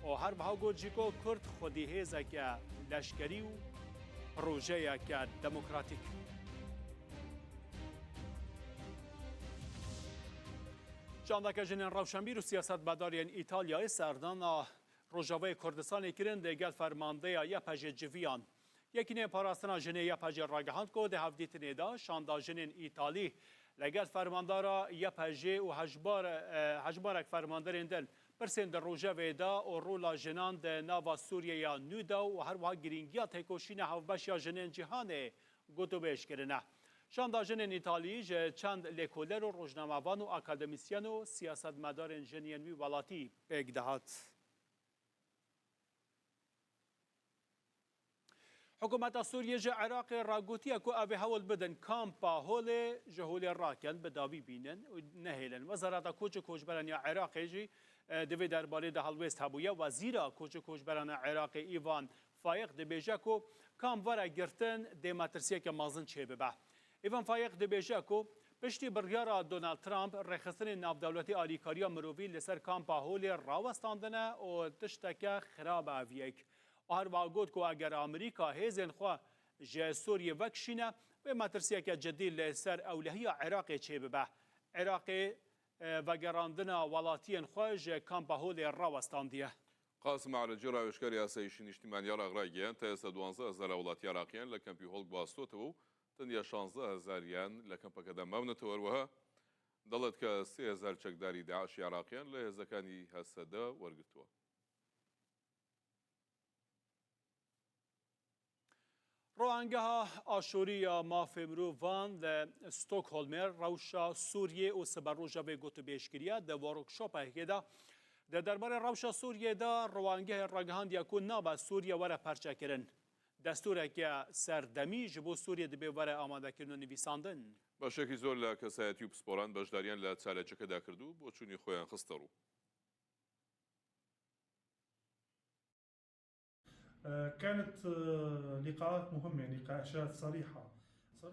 û her wiha got jî ku Kurd xwedî hêzeke leşkerî û projeyeke demokratîk. Şandeke jinên rewşenbîr û siyasetmedarên Îtalyayê serdana Rojavayê Kurdistanê kirin di gel fermandeya YPJ civiyan. Yekîneyên Parastina Jinê YPJ ragihand ku di hevdîtinê de şanda jinên Îtalî li gel fermandara YPJ û hejmarek fermanderên din Pirsên di rojevê de û rola jinan di nava Sûriyeya nû de û her wiha girîngiya têkoşîna hevbeş ya jinên cîhanê gotûbêj kirine. Şanda jinên Îtalî ji çend lêkoler û rojnamevan û akademîsyen û siyasetmedarên jin yên wî welatî pêk dihat. Hikûmeta Sûriyê ji Iraqê re gotiye ku ew ê hewl bidin kampa Holê ji holê rakin, bi dawî bînin û nehêlin. Wezareta Koç û Koçberan ya Iraqê jî di vê derbarê de helwêst hebûye. Wezîra Koç û Koçberan a Iraqê Îvan Fayiq dibêje ku kamp were girtin dê metirsiyeke mezin çêbibe. Îvan Fayiq dibêje ku piştî biryara Donald Trump rêxistinên navdewletî alîkariya mirovî li ser kampa Holê rawestandine û tişteke xirab e ev yek. Her wiha got ku eger Amerîka hêzên xwe ji Sûriyê vekişîne, wê metirsiyeke cidî li ser ewlehiya Iraqê çêbibe. Iraqê vegerandina welatiyên xwe ji kampa Holê rawestandiye. Qasim Erecî rawêjkarê Asayîşî Nîştîmanî ya Iraq ragihand, ta êsta duwanzdeh hezar welatî Iraqîyan li kempî Hol guhastotewê û tenya şanzdeh hezarîyan li kempeke de mawnetewe. Her wiha دەڵێت کە 3000 چەکداری داعشی عێراقیان لە هێزەکانی هەسەدە وەرگرتووە. Roangeha Aşûrî ya Mafê Mirovan li Stockholmê rewşa Sûriyê û siberoja vê gotûbêj kiriye. Di workshopekê de di derbarê rewşa Sûriyê de Roangehê ragihandiye ku nabe Sûriye were perçekirin. Destûreke serdemî ji bo Sûriyê dibê were amadekirin û nivîsandin. بەشێکی زۆر لە کەسایەتی و پسپۆران بەشداریان لە چالاکیەکەدا کرد و بۆچوونی خۆیان خستەڕوو. كانت لقاءات مهمة نقاشات صريحة.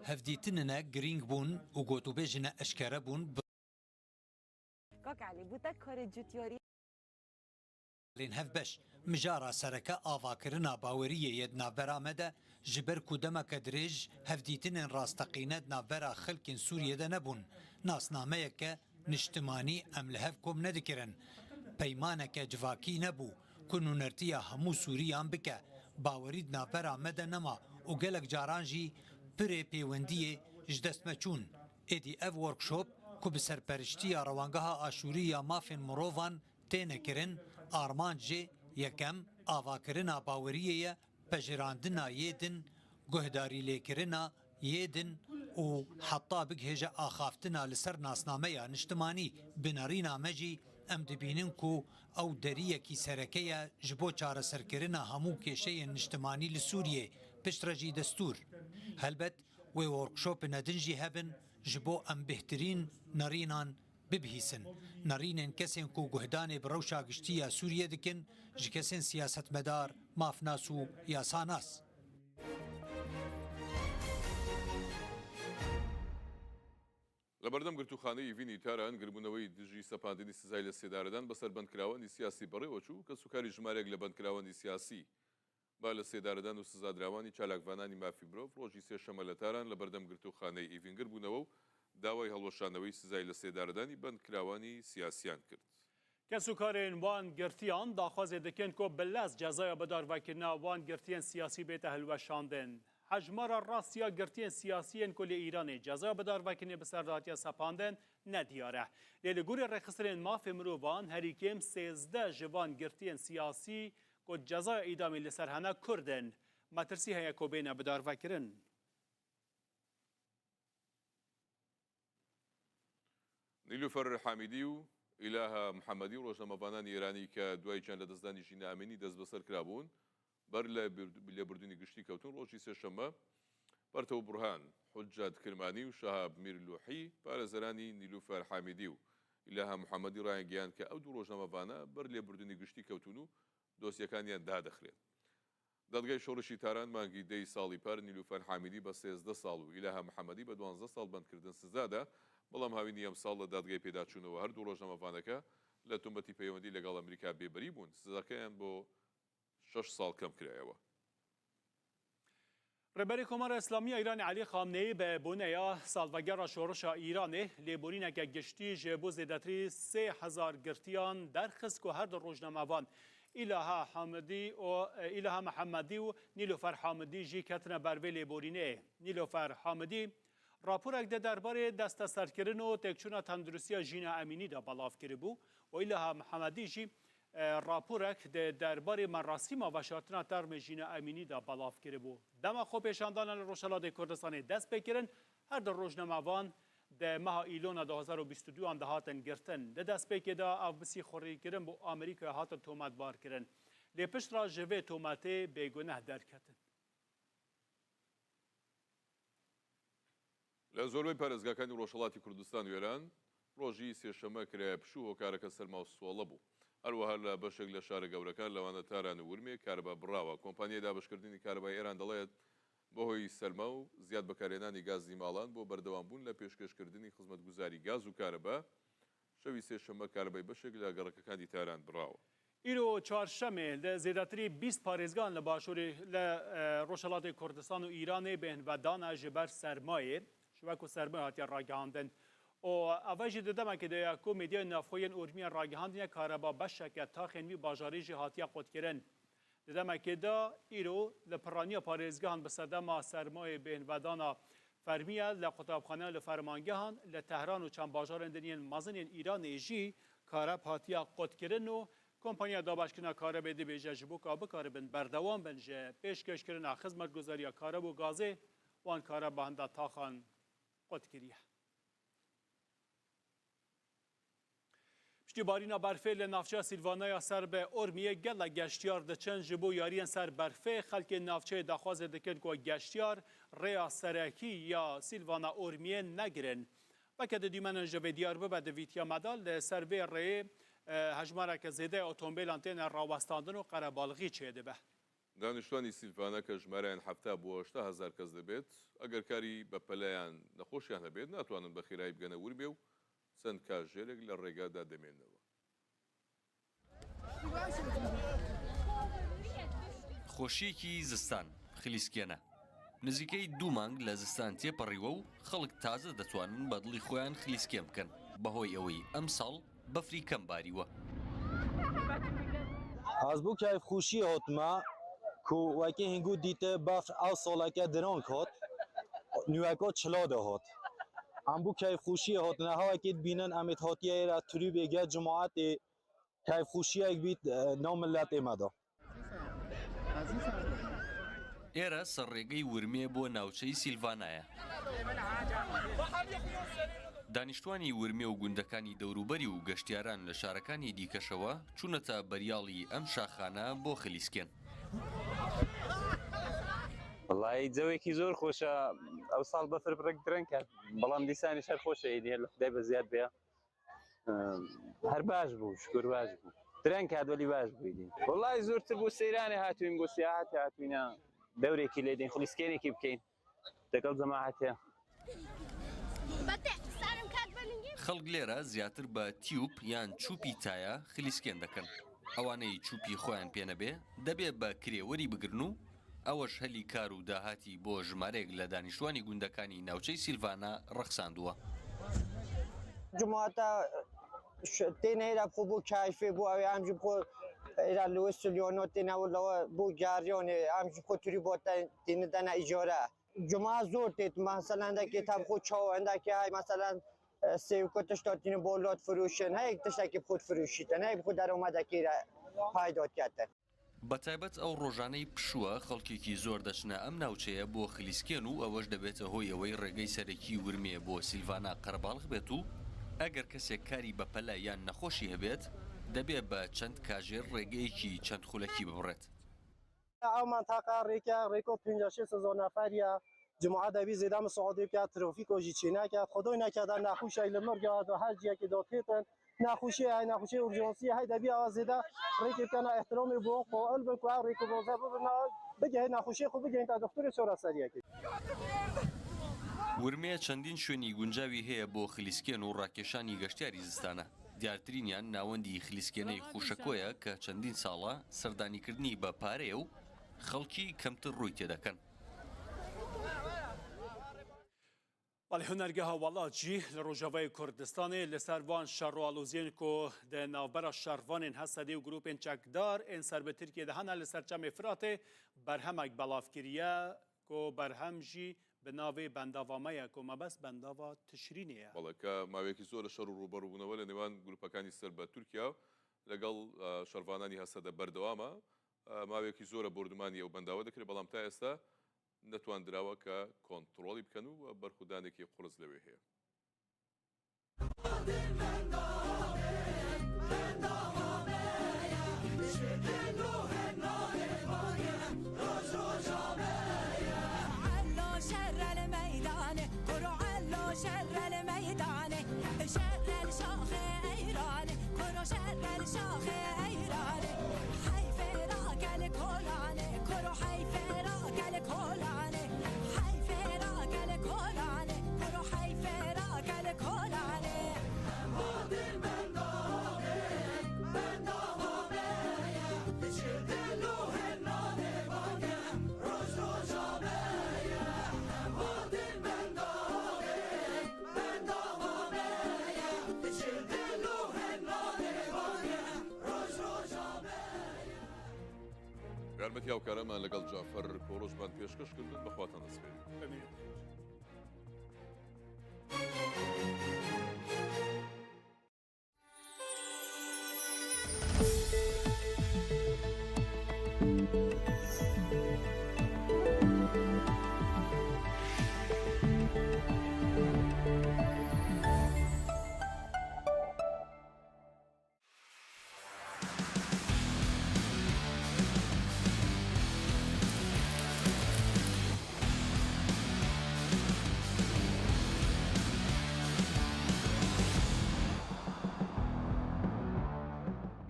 هەڤدیتننە گرینگ بوون و گۆتوبێژنە ئەشکەرە بوون بە. کاک عەلی بۆ تە کارێ جوتیاری. Lên hevbeş, mijara sereke avakirina baweriyê ye di navbera me de, ji ber ku demeke dirêj hevdîtinên rasteqîne di navbera xelkên Sûriyê de nebûn. Nasnameyeke niştimanî em li hev kom nedikirin. Peymaneke civakî nebû ku nûnertiya hemû Sûriyan bike. Bawerî di navbera me de nema û gelek caran jî pirê pêwendiyê ji dest me çûn. Êdî ev workshop ku bi serperiştiya Rewangeha Aşûrî ya Mafên Mirovan têne kirin, armanc jê yekem avakirina baweriyê ye, pejirandina yê din, guhdarîlêkirina yê din û heta bigihêje axaftina li ser nasnameya niştimanî. Bi nerîna me jî em dibînin ku ew deriyekî sereke ye ji bo çareserkirina hemû kêşeyên niştimanî li Sûriyê, piştre jî destûr. Helbet wê workshopine din jî hebin ji bo em bêhtirîn nerînan bibihîsin. Nerînên kesên ku guhdanê bi rewşa giştî ya Sûriyê dikin ji kesên siyasetmedar, mafnas û yasanas. لە بەردەم گرتووخانەی ئیڤینی تاران گربوونەوەی دژی سەپاندنی سزای لەسێدارەدان بەسەر بەندکراوانی سیاسی بەڕێوەچوو، کەسوکاری ژمارەیەک لە بەندکراوانی سیاسی بە لە سێدارەدان و سزادراوانی چالاکڤانانی مافی مرۆڤ ڕۆژی سێشەممە لە تاران لە بەردەم گرتووخانەی ئیڤین گربوونەوە و داوای هەڵوەشانەوەی سزای لە سێدارەدانی بەندکراوانی سیاسیان کرد. کەسوکارên wan girtiyan daxwazê dikin ku bi lez cezaya bidarvekirina wan girtiyên siyasî bête hilweşandin. Hejmara rast ya girtiyên siyasî yên ku li Îranê cezaya bidarvekirinê bi ser de hatiye sepandin ne diyar e. Lê li gorî rêxistinên mafê mirovan herî kêm 13 ji van girtiyên siyasî ku cezaya îdamê li ser hene Kurd in. Metirsî heye ku bêne bidarvekirin. نیلوفەر حامیدی و ئیلاهە محەمەدی ڕۆژنامەڤانانی ئێرانی کە دوای گیان لەدەستدانی ژینا ئەمینی دەستبەسەر کرابوون، بەر لە لێبوردنی گشتی کەوتن ڕۆژی سێشەممە پەرتەو بورهان حوجەت کرمانی و شەهاب میرلوحی پارێزەرانی نیلوفەر حامیدی و ئیلاهە محەمەدی ڕایانگەیاند کە ئەو دوو ڕۆژنامەڤانە بەر لێبوردنی گشتی کەوتوون و دۆسیەکانیان دادەخرێت. دادگای شۆڕشی تاران مانگی دەی ساڵی پار نیلوفەر حامیدی بە 13 ساڵ و ئیلاهە محەمەدی بە 12 ساڵ بەندکردن سزادا، بەڵام هاوینی ئەمساڵ لە دادگای پێداچوونەوە هەردوو ڕۆژنامەڤانەکە لە تۆمەتی پەیوەندی لەگەڵ ئەمریکا بێبەری بوون، سزاکەیان بۆ شەش ساڵ کەمکرایەوە. ڕێبەری کۆماری ئیسلامیی ئیران عەلی خامنەیی بە بۆنەیا ساڵڤەگەڕا شۆڕشا ئیرانێ لێبۆرینەکە گشتی ژ بۆ زێدەتری 3000 گرتیان دەرخست کو هەر دو ڕۆژنامەڤان ئیلاهە حامدی و ئیلاهە محەمەدی و نیلوفەر حامدی ژی کەتنە بەر ڤێ لێبۆرینێ. نیلوفەر حامدی ڕاپۆرەک دە دەربارەێ دەستەسەرکردن و تێکچوونا تەندروستیا ژینا ئەمینی دا بەڵاڤ کربوو و ئیلاهە محەمەدی ژی ڕاپۆرەک دە دەربارەێ مەراسیما ڤەشارتنا تەرمێ ژینا ئەمینی دا بەڵاڤ کربوو. دەما خۆپێشاندانە لە ڕۆژهەڵاتێ کوردستانێ دەست پێ کرن، هەر دو ڕۆژنامەڤان دە مەها ئیلۆنا 2022 ئان دەهاتن گرتن. دە دەستپێکێ دا ئەڤ بە سیخوڕیکردن بۆ ئامریکا هاتن تۆمەتبارکردن. لێ پشتڕا ژ ڤێ تۆمەتێ بێگونەه دەرکەتن. لە زۆربەی پارێزگاکانی ڕۆژهەڵاتی کوردستان و ئێران ڕۆژی سێشەممە کرایە پشوو، هۆکارەکە سەرما و سۆڵە بوو. هەروەها لە بەشێک لە شارە گەورەکان لەوانە تاران و ورمێ کارەبا بڕاوە. کۆمپانیای دابەشکردنی کارەبای ئێران دەڵێت، بەهۆی سەرما و زیاد بەکارهێنانی گازی ماڵان بۆ بەردەوامبوون لە پێشکەشکردنی خزمەتگوزاری گاز و کارەبا، شەوی سێشەممە کارەبای بەشێک لە گەڕەکەکانی تاران بڕاوە. ئیرۆ چوارشەمێ لە زێدەتری 20 پارێزگان لە باشووری لە ڕۆژهەڵاتی کوردستان و ئیرانێ بێهنڤەدانە ژ بەر سەرمایێ ژ وەکو سەرمای هاتیە ڕاگەهاندن و ئەڤە ژی دە دەمەکێ دە یە کو مێدیای ناوخۆ yên ئورمیە ڕاگەهاندنیە کارەبا بەشەکە تاخێن وی باژاری ژی هاتیە قوتکردن دە دەمەکێ دا ئیرۆ لە پڕانیە پارێزگەهان بە سەدەما سەرمایێ بێهنڤەدانا فەرمیە لە قوتابخانە لە فەرمانگەهان لە تەهران و چەند باژارێن din yên مەزن yên ئیرانێ ژی کارەب هاتیە قوتکردن و کۆمپانیا دابەشکردنا کارەبێ دبێژە ژ بۆ کا بکاربن بەردەوام بن ژ پێشکەشکردنا خزمەتگوزارییا کارەب و گازێ وان کارەب بە هەندا تاخان قوت کریە. Piştî barîna berfê li navçeya Sîlvana ya ser bi Urmiyê gelek geştyar diçin ji bo yariyên ser berfê. Xelkê navçeyê daxwazê dikin ku geştyar rêya serekî ya Sîlvana Urmiyê negirin. Weke di dîmenên ji vê diyar bibe di vîtiya me de li ser vê rêyê hejmareke zêde ya otombêlan têne rawestandin û qerebalixî çêdibe. دانیشتوانی سیلڤانا کە ژمارەیان 70 بۆ 80 هەزار کەس دەبێت، ئەگەر کاری بەپەلە یان نەخۆشیان هەبێت ناتوانن بە خێرایی بگەنە ورمێ و چەند کاژێرێک لە ڕێگادا دەمێننەوە. خۆشییەکی زستان خلیسکێنە. نزیکەی دوو مانگ لە زستان تێپەڕیوە و خەڵک تازە دەتوانن بە دڵی خۆیان خلیسکێن بکەن، بەهۆی ئەوەی ئەمساڵ بەفری کەم باریوە. ئاز بۆ کەیفخۆشی هاتمە کو وەکی هینگو دیتە بەفر ئەو ساڵەکە درەنگ هات نوەکە چلا دەهات ئەم بۆ کەیفخۆشی هاتنە هەوەکیت بینن ئەمێت هاتیە ئێرە تریبێ گە جماعەتێ کەیفخۆشیەک بیت ناو ملەت ئێمەدا. ئێرە سەر ڕێگەی ورمێ بۆ ناوچەی سیلڤانایە. دانیشتوانی ورمێ و گوندەکانی دەوروبەری و گەشتیاران لە شارەکانی دیکەشەوە چوونەتە بەریاڵی ئەم شاخانە بۆ خلیسکێن. وەڵایی جەوێکی زۆر خۆشە ئەوساڵ بەفر بڕێک درەنگ هات بەڵام دیسانیش هەر خۆشە ئیدی هەر لە خودای بەزیاد بێ هەر باش بوو شکر باش بوو درەنگ هات وەلی باش بوو ئیدی وەڵایی زۆرتر بۆ سەیرانێ هاتووین بۆ سیاحەت هاتووینە دەورێکی لێ دێین خلیسکێنێکی بکەین دەگەڵ جەماعەتێ. خەڵک لێرە زیاتر بە تیوپ یان چوپی تایە خلیسکێن دەکەن، ئەوانەی چوپی خۆیان پێ نەبێ دەبێ بە کرێ وەری بگرن و ئەوەش هەلی کار و داهاتی بۆ ژمارەیەک لە دانیشتوانی گوندەکانی ناوچەی سیلڤانا ڕەخساندووە. جماعت تێنە ئێرە بخۆ بۆ کایفێ بۆ ئەوێ ئەمژ بخۆ ئێرە لوس سلیۆنۆ تێنە لەوە بۆ گاریۆنێ ئەمژ خۆ توری بۆ تێنە دەنە ئیجارە جمعە زۆر تێت مەسەلەن هەندێکی تا بخۆ چاو هەندێکی های مەسەلەن سێوکە تشتا تینە بۆ لات فروشن هەیەک تشتێکی بخۆت فروشیتن هەیە بخۆ دەرۆمەدەکی پایدات کردن. بەتایبەت ئەو ڕۆژانەی پشووە خەڵکێکی زۆر دەچنە ئەم ناوچەیە بۆ خلیسکێن و ئەوەش دەبێتە هۆی ئەوەی ڕێگەی سەرەکی ورمێ بۆ سیلڤانا قەرەباڵغ بێت و ئەگەر کەسێک کاری بەپەلە یان نەخۆشی هەبێت دەبێ بە چەند کاژێر ڕێگەیەکی چەند خولەکی ببڕێت. ئەو مەنتەقە ڕێکە ڕێکۆ 56 هەزار نەفەریە جماعە دەبی زێدە مساعدێ بکات ترافیکۆ ژی چێ نەکات خدای نەکەدە نەخوشێک لە مرگە هات و هەر جیەکی داتێتن نەخوشی هەی نەخوشی ئورژانسی هەی دەبی ئەوە زێدە ڕێکی بکەنە ئیحترامی بۆ قائل بن کو ئەو ڕێک و بازە ببنە بگەین نەخوشی خو بگەین تا دکتۆر چارەسەریەکی. ورمێ چەندین شوێنی گونجاوی هەیە بۆ خلیسکێن و ڕاکێشانی گەشتیاری زستانە. دیارترینیان ناوەندی خلیسکێنەی خوشەکۆیە کە چەندین ساڵە سەردانیکردنی بە پارەیە و خەڵکی کەمتر ڕووی تێدەکەن. بەڵێ هونەرگەها وەڵات ژی لە ڕۆژاڤای کوردستانێ لە سەر وان شەڕ و ئاڵۆزیەن کو di navbera şervanên HSD û grûpên çekdar ên ser bi Tirkiyê de hene li ser çemê Firatê berhemek belav kiriye ku berhem jî bi navê Bendava me ye ku mebest Bendava Tişrînê ye. بەڵێ کە ماوەیەکی زۆرە شەڕ و ڕووبەڕووبوونەوە لە نێوان گروپەکانی سەر بە تورکیا لەگەڵ شەڕڤانانی هەسەدە بەردەوامە، ماوەیەکی زۆرە بۆردومانی ئەو بەنداوە دەکرێت، بەڵام تا ئێستا نەتواندراوە کە کۆنتڕۆڵی بکەن و بەرخودانێکی قوڕس لەوێ هەیە. یارمەتی هاوکارانمان لەگەڵ جافەر کۆڕۆشمان پێشکەش کردن بەخواتان دەسپێرین.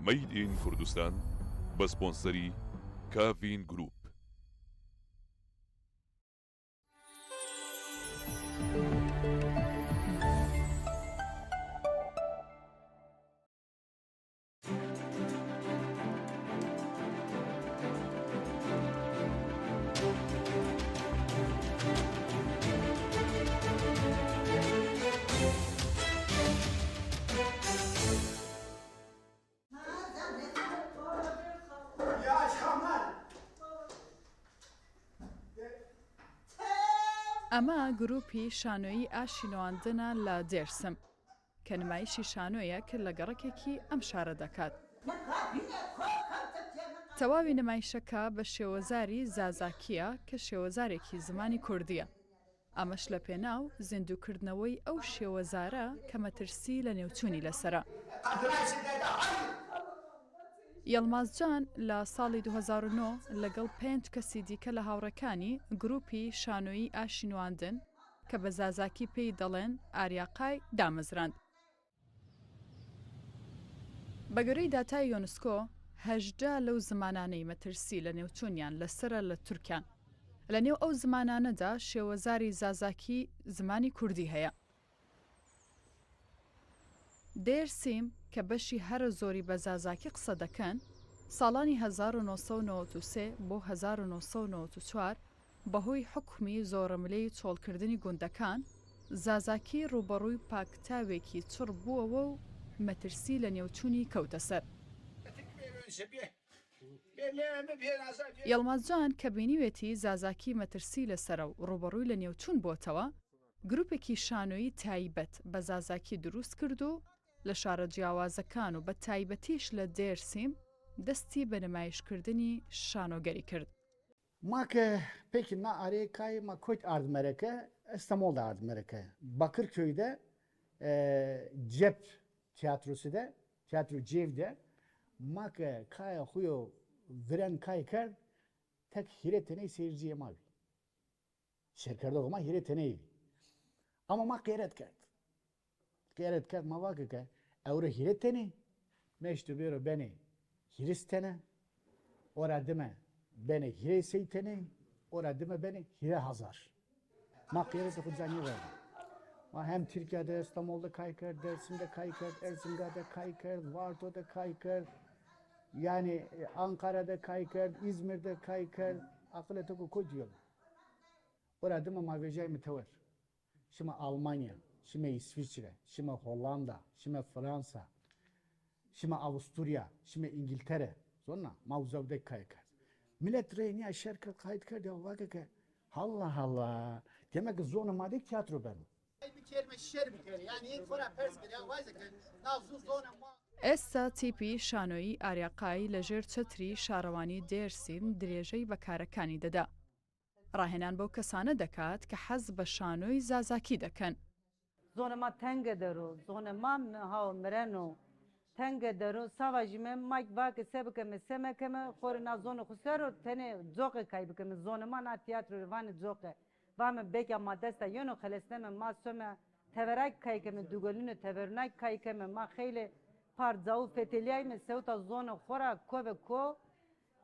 مەید ئین کوردستان بە سپۆنسەری کاڤین گروپ. ئەمە گروپی شانۆیی ئاشی نواندنە لە دێرسم. کە نمایشی شانۆیەک لە گەڕەکێکی ئەم شارە دەکات. تەواوی نمایشەکە بە شێوەزاری زازاکییە کە شێوەزارێکی زمانی کوردییە، ئەمەش لە پێناو زیندووکردنەوەی ئەو شێوەزارە کە مەترسی لەنێوچوونی لەسەرە. یەڵماز جان لە ساڵی 2009 لەگەڵ پێنج کەسی دیکە لە هاوڕێکانی گرووپی شانۆیی ئاشی نواندن کە بە زازاکی پێی دەڵێن ئاریاقای دامەزراند. بە گوێرەی داتای یۆنسکۆ، 18 لەو زمانانەی مەترسی لەنێوچوونیان لەسەرە لە تورکیان. لەنێو ئەو زمانانەدا شێوەزاری زازاکی زمانی کوردی هەیە. دێرسیم کە بەشی هەرە زۆری بە زازاکی قسە دەکەن، ساڵانی 1993 بۆ 1994 بەهۆی حوکمی زۆرەملێی چۆڵکردنی گوندەکان، زازاکی ڕووبەڕووی پاکتاوێکی چڕ بووەوە و مەترسی لەنێوچوونی کەوتە سەر. یەڵماز جان کە بینیوێتی زازاکی مەترسی لەسەرە و ڕووبەڕووی لەنێوچوون بۆتەوە، گروپێکی شانۆیی تایبەت بە زازاکی دروست کرد و لە شارە جیاوازەکان و بە تایبەتیش لە دێرسیم دەستی بە نمایشکردنی شانۆگەری کرد. Ma ke peki na arê kay ma koyt ard mereke, Estemol de ard mereke. Bakırköy'de Cep tiyatrosu de, tiyatro Cevde ma ke kaya xuyo viren kay kerd tek hire teney seyirciye ma bi. Şerkerdoğ ma hire teney bi. Ama ma qeyret kerd. Qeyret kerd ma va ke ewro hire teney meştu bêro benê hiris tene ora dime benê hirê sey tene ora dime benê hire hazar. Ma qeyretê xo ca nêverda. Ma hem Türkiye'de İstanbul'da kay kerd, Dersim'de kay kerd, Erzincan'da kay kerd, Varto'da kay kerd. Yani Ankara'da kay kerd, İzmir'de kay kerd. Akıl ete ko diyor. Ora dime ma vejay mütever. Şima Almanya, şima İsviçre, şima Hollanda, şima Fransa, şima Avusturya, şima İngiltere. Sonra ma uzavde kay kerd. Millet reyniya şerke kayıt kerd ya vake ke Allah Allah. Demek ki zonu madek tiyatro ben. ئێستا تیپی شانۆیی ئاریاقای لە ژێر چەتری شارەوانی دێرسیم درێژەی بە کارەکانی دەدا. ڕاهێنان بەو کەسانە دەکات کە حەز بە شانۆی زازاکی دەکەن. Zonê ma tenge dero, zonê ma hao mireno. Tenge dero, savajime ma va ke sebikeme semekeme, xorê na zonê xo sero tenê coqe kay bikeme. Zonê ma na tiyatro rê vanê coqe. Vame beka ma desta yeno xelesneme ma some teverak kaykeme dugelino teverunak kaykeme ma xeylê par cawu feteliyayme sewta zonê xo ra ko ve ko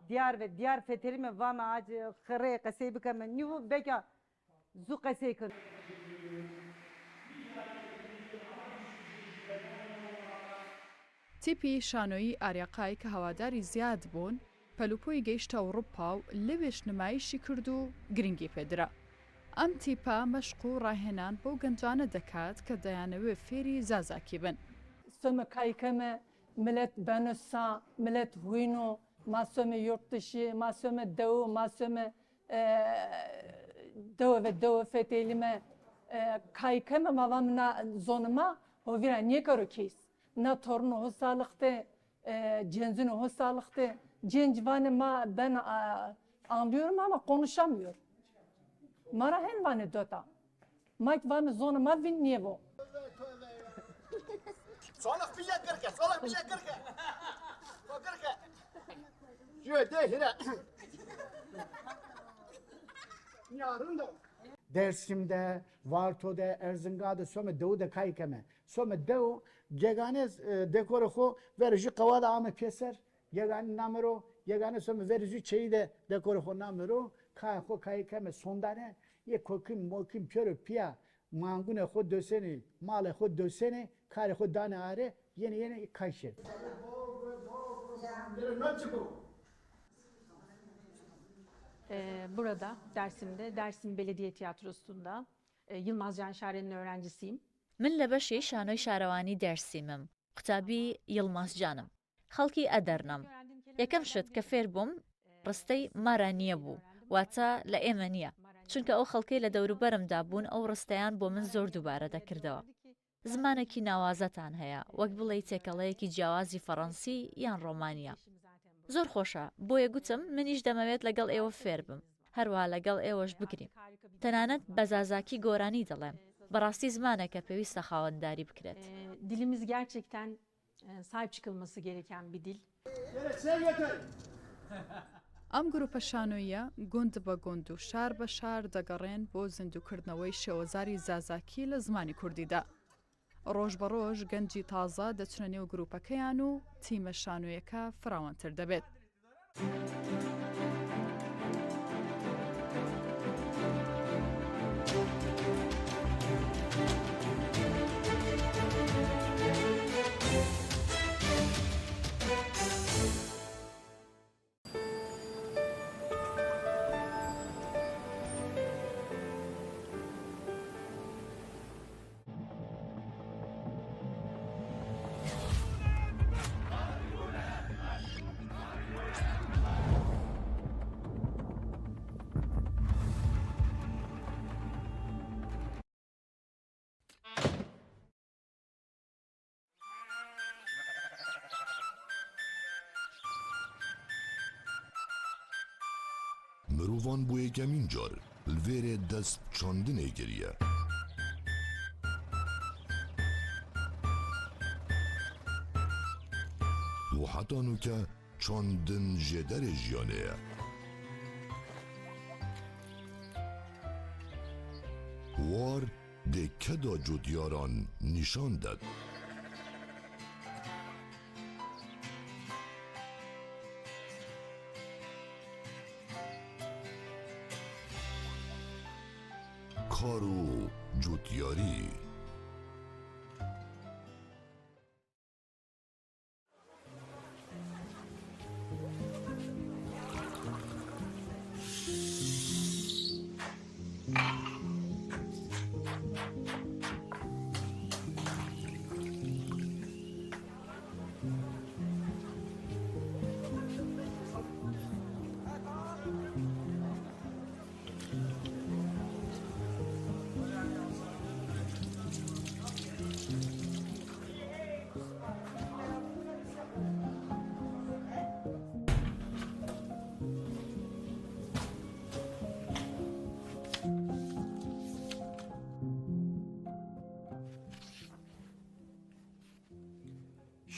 diyar ve diyar fetelime vame ac xırê qesey bikeme nivu beka zu qesey kin. تیپی شانۆیی ئاریاقای کە هەواداری زیاد بوون، پەلوپۆی گەیشتە ئەوڕوپا و لەوێش نمایشی کرد و گرنگی پێ درا. ئەم تیپە مەشق و ڕاهێنان بەو گەنجانە دەکات کە دەیانەوێ فێری زازاکی بن. Some kaykeme milet beno sa, milet huyno, ma some yurt dışı, ma some dewu, ma some dewe ve dewe fetelime kaykeme ma vam na zonuma hovira nêkero keys. Na torunu ho salıqte, cenzinu ho salıqte. Cenc vanê ma ben anlıyorum ama konuşamıyorum. Mara hen vanê dota. Ma vanê zonu ma vin nêvo. Dersim'de, Varto'da, Erzincan'da, some dewu de kaykeme. Some dew gegane dekorê xo verê jü qewa de ame pêser, gegane name ro, gegane some verê jü çeyi de dekorê xo name ro, kayê xo kayê keme sondane, yê kokim mokim pêro piya mangunê xo dosenê, malê xo dosenê, karê xo danê are, yenê yenê kay kenê. Burada Dersim'de, Dersim Belediye Tiyatrosu'nda Yılmaz Canşaren'in öğrencisiyim. من لە بەشی شانۆی شارەوانی دێرسیمم، قوتابی یڵماز جانم، خەڵکی ئەدەرنەم. یەکەم شت کە فێر بووم ڕستەی مارا نییە بوو، واتە لە ئێمە نییە، چونکە ئەو خەڵکەی لە دەوروبەرمدا بوون ئەو ڕستەیان بۆ من زۆر دووبارە دەکردەوە. زمانێکی ناوازەتان هەیە، وەک بڵێی تێکەڵەیەکی جیاوازی فەڕەنسی یان ڕۆمانییە. زۆر خۆشە، بۆیە گوتم منیش دەمەوێت لەگەڵ ئێوە فێر بم، هەروەها لەگەڵ ئێوەش بگریم. تەنانەت بە زازاکی گۆرانی دەڵێم. بەڕاستی زمانێکە پێویستە خاوەنداری بکرێت. Dilimiz gerçekten sahip çıkılması gereken bir dil. ئەم گروپە شانۆییە گوند بە گوند و شار بە شار دەگەڕێن بۆ زیندووکردنەوەی شێوەزاری زازاکی لە زمانی کوردیدا. ڕۆژ بە ڕۆژ گەنجی تازە دەچنە نێو گروپەکەیان و تیمە شانۆیەکە فراوانتر دەبێت. Mirovan bo yekemîn car li vêrê dest bi çandinê kiriye. Û heta nûke çandin jêderê jiyanê ye. War dê keda cotyaran nîşan det. Kar û cotyarî.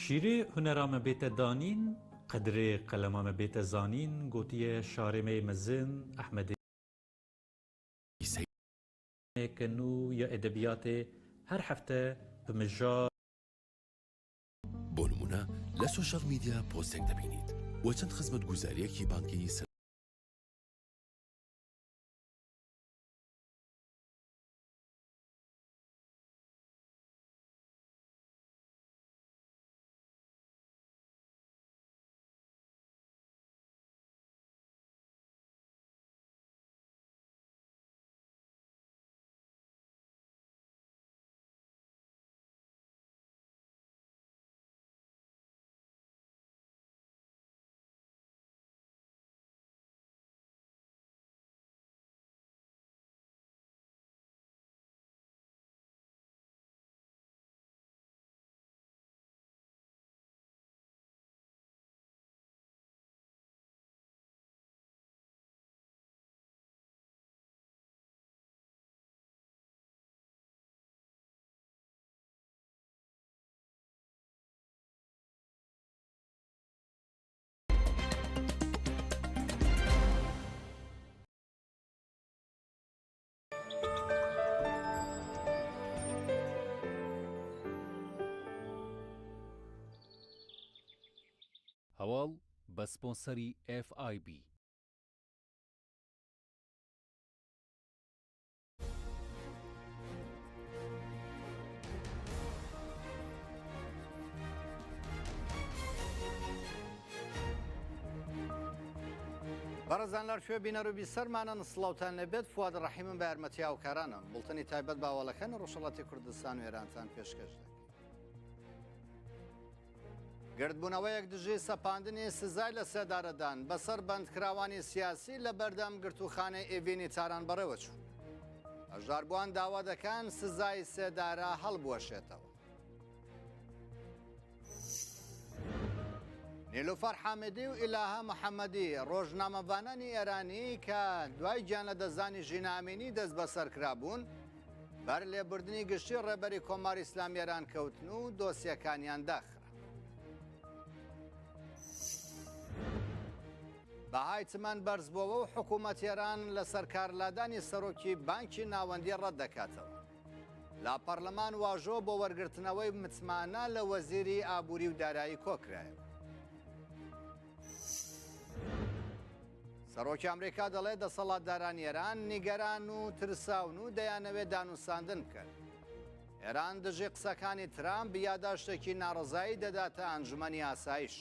Şîrê hunera me bête danîn, qedrê qelema me bête zanîn, gotiye şarê me yê mezin Ehmedê Seyeke nû ya edebiyatê her hefte bi mijar. بۆ نموونە لە سۆشیال میدیا پۆستێک دەبینیت و چەند خزمەتگوزارییەکی بانکی سەر. هەواڵ بە سپۆنسەری FIB. بەڕێزان لەر کوێ بینەر و بیسەرمانن سڵاوتان لێبێت فواد ڕەحیمم بە یارمەتی هاوکارانم بوڵتەنی تایبەت بە هەواڵەکانی ڕۆژهەڵاتی کوردستان و ئێرانتان پێشکەش دەکەین. گردبوونەوەیەک دژی سەپاندنی سزای لە سێدارەدان بەسەر بەندکراوانی سیاسی لە بەردەم گرتووخانەی ئێڤینی تاران بەڕێوەچوو. بەشداربووان داوا دەکەن سزای سێدارە هەڵبوەشێتەوە. نیلوفەر حامدی و ئیلاهە محەممەدی ڕۆژنامەڤانانی ئێرانی کە دوای گیانلەدەستدانی ژینا ئەمینی دەستبەسەر کرابوون، بەر لێبوردنی گشتی ڕێبەری کۆماری ئیسلامی ئێران کەوتن و دۆسیەکانیان داخرا. بەهای تمەن بەرزبووەوە و حکوومەت ئێران لەسەر کارلادانی سەرۆکی بانکی ناوەندی ڕەت دەکاتەوە. لە پەرلەمان واژۆ بۆ وەرگرتنەوەی متمانە لە وەزیری ئابووری و دارایی کۆکرایەوە. سەرۆکی ئەمریکا دەڵێت دەسەڵاتدارانی ئێران نیگەران و ترساون و دەیانەوێت دانوساندن بکەن. ئێران دژی قسەکانی ترامپ یاداشتێکی ناڕەزایی دەداتە ئەنجومەنی ئاسایش.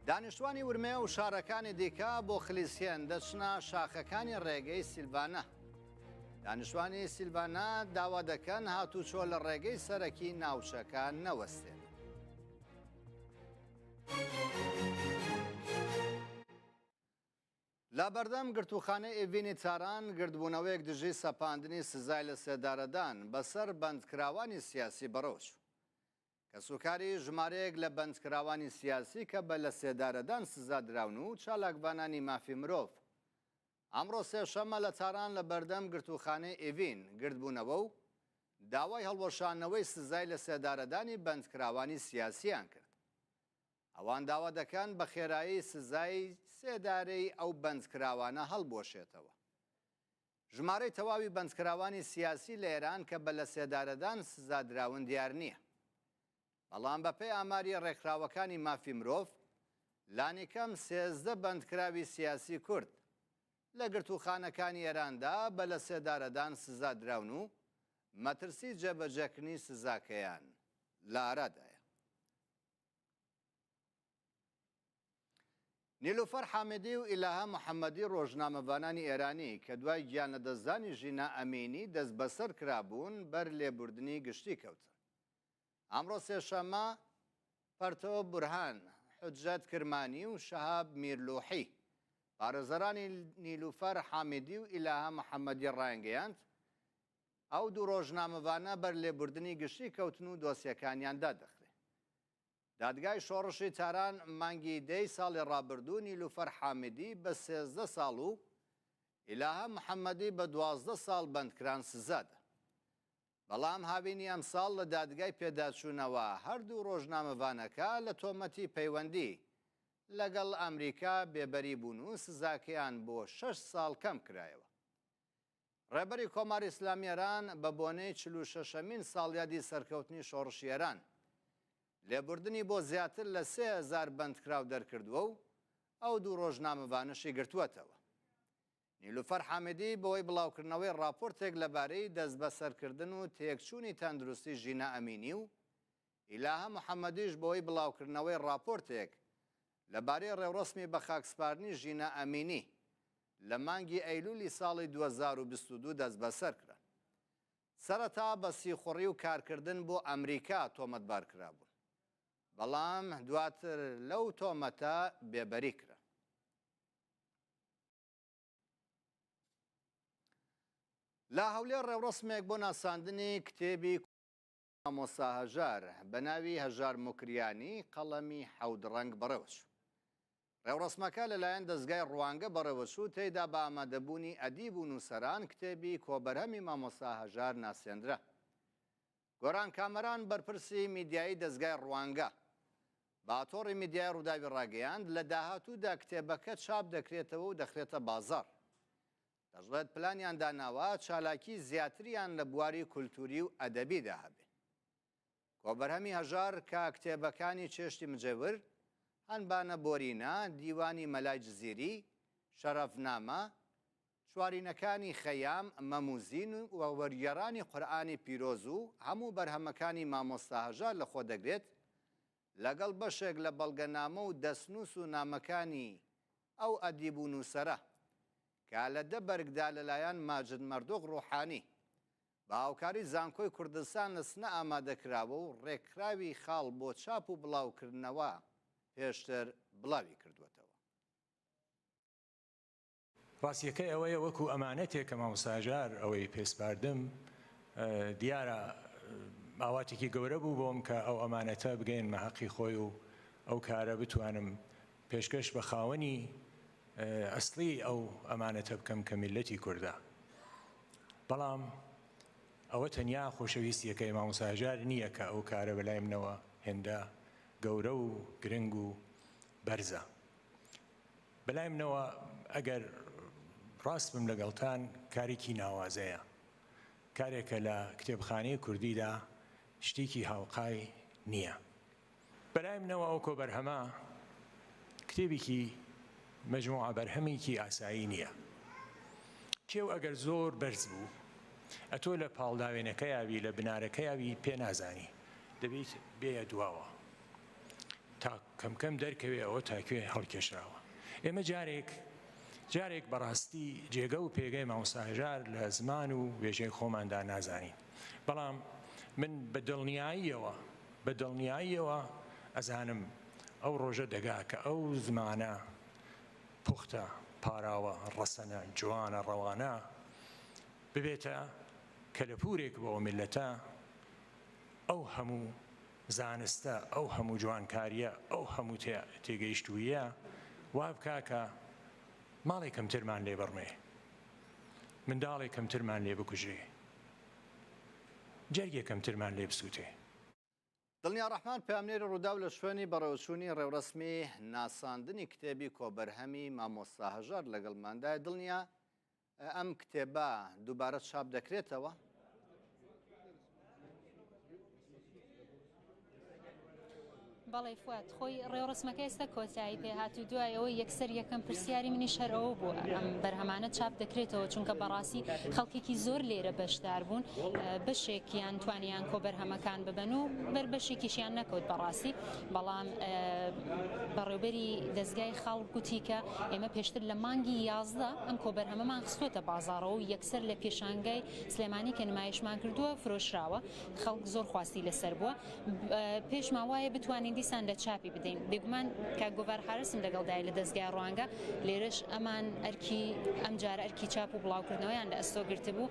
دانیشتوانی ورمێ و شارەکانی دیکە بۆ خلیسکێن دەچنە شاخەکانی ڕێگەی سیلڤانە. دانیشتوانی سیلڤانە داوا دەکەن هاتوچۆ لە ڕێگەی سەرەکی ناوچەکە نەوەستێت. لە بەردەم گرتووخانەی ئێڤینی تاران گردبوونەوەیەک دژی سەپاندنی سزای لەسێدارەدان بەسەر بەندکراوانی سیاسی بەڕێوەچوو. کەسوکاری ژمارەیەک لە بەندکراوانی سیاسی کە بە لەسێدارەدان سزا دراون و چالاکڤانانی مافی مرۆڤ ئەمڕۆ سێشەممە لە تاران لە بەردەم گرتووخانەی ئێڤین گردبوونەوە و داوای هەڵوەشاندنەوەی سزای لەسێدارەدانی بەندکراوانی سیاسییان کرد. ئەوان داوا دەکەن بە خێرایی سزای سێدارەی ئەو بەندکراوانە هەڵبوەشێتەوە. ژمارەی تەواوی بەندکراوانی سیاسی لە ئێران کە بە لەسێدارەدان سزا دراون دیار نییە. بەڵام بەپێی ئاماری ڕێکخراوەکانی مافی مرۆڤ، لانیکەم 13 بەندکراوی سیاسی کورد لە گرتووخانەکانی ئێراندا بە لەسێدارەدان سزا دراون و مەترسی جێبەجێکردنی سزاکەیان لە ئارادایە. نیلوفەر حامدی و ئیلاهە محەممەدی ڕۆژنامەڤانانی ئێرانی کە دوای گیانلەدەستدانی ژینا ئەمینی دەستبەسەر کرابوون بەر لێبوردنی گشتی کەوتن. ئەمڕۆ سێشەممە پەرتۆ بورهان، حوجەت کرمانی و شەهاب میرلوحی پارێزەرانی نیلوفەر حامیدی و ئیلاهە محەممەدی ڕایانگەیاند، ئەو دوو ڕۆژنامەڤانە بەر لێبوردنی گشتی کەوتن و دۆسیەکانیان دادەخرێ. دادگای شۆڕشی تاران مانگی دەی ساڵی ڕابردوو نیلوفەر حامیدی بە 13 ساڵ و ئیلاهە محەممەدی بە 12 ساڵ بەندکران سزادا. بەڵام هاوینی ئەمساڵ لە دادگای پێداچوونەوە هەردوو ڕۆژنامەڤانەکە لە تۆمەتی پەیوەندی لەگەڵ ئەمریکا بێبەری بوون و سزاکەیان بۆ شەش ساڵ کەمکرایەوە. ڕێبەری کۆماری ئیسلامی ئێران بە بۆنەی 46مین ساڵیادی سەرکەوتنی شۆڕشی ئێران، لێبوردنی بۆ زیاتر لە 3000 بەندکراو دەرکردووە و ئەو دوو ڕۆژنامەڤانەشی گرتووەتەوە. نیلوفەر حامیدی بەهۆی بڵاوکردنەوەی ڕاپۆرتێک لەبارەی دەستبەسەرکردن و تێکچوونی تەندروستی ژینا ئەمینی و ئیلاهە محەمەدیش بەهۆی بڵاوکردنەوەی ڕاپۆرتێک لەبارەی ڕێوڕەسمی بەخاکسپاردنی ژینا ئەمینی لە مانگی ئەیلولی ساڵی 2022 دەستبەسەرکران. سەرەتا بە سیخوڕی و کارکردن بۆ ئەمریکا تۆمەتبار کرابوون، بەڵام دواتر لەو تۆمەتە بێبەری کران. لە هەولێر ڕێوڕەسمێک بۆ ناساندنی کتێبی مامۆستا هەژار بە ناوی هەژار موکریانی قەڵەمی حەوت ڕەنگ بەڕێوەچوو. ڕێوڕەسمەکە لەلایەن دەزگای ڕوانگە بەڕێوەچوو، تێیدا بە ئامادەبوونی ئەدیب و نووسەران کتێبی کۆبەرهەمی مامۆستا هەژار ناسێندرا. گۆران کامەران بەرپرسی میدیایی دەزگای ڕوانگە بە تۆڕی میدیای ڕووداوی ڕاگەیاند، لە داهاتوودا کتێبەکە چاپ دەکرێتەوە و دەخرێتە بازاڕ. دەشڵێت پلانیان داناوە چالاکی زیاتریان لە بواری کولتووری و ئەدەبیدا هەبێ. کۆبەرهەمی هەژار کە کتێبەکانی چێشتی مجێور، هەنبانە بۆرینە، دیوانی مەلای جزیری، شەرەفنامە، چوارینەکانی خەیام، مەم و زین و وەرگێڕانی قورئانی پیرۆز و هەموو بەرهەمەکانی مامۆستا هەژار لەخۆ دەگرێت، لەگەڵ بەشێک لە بەڵگەنامە و دەستنووس و نامەکانی ئەو ئەدیب و نووسەرە، کە لە دە بەرگدا لەلایەن ماجد مەردۆخ ڕوحانی بە هاوکاری زانکۆی کوردستان لە سنە ئامادەکراوە و ڕێکخراوی خاڵ بۆ چاپ و بڵاوکردنەوە پێشتر بڵاوی کردووەتەوە. ڕاستیەکەی ئەوەیە وەکو ئەمانەتێک کە مامۆستا هەژار ئەوەی پێ سپاردم دیارە ئاواتێکی گەورە بوو بۆم کە ئەو ئەمانەتە بگەیەنمە هەقی خۆی و ئەو کارە بتوانم پێشکەش بە خاوەنی ئەسڵی ئەو ئەمانەتە بکەم کە میللەتی کوردە بەڵام ئەوە تەنیا خۆشەویستیەکەی مامۆستا هەژار نییە کە ئەو کارە بەلای منەوە هێندە گەورە و گرنگ و بەرزە. بەلای منەوە ئەگەر ڕاست بم لەگەڵتان کارێکی ناوازەیە، کارێکە لە کتێبخانەی کوردیدا شتێکی هاوقای نییە. بەلای منەوە ئەو کۆبەرهەمە کتێبێکی مەجموعە بەرهەمێکی ئاسایی نییە. کێو ئەگەر زۆر بەرز بوو ئەتۆ لە پاڵداوێنەکەیا بی لە بنارەکەیا بی پێ نازانی دەبیت بێیە دواوە. تا کەم کەم دەرکەوێ ئەوە تا کوێ هەڵکێشراوە. ئێمە جارێک جارێک بەڕاستی جێگە و پێگەی مامۆستا هەژار لە زمان و وێژەی خۆماندا نازانین. بەڵام من بە دڵنیاییەوە بە دڵنیاییەوە ئەزانم ئەو ڕۆژە دەگا کە ئەو زمانە پوختە، پاراوە، ڕەسەنە، جوانە، ڕەوانە ببێتە کەلەپوورێک بۆ ئەو میللەتە، ئەو هەموو زانستە، ئەو هەموو جوانکارییە، ئەو هەموو تێگەیشتووییە وا بکا کە ماڵێ کەمترمان لێ بڕمێ، منداڵێ کەمترمان لێ بکوژرێ، جەرگێ کەمترمان لێ بسووتێ. دڵنیا ڕەحمان پەیامنێری ڕووداو لە شوێنی بەڕێوەچوونی ڕێوڕەسمی ناساندنی کتێبی کۆبەرهەمی مامۆستا هەژار لەگەڵماندایە. دڵنیا ئەم کتێبە دووبارە چاپ دەکرێتەوە؟ بەڵێ فواد خۆی ڕێوڕسمەکە ئێستا کۆتایی پێهات و دوای ئەوە یەکسەر یەکەم پرسیاری منیش هەر ئەوە بوو ئەم بەرهەمانە چاپ دەکرێتەوە چونکە بەڕاستی خەڵکێکی زۆر لێرە بەشدار بوون بەشێکیان توانیان کۆبەرهەمەکان ببەن و بەر بەشێکیشیان نەکەوت بەڕاستی بەڵام بەڕێوبەری دەزگای خاڵ گوتی کە ئێمە پێشتر لە مانگی 11 ئەم کۆبەرهەمەمان خستووەتە بازاڕەوە و یەکسەر لە پێشانگای سلێمانی کە نمایشمان کردووە فرۆشراوە خەڵک زۆر خواستی لەسەر بووە پێشمان وایە بتوانین دیسان لە چاپی بدەین بێگومان کاک گۆڤار حارسم لەگەڵدای لە دەزگای ڕوانگە لێرەش ئەمان ئەرکی ئەمجارە ئەرکی چاپ و بڵاوکردنەوەیان لە ئەستۆ گرتبوو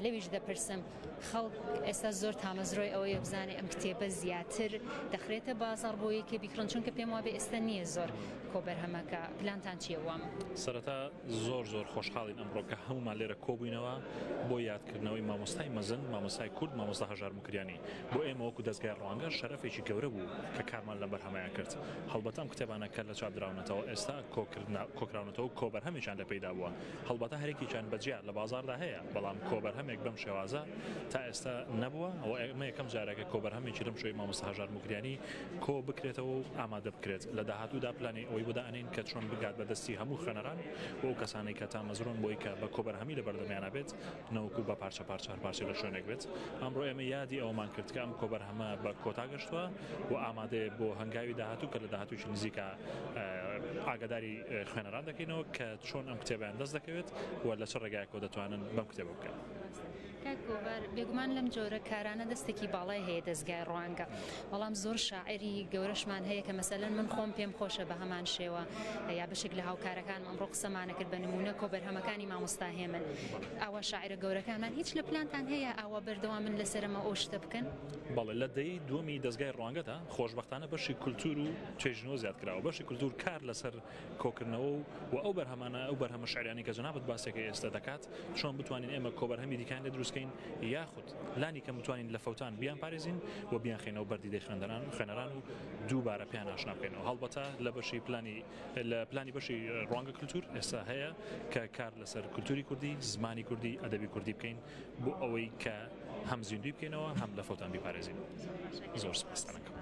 لەویش دەپرسم خەڵک ئێستا زۆر تامەزرۆی ئەوەیە بزانێ ئەم کتێبە زیاتر دەخرێتە بازاڕ بۆ یەکێ بیکڕن چونکە پێم وابێ ئێستا نییە زۆر کۆبەرهەمەکە پلانتان چییە وام؟ سەرەتا زۆر زۆر خۆشحاڵین ئەمڕۆ کە هەموومان لێرە کۆبووینەوە بۆ یادکردنەوەی مامۆستای مەزن، مامۆستای کورد، مامۆستا هەژار موکریانی. بۆ ئێمە وەکو دەزگای ڕوانگە شەرەفێکی گەورە بوو کە کارمان لەم بەرهەمەیا کرد. هەڵبەتە ئەم کتێبانە کە لە چاپ دراونەتەوە ئێستا کۆکراونەتەوە و کۆبەرهەمێکیان لێ پەیدا بووە. هەڵبەتە هەرێکێکیان بە جیا لە بازاڕدا هەیە، بەڵام کۆبەرهەمێک بەم شێوازە تا ئێستا نەبووە و ئەمە یەکەم جارە کە کۆبەرهەمێکی لەم شێوەی مامۆستا هەژار موکریانی کۆ بکرێتەوە و ئامادە بکرێت. لە داهاتوودا پلانی ئەوەی بۆ دائەنێین کە چۆن بگات بە دەستی هەموو خوێنەران و ئەو کەسانەی کە تامەزرۆن بۆی کە بە کۆبەرهەمی لە بەردەمیانا بێت نەوەکو بە پارچە پارچە هەر پارچەی لە شوێنێک بێت. ئەمڕۆ ئێمە یادی ئەوەمان کرد کە ئەم کۆبەرهەمە بە کۆتا گەشتووە و ئامادەیە بۆ هەنگاوی داهاتوو کە لە داهاتوویی نزیکا ئاگاداری خوێنەران دەکەینەوە کە چۆن ئەم کتێبەیان دەست دەکەوێت و لە چ ڕێگایەکەوە دەتوانن بەم کتێبە بگەن. کاک گۆڤار، بێگومان لەم جۆرە کارانە دەستێکی باڵای هەیە دەزگای ڕوانگە، بەڵام زۆر شاعیری گەورەشمان هەیە کە مەسەلەن من خۆم پێم خۆشە بە هەمان شێوە یا بەشێک لە هاوکارەکانم ئەمڕۆ قسەمانەکرد بە نموونە کۆبەرهەمەکانی مامۆستا هێمن ئاوا شاعیرە گەورەکانمان هیچ لە پلانتان هەیە ئاوا بەردەوام بن لەسەر ئەمە ئەو شتە بکەن؟ بەڵێ لە دەیەی دووەمی دەزگای ڕوانگەدا خۆشبەختانە بەشی کولتوور و توێژینەوە زیاد کراوە، بەشی کولتوور کار لەسەر کۆکردنەوە و و ئەو بەرهەمانە ئەو بەرهەمە شعریانەی کە جەنابت باسێکەی ئێستا دەکات چۆن بتوانین ئێمە کۆبەرهەمی دیکان لێ دروستکەین یاخود لانی کەم بتوانین لە فەوتان بیان پارێزین و بیانخەینەوە بەر دیدەی خوێندەران خوێنەران و دووبارە پێیان ئاشنا بکەینەوە هەڵبەتە لە بەشی پلانی لە پلانی بەشی ڕوانگە کلتور ئێستا هەیە کە کار لەسەر کلتوری کوردی زمانی کوردی ئەدەبی کوردی بکەین بۆ ئەوەی کە. هەم زیندووی بکەینەوە هەم لە فەوتان بیپارێزین. زۆر سپاستان ئەکەم.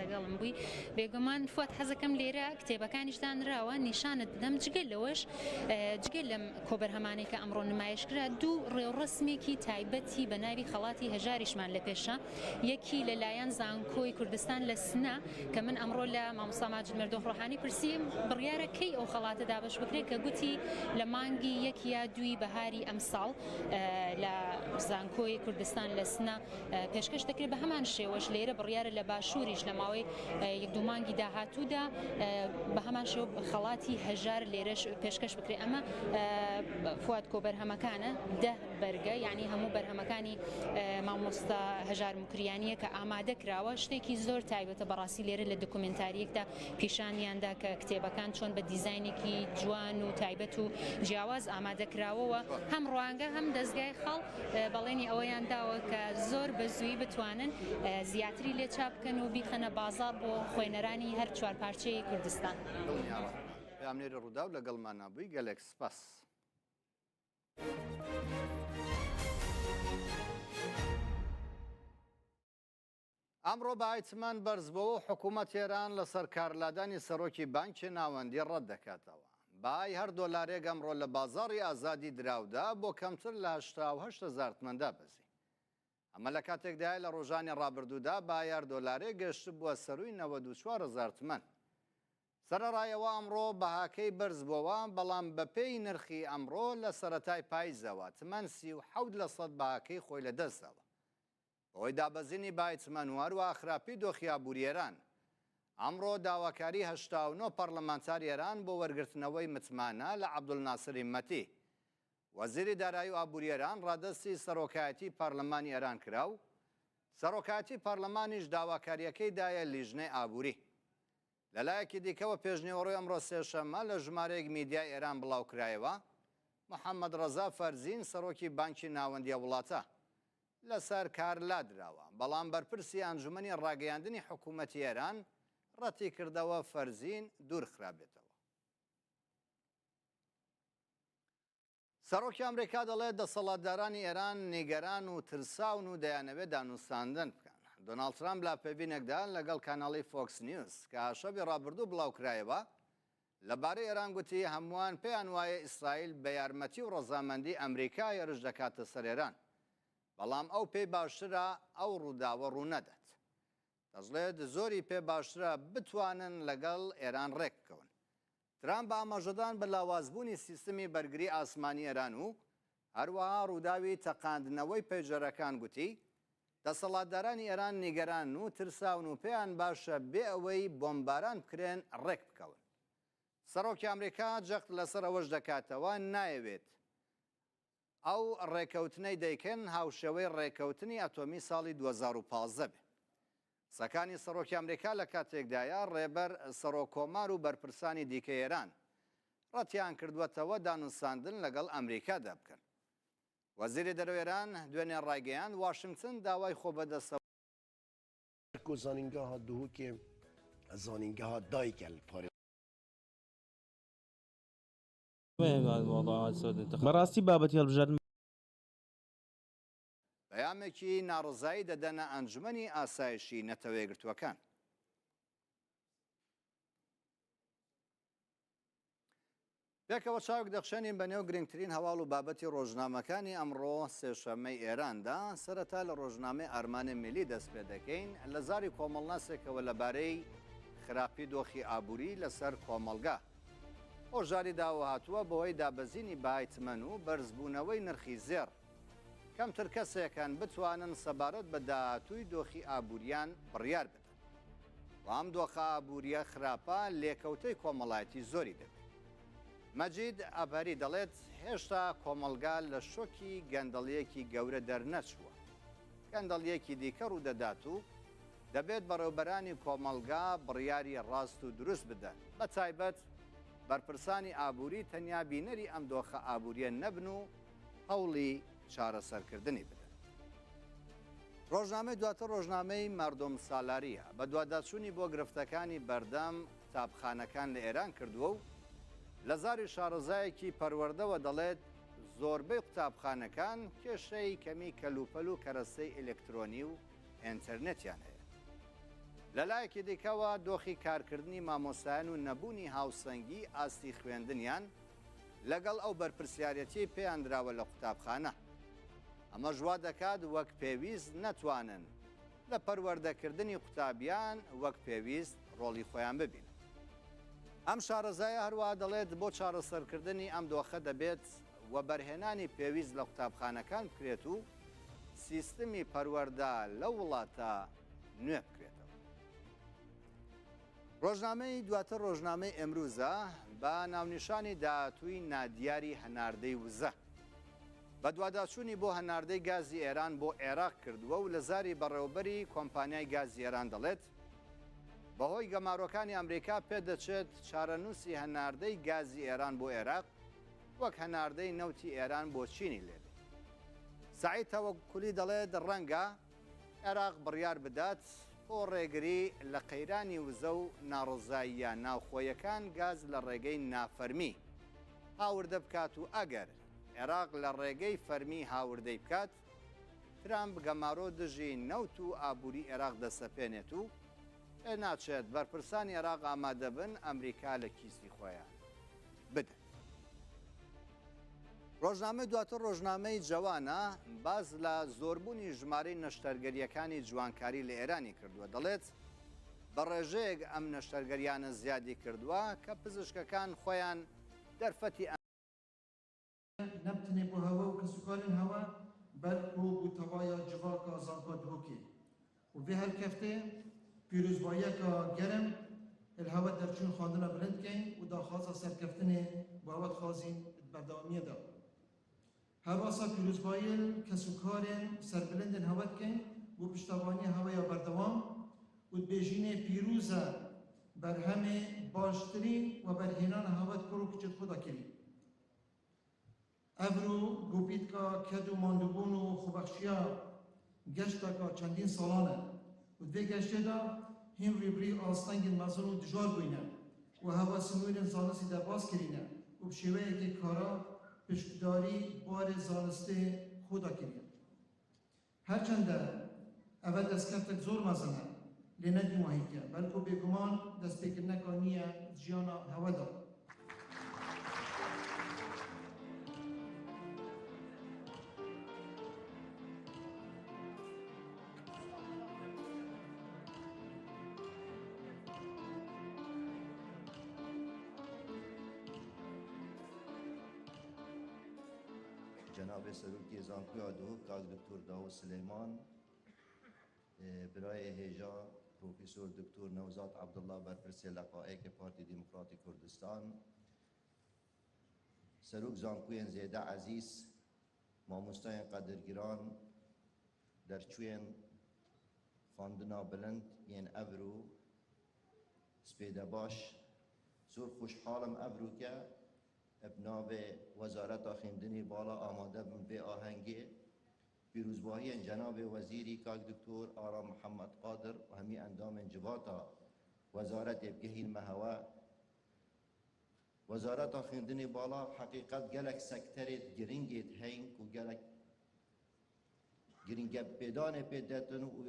لەگەڵم بووی. بێگومان فواد حەزەکەم لێرە کتێبەکانیش دانراوە نیشانت بدەم جگە لەوەش جگە لەم کۆبەرهەمانەی کە ئەمڕۆ نمایش کرا دوو ڕێوڕەسمێکی تایبەتی بە ناوی خەڵاتی هەژاریشمان لە پێشە یەکی لەلایەن زانکۆی کوردستان لە سنە کە من ئەمڕۆ لە مامۆستا ماجد مەردۆخ ڕۆحانی پرسیم بڕیارە کەی ئەو خەڵاتە دابەش بکرێت کە گوتی لە مانگی یەک یا دووی بەهاری ئەمساڵ لە زانکۆی کوردستان لە سنە پێشکەش دەکرێت بە هەمان شێوەش لێرە بڕیارە لە باشووریش لە ماوەی یەک دوو مانگی داهاتوودا بە هەمان شێوە خەڵاتی هەژار لێرەش پێشکەش بکرێت ئەمە فواد کۆبەرهەمەکانە دە بەرگە یعنی هەموو بەرهەمەکانی مامۆستا هەژار موکریانیە کە ئامادە کراوە شتێکی زۆر تایبەتە بەڕاستی لێرە لە دۆکومێنتاریەکدا پیشانیاندا کە کتێبەکان چۆن بە دیزاینێکی جوان و تایبەت و جیاواز ئامادە کراوەوە هەم ڕوانگە هەم دەزگای خاڵ بەڵێنی ئەوەیان داوە کە زۆر بە زووی بتوانن زیاتری لێ چاپ بکەن و بیخەنە بازاڕ بۆ خوێنەرانی هەر چوار پارچەی کوردستان. دڵنیاوە پەیامنێری ڕووداو لەگەڵمانا بووی گەلێک سپاس. ئەمڕۆ بەهای تمەن بەرزبووەوە و حکوومەت ئێران لەسەر کارلادانی سەرۆکی بانکی ناوەندی ڕەت دەکاتەوە. بەهای هەر دۆلارێک ئەمڕۆ لە بازاڕی ئازادی دراودا بۆ کەمتر لە 88 هەزار تمەن دابەزی. ئەمە لە کاتێکدایە لە ڕۆژانی ڕابردوودا بەهای هەر دۆلارێک گەشتبووە سەرووی 94 هەزار تمەن. سەرەڕای ئەوە ئەمڕۆ بەهاکەی بەرزبووەوە، بەڵام بەپێی نرخی ئەمڕۆ لە سەرەتای پایزەوە تمەن 37 لەسەد بەهاکەی خۆی لەدەستداوە. بەهۆی دابەزینی بای تمەن و هەروەها خراپی دۆخی ئابووری ئێران، ئەمڕۆ داواکاری 89 پەڕلەمانتاری ئێران بۆ وەرگرتنەوەی متمانە لە عەبدولناسر هیممەتی، وەزیری دارایی و ئابووری ئێران ڕادەستی سەرۆکایەتی پەرلەمانی ئێران کرا و سەرۆکایەتی پەرلەمانیش داواکارییەکەی دایە لیژنەی ئابووری. لەلایەکی دیکەوە پێشنیوەڕۆی ئەمڕۆ سێشەممە لە ژمارەیەک میدیای ئێران بڵاوکرایەوە، محەممەد ڕەزا فەرزین سەرۆکی بانکی ناوەندی ئەو وڵاتە لەسەر کار لادراوە، بەڵام بەرپرسی ئەنجومەنی ڕاگەیاندنی حکوومەتی ئێران ڕەتیکردەوە فەرزین دوورخرابێتەوە. سەرۆکی ئەمریکا دەڵێت دەسەڵاتدارانی ئێران نیگەران و ترساون و دەیانەوێت دانوستاندن بکەن. دۆناڵد ترامپ لە پەیڤینێکدا لەگەڵ کاناڵی فۆکس نیوز کە شەوی ڕابردوو بڵاوکرایەوە، لەبارەی ئێران گوتی هەمووان پێیان وایە ئیسرائیل بە یارمەتی و ڕەزامەندی ئەمریکا هێرش دەکاتە سەر ئێران، بەڵام ئەو پێی باشترە ئەو ڕووداوە ڕوونەدات. دەشڵێت زۆری پێ باشترە بتوانن لەگەڵ ئێران ڕێکبکەون. ترامپ بە ئاماژەدان بە لاوازبوونی سیستمی بەرگری ئاسمانی ئێران و هەروەها ڕووداوی تەقاندنەوەی پەیجەرەکان گوتی، دەسەڵاتدارانی ئێران نیگەرانن و ترساون و پێیان باشە بێ ئەوەی بۆمباران بکرێن ڕێک بکەون. سەرۆکی ئەمریکا جەخت لەسەر ئەوەش دەکاتەوە نایەوێت ئەو ڕێکەوتنەی دەیکەن هاوشێوەی ڕێکەوتنی ئەتۆمی ساڵی 2015 بێ. قسەکانی سەرۆکی ئەمریکا لە کاتێکدایە ڕێبەر سەرۆک کۆمار و بەرپرسانی دیکەی ئێران ڕەتیان کردووەتەوە دانوستاندن لەگەڵ ئەمریکادا بکەن. وەزیری دەرەوەی ئێران دوێنێ ڕایگەیاند واشنگتن داوای خۆبەدەستەوە کو زانینگەها دهۆکێ زانینگەها دایکە li پارێ. بەڕاستی بابەتی هەڵبژاردن. پەیامێکی ناڕەزایی دەدەنە ئەنجومەنی ئاسایشی نەتەوەیەکگرتووەکان. پێکەوە چاوێک دەخشێنین بە نێو گرنگترین هەواڵ و بابەتی ڕۆژنامەکانی ئەمڕۆ سێشەممەی ئێراندا، سەرەتا لە ڕۆژنامەی ئارمانێ میلی دەست پێ دەکەین، لە زاری کۆمەڵناسێکەوە لەبارەی خراپی دۆخی ئابووری لەسەر کۆمەڵگا هۆشداری داوە هاتووە بەهۆی دابەزینی بەهای تمەن و بەرزبوونەوەی نرخی زێڕ کەمتر کەسێک هەن بتوانن سەبارەت بە داهاتووی دۆخی ئابووریان بڕیار بدەن و ئەم دۆخە ئابوورییە خراپە لێکەوتەی کۆمەڵایەتی زۆری دەبێت. مەجید ئەبهەری دەڵێت، هێشتا کۆمەڵگا لە شۆکی گەندەڵییەکی گەورە دەرنەچووە، گەندەڵییەکی دیکە ڕوودەدات و دەبێت بەڕێوبەرانی کۆمەڵگا بڕیاری ڕاست و دروست بدەن، بەتایبەت بەرپرسانی ئابووری تەنیا بینەری ئەم دۆخە ئابوورییە نەبن و هەوڵی چارەسەرکردنی بدەن. ڕۆژنامەی دواتر ڕۆژنامەی مەردۆم سالارییە، بەدواداچوونی بۆ گرفتەکانی بەردەم قوتابخانەکان لە ئێران کردووە و لە زاری شارەزایەکی پەروەردەوە دەڵێت، زۆربەی قوتابخانەکان کێشەی کەمی کەلوپەل و کەرەستەی ئەلکترۆنی و ئینتەرنێتیان هەیە. لەلایەکی دیکەوە دۆخی کارکردنی مامۆستایان و نەبوونی هاوسەنگی ئاستی خوێندنیان لەگەڵ ئەو بەرپرسیارێتیەی پێیان دراوە لە قوتابخانە، ئەمەش وا دەکات وەک پێویست نەتوانن لە پەروەردەکردنی قوتابیان وەک پێویست ڕۆڵی خۆیان ببینن. ئەم شارەزایە هەروەها دەڵێت بۆ چارەسەرکردنی ئەم دۆخە دەبێت وەبەرهێنانی پێویست لە قوتابخانەکان بکرێت و سیستمی پەروەردە لەو وڵاتە نوێ بکرێتەوە. ڕۆژنامەی دواتر ڕۆژنامەی ئێمروزە بە ناونیشانی داهاتووی نادیاری هەناردەی وزە بەدواداچوونی بۆ هەناردەی گازی ئێران بۆ عێراق کردووە و لە زاری بەڕێوەبەری کۆمپانیای گازی ئێران دەڵێت، بەهۆی گەمارۆکانی ئەمریکا پێدەچێت چارەنووسی هەناردەی گازی ئێران بۆ عێراق وەک هەناردەی نەوتی ئێران بۆ چینی لێبێت. سەعید تەوەکولی دەڵێت، ڕەنگە عێراق بڕیار بدات بۆ ڕێگری لە قەیرانی وزە و ناڕەزاییە ناوخۆیەکان گاز لە ڕێگەی نافەرمی هاوردە بکات و ئەگەر عێراق لە ڕێگەی فەرمی هاوردەی بکات، ترامپ گەمارۆ دژی نەوت و ئابووری عێراق دەسەپێنێت و پێناچێت بەرپرسانی عێراق ئامادەبن ئەمریکا لە کیسی خۆیان بدەن. ڕۆژنامەی دواتر ڕۆژنامەی جەوانە باس لە زۆربوونی ژمارەی نەشتەرگەرییەکانی جوانکاری لە ئێرانی کردووە، دەڵێت بە ڕێژەیەک ئەم نەشتەرگەریانە زیادی کردووە کە پزیشکەکان خۆیان دەرفەتی ئەم Ne bi tenê bo hewe û kesûkarên hewe, belku bo tevaya civaka Zankoa Duhokê û vê helkeftê pîrozbayiyeka germ li hewe derçûn xwendina bilind keyn û daxwaza serkeftinê bo hewe dixwazîn di berdewamiyê de. Herwesa pîrozbayiyê li kesûkarên serbilindên hewe dikeyn bo piştevaniya hewe ya berdewam û dibêjînê pîroz e berhemê baştirîn weberhênana hewe di kur û kiçê xwe de kirî. Evro gopîtka ked û mandûbûn û xwebexşiya geşteka çendîn salan e û di vê geştê de hîn rîbirî astengên mezin û dijwar bûyne û hewa sinûrên zanistî derbas kirîne û bi şêweyekê kara pişkdarî barê zanistê xwe de kiriye. Herçende eve destkeftek zor mezin e, lê ne dîwahîk e, belko bêguman destpêkirineka nî ye di jiyana hewe de. Cenabê Serokê Zankoya Duhok Kak Doktor Dawud Silêman, birayê hêja Profesor Doktor Newzad Abdullah berpirsê Leqayekê Partî Demokratî Kurdistan, Serok Zankoyên zêde ezîz, mamostayên qedirgiran, derçûyên xwendina bilind yên evro spêdebaş, zor xweşhal im evro ke Bi navê Wezareta Xêndinê Bala amade bim vê ahengê. Pîrozbahiyên cenabê Wezîrî Kak Doktor Aram Mihemed Qadir û hemî endamên civata wezaretê bigihîn me hewe. Wezareta Xêndinê Bala heqîqet gelek sekterêd giringêd heyîn ku gelek Girîngepêdanê pê detin û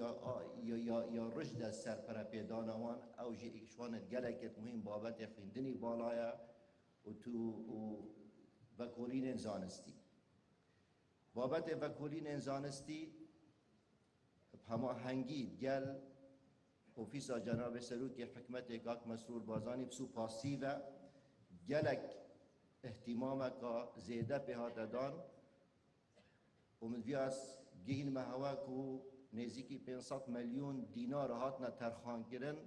ya rişde ser perepêdana wan ew jî êk ji wan gelekê muhîm babetê xwîndinî bala ye û tu û vekolînên zanistî. Babetê vekolînên zanistî bi hemahengî gel ofîsa cenabê Serokê Hikmetê Kak Mesrûr Barzanî bi sûpasî ve gelek îhtîmameka zêde pê hate dan û min diyas gihîn me hewa ku nêzîkî 500 milyon dînar hatine terxankirin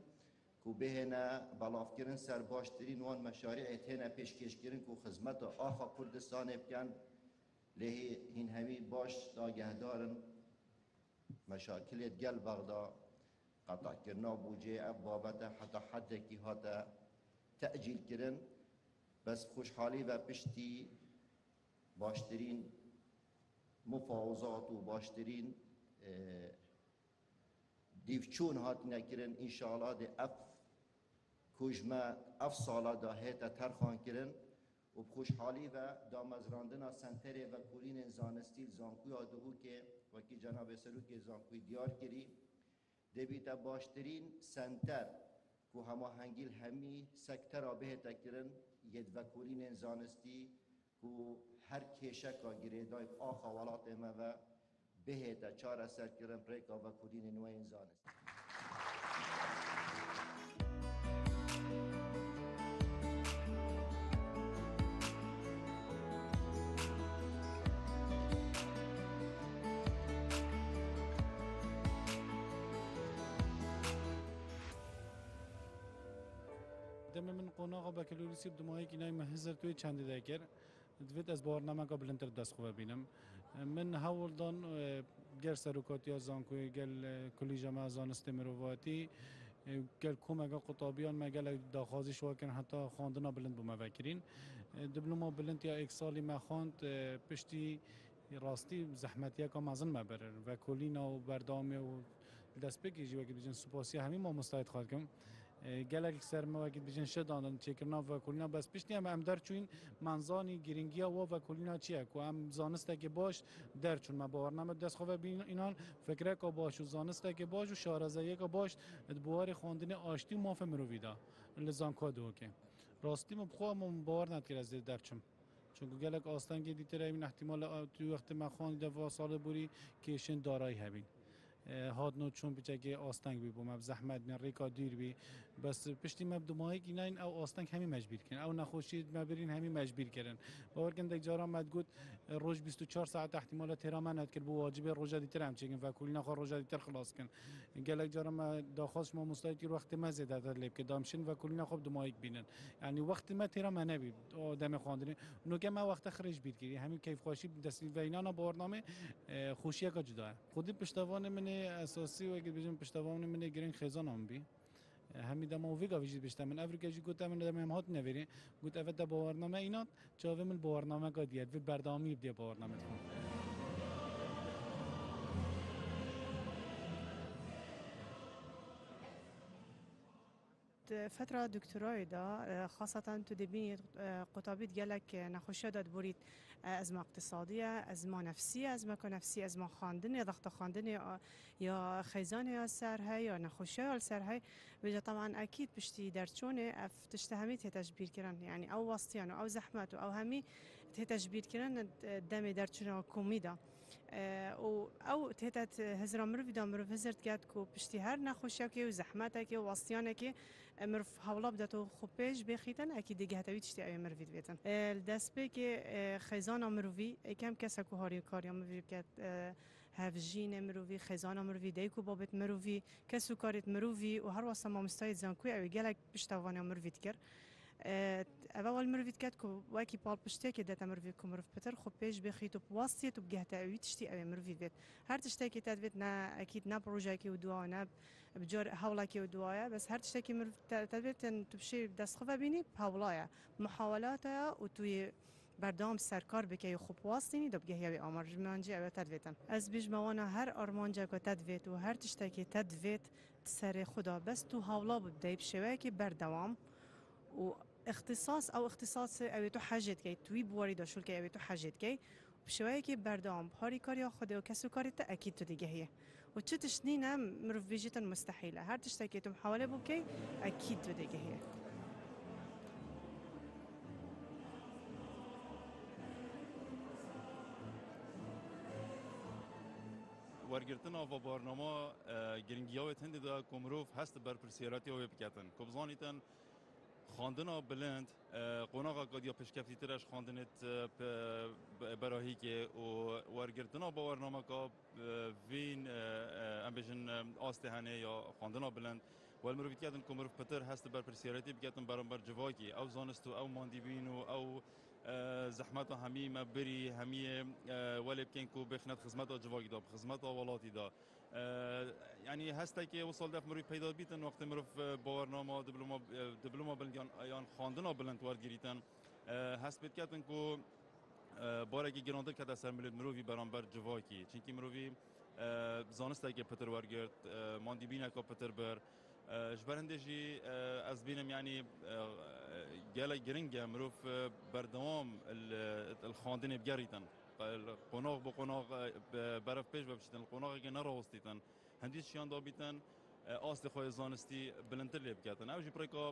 ku bihêne belavkirin ser baştirîn wan meşarî'ê têne pêşkêşkirin ku xizmeta axa Kurdistanê bikin lê hîn hemî baş dagehdar in meşakilê gel Bexda qetakirina bûcê ev babete heta hedekî hate tecîlkirin bes xweşhalî ve piştî باشترین مفاوزات و باشترین دیفچون هاتنە kirin inşallah dê ev ku ji me ev sala da hête terxan kirin û و bi xweşhalî ve damezrandina senterê vekolînên zanistî li Zankoya Duhokê wekî cenabê Serokê Zankoyê diyar kirî, dê bîte baştirîn senter ku hemahengî li hemî sektera bihête kirin yê di vekolînên zanistî ku her kêşeka girêdayî bi axa welatê me ve bihête çareserkirin bi rêka vekolînên we yên zanistî. Demê min qonaxa bekelorîsî bi dimayekî nayê min hizir tu yê çendê de kir. Divêt ez bawernameya bilindtir bi dest xwe ve bînim. Min hewl dan gel serokatiya zankoyê, gel kolîja me zanistê mirovatî, gel komeka qutabiyan me gelek daxwazî ji wan kirin heta xwendina bilind bo me vekirîn. Diploma bilind ya yek salî me xwend piştî rastî zehmetiyeka mezin me bir. Vekolîna û berdewamê û Li destpêkê jî wekî dibêjin spasiya hemî mamostayê dixwe dikim. Gelek li ser me wekî dibêjin şi dandin çêkirina vekolîna bes piştî em em derçûyîn me zanî girîngiya wa vekolîna çi ye ku em zanistekê baş derçûn me bawername bi dest xwe ve bînan fikreka baş û zanistekê baş û şarezayiyeka baş di biwarê xwendinê aştî û mafê mirovî de li zankoya Duhokê. Rastî min bi xwe min bawer nedikir ez dê derçim. Çunku gelek astengê dîtir hebîn îhtîmala tu wextê me xwandî de va salê borî kêşên darayî hebîn. Hatin û çûn piçekê asteng bî bû me bi zehmet bîn rêka dûr bî bes piştî me bi dumayekî nayên ew asteng hemî mecbîr kirin. Ew nexweşî me birîn hemî mecbîr kirin. Bawer kin dek caran me digot roj 24 saet îhtîmala têra me nedikir bû wacibê roja dîtir em çêkin vekolîna xwe roja dîtir xilas kin. Gelek caran me daxwaz ji mamostayê kir wextê me zêdetir lê bike damşin vekolîna xwe bi dumayek bînin. Yanî wextê me têra me nebî. Demê xwendinê nûke me wexte xirêj bîr kirî hemî keyfxweşî destveynana bawernameê xweşiyeka cuda ye. Xwedî piştevanê min ê esasî wekî dibêjin piştevanê min ê giring xêzana min bî. Hemî dema û vê gavê jî dibêjte min ev rike jî gote min demê em hatine vêrê got ev te bawername înat çavê min bawernameka diye divê berdewamiyê bidiye bawername dixwe. Di fetra doktorayê de xaseten tu dibînî qutabî di gelek nexweşiya de diborî ezma iqtisadî ye, ezma nefsî ye, ezmeka nefsî ezma xwendinê, zexta xwendinê ya xêzanê ya ser heye ya nexweşiya ya li ser heye. Vêca teban ekîd piştî derçûnê ev tişte hemî tête ji bîr kirin. Yanî ew westiyan û ew zehmet û ew hemî tête ji bîr kirin demê derçûna komî de. Û ew tête hizira mirovî de mirov hizir diket ku piştî her nexweşiyekê û zehmetekê û westiyanekê mirov hewla bide to xwe pêş bêxîtin ekî digihete wî tiştê ew ê mirovî dibêtin. Li destpêkê xêzana mirovî yekem kes e ku harîkariya mirovî bike hevjînê mirovî, xêzana mirovî, dayik û babê mirovî, kes û karê mirovî û her wesa mamostayê zankoyê ew ê gelek piştevaniya mirovî dikir. Eva wal mirovî diket ku wekî palpiştiyekê dete mirovî ku mirov pitir xwe pêş bixît û bi wastiyê tu bigihte wî tiştî ew ê mirovî bêt. Her tiştekî te divêt ne ekîd ne bi rojekê û dua ne bi car hewlekê û dua ye bes her tiştekî mirov te divêt tu bi şê dest xwe ve bînî bi hewla ye bi muhawelata ye û tu yê berdewam serkar bikey û xwe bi wastînî de bigihî wê amarmancê ew ê te divêtin. Ez bêjime wana her armanceke te divêt û her tiştekî te divêt di serê xwe de bes tu hewla bidey bi şêweyekî berdewam û îxtîsas ew îxtîsasê ew ê tu hejê dikey tu wî biwarî de şûlkey ew ê tu hejê dikey û bi şêweyekî berdewam bi harîkariya Xwedê û kes û karê te ekîd tu digihî û çi tişt nîne mirov bêjîtin mustehîl e her tiştekê tu muhawele bo bikey ekîd tu digihî. Wergirtina va barnama giringiya wê tindê de ku mirov hest bi berpirsiyaretiya wê biketin. Ku bizanîtin xwendina bilind qonaxa kadiya pêşkeftîtir e ji xwendinê berahîkê û wergirtina bawernameka vîn em bêjin astê henê ya xwendina bilind wel mirovî diketin ku mirov pitir hest bi berpirsiyaretî biketin beramber civakî ew zanist û ew mandîbîn û ew Zehmeta hemî me birî hemiyê welê bikin ku bêxine di xizmeta civakî de bi xizmeta welatî de. Yanî hestekê wisa li def mirovî peyda bîtin wextê mirov bawernama diploma diploma bilind yan yan xwendina bilind werdigirîtin hest pê diketin ku barekî girantir kete ser milê mirovî beramber civakî. Çimkî mirovî zanistekê pitir wergirt, mandîbîneka pitir bir. Ji ber hindê jî ez dibînim yanî gelek giring e mirov berdewam li xwendinê bigerîtin. Qonax bi qonax berev pêş ve biçitin, li qonaxekê nerawestîtin. Hindî çiyan dabîtin astê xwe yê zanistî bilindtir lê biketin. Ew jî pirêka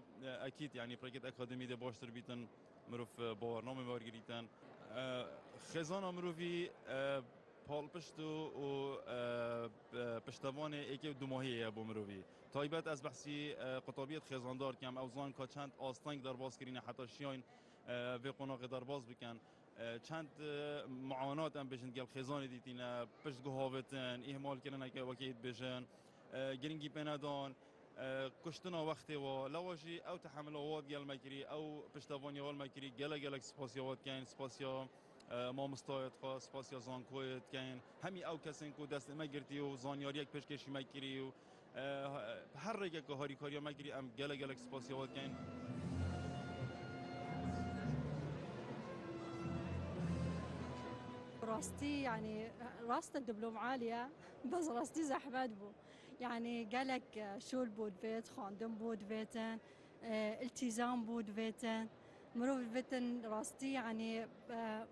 ekîd yanî pirêkê akademî dê baştir bîtin, mirov bawernamê wergirîtin. Xêzana mirovî Palpişt û piştevanê êkê û dumahiyê ye bo mirovî. Taybet ez behsî qutabiyet xêzandar dikem, ew zan ka çend asteng derbas kirîne heta şiyayn vê qonaxê derbas bikin. Çend muanat em bêjin gel xêzanê dîtîne, pişt guhavêtin, îhmalkirineke wekî dibêjin, giringî pê nedan, kuştina wextê wa. Lewa jî ew tehemila wa digel me kirî, ew piştevaniya wa li me kirî gelek gelek spasiya wa dikin, spasiya Mamostayê dixwe spasiya zankoyê dikin. Hemî ew kesên ku destê me girtî û zanyariyek pêşkêşî me kirî û her rêgeke harîkariya me kirî em gelek gelek spasiya we dikin. Rastî yanî rast e diplom alî ye bes rastî zehmet bû. Yanî gelek şol bû divêt, xwendin bû divêtin, îltîzam bû divêtin. Mirov bitin rastî yanî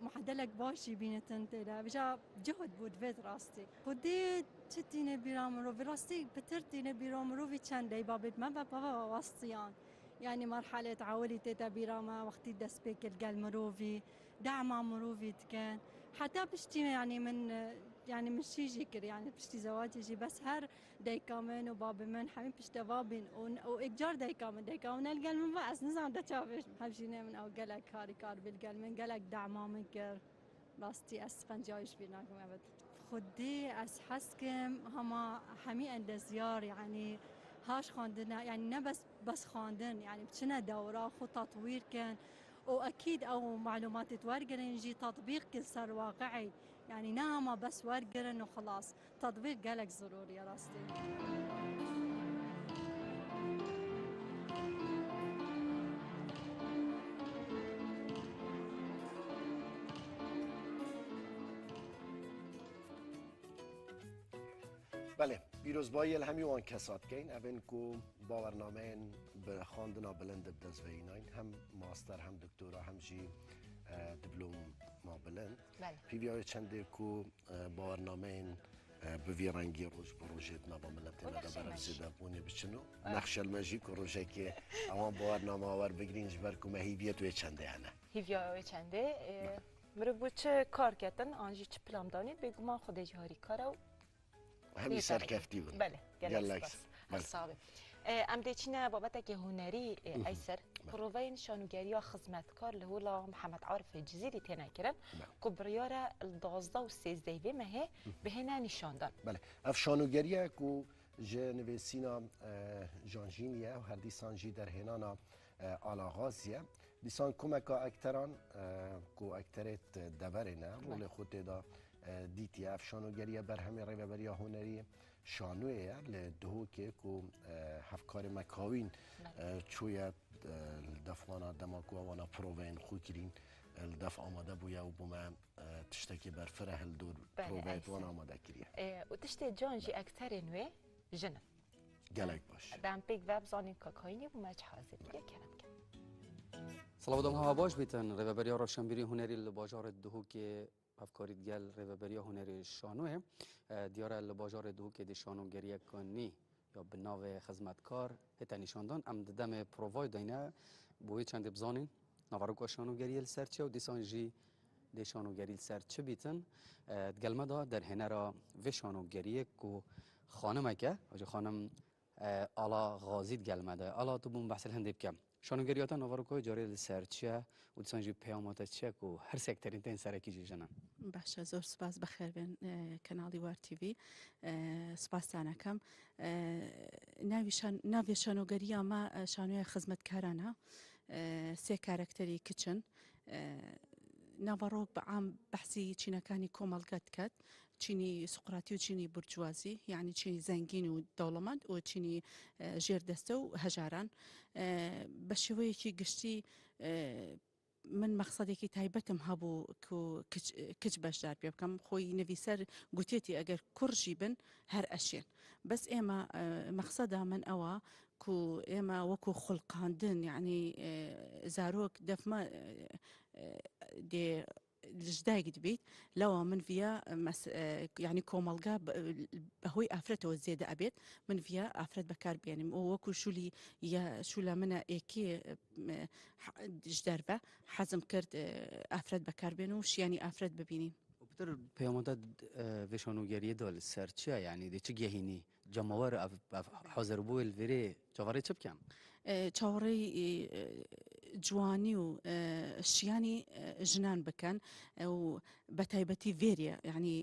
muhedelek baş jî bînitin tê de. Bija cihud bû divêt rastî. Xwedê çi tîne bîra mirovî rastî pitir tîne bîra mirovî çend dey babêt me ve pava westiyan. Yanî merhalê ewilî tête bîra me wextî dest pê kir gel mirovî dema mirovî dikin. Heta piştî yanî min yanî min şî jî kir yanî piştî zewacê jî bes her Dayika min û babê min hemî pişteva bîn û û êkcar dayika min dayika min ne li gel min ba ez nizan de çavê hevjînê min ew gelek harîkar bî li gel min gelek dema min kir rastî ez qencayî ji bîr nakim evet. Xwedê ez hez dikim hema hemî endezyar yanî haş xwendine yanî ne bes bes xwendin yanî biçine dewra xwe tetwîr kin û ekîd ew malûmatê wergirin jî tetbîq kin ser waqi'ê yanî ne hema bes wergirin û xilas. Tetbîq gelek zirûrî ye rastî. Belê, pîrozbayiyê li hemî wan kesa dikeyn ev ên ku bawernameyên bi xwendina bilind bi dest veyînayn hem master hem doktora hem jî diploma bilind. Pîviya wê çendê ku Bawernameyên bi vî rengî roj bi rojê di nava miletê me de berev zêdebûnê biçin û nexşe li me jî ku rojekê ewan bawernama werbigrîn ji ber ku me hîviyet wê çendê hene. Hîviya wê çendê mirov bo çi kar ketin an jî çi plan danî bêguman Xwedê jî harîkar e û Hemî serkeftî bin. Belê, gelek spas. Her sax bî. Em dê çîne babetekê hunerî Eyser. Proveyên şanogeriya xizmetkar li hola Mihemed Arifê Cizîrî têne kirin ku biryare li 12 û 13 vê mehê bihêne nîşandan. Belê, ev şanogeriye ku ji nivîsîna Jan Jînî ye û her dîsan jî derhênana Ala Gazî ye. Dîsan komeka ekteran ku ekterêt deverê ne rolê xwe tê de dîtiye. Ev şanogeriye berhemê Rêveberiya Hunerî Şanoyê ye li Duhokê ku hevkarê me Kawîn çûye li def wana dema ku wana proveyên xwe kirîn li def amade bûye û bo me tiştekî berfireh li dor proveyê wan amade kiriye. Û tiştê can jî ekterên wê jin in. Gelek baş. Dem pêk ve bizanîn ka kayînê bû me çi hazir kiriye kerem ke. Silav dem hewa baş bîtin. Rêveberiya Rewşenbîrî Hunerî li bajarê Duhokê hevkarî digel Rêveberiya Hunerî Şanoyê diyar e li bajarê Duhokê dê şanogeriyeke nî ya bi navê Xizmetkar hête nîşandan. Em di demê provayê de ne bo wê çendê bizanîn naveroka şanogeriyê li ser çi ye û dîsan jî dê şanogerî li ser çi bîtin. Digel me de derhênera vê şanogeriyê ku xanimek e, ji xanim Ala Xazî digel me de ye. Ala tu bûm behs li hindê bike. Şanogeriya te naveroka wê carê li ser çi ye û dîsan jî peyama te çi ye ku her sekterên tên serekî jî jin in? Baş e zor spas bexêr bên kanalî War TV spastan ekem. Navî şan navê şanogeriya me şanoya xizmetkaran e. Sê karakterî kiç in. Naverok bi am behsî çînekanî komelge diket. چینی سوقراتی و چینی بورجوازی یعنی چینی زەنگین و دەوڵەمەند و چینی ژێردەستە و هەژاران بە شێوەیەکی گشتی من مەخصدێکی تایبەتم هەبوو کچ بەشدار پێ بکەم خۆی نویسەر گوتێتی ئەگەر کوڕژی بن هەر ئەشێن. بەس ئێمە مەخسەدا من ئەوە کو ئێمە وەکو خولقاندن یعنی زارۆک دەفمە دێ لژدایک دبیت لەوە من ڤە یعنی کۆمەڵگا بەهۆی ئافرەتەوە زێدە ئەبێت من ڤە ئافرەت بەکار بێنم و وەکو شولی یە شولە منە ئێکێ دەربە حەزم کرد ئافرەت بەکار بێن و شیانی ئافرەت ببینین. پتر پەیامەدا vê şanogeriyê da li ser çi ye yanî dê çi gehînî cemawer ev hazir bû li vêrê çaverê çi bikin? چاوەڕێی جوانی و شیانی ژنان بکەن و بە تایبەتی ڤێریە یعنی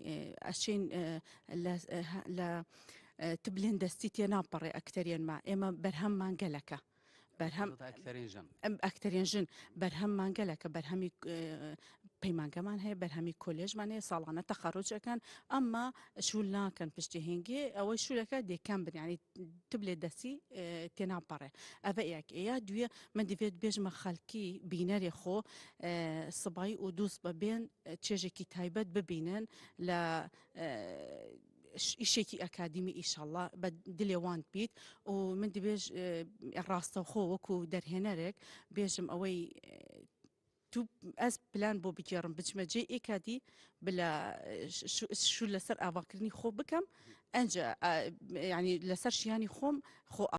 ئەشین لە تبلێن دەستی تێ ناپەڕێ ئەکتەریان ما ئێمە بەرهەممان گەلەکە بەرهەم ئەکتەرین ژن ئەکتەرین ژن بەرهەممان گەلەکە بەرهەمی پەیمانگەمان هەیە بەرهەمی کۆلێژمان هەیە ساڵانە تەخەڕوج ئەکەن ئەمما شول ناکەن پشتی هێنگێ ئەوەی شولەکە دێکەم بن یعنی تبلێ دەستی تێناپەڕێ ئەڤە یەک ئەیا دوێ من دەبێت بێژمە خەڵکی بینەرێ خۆ سبای و دووس بە بێن چێژێکی تایبەت ببینن لە ئیشێکی ئەکادیمی ئیشەڵا بە دلێ وان بیت و من دەبێژ ڕاستەوخۆ وەکو دەرهێنەرێک بێژم ئەوەی تو ئەس پلان بۆ بگێڕم بچمە جێ ئێکادی بلا شو لەسەر ئاواکردنی خۆ بکەم ئەنجا ینی لەسەر شیانی خۆم خۆ.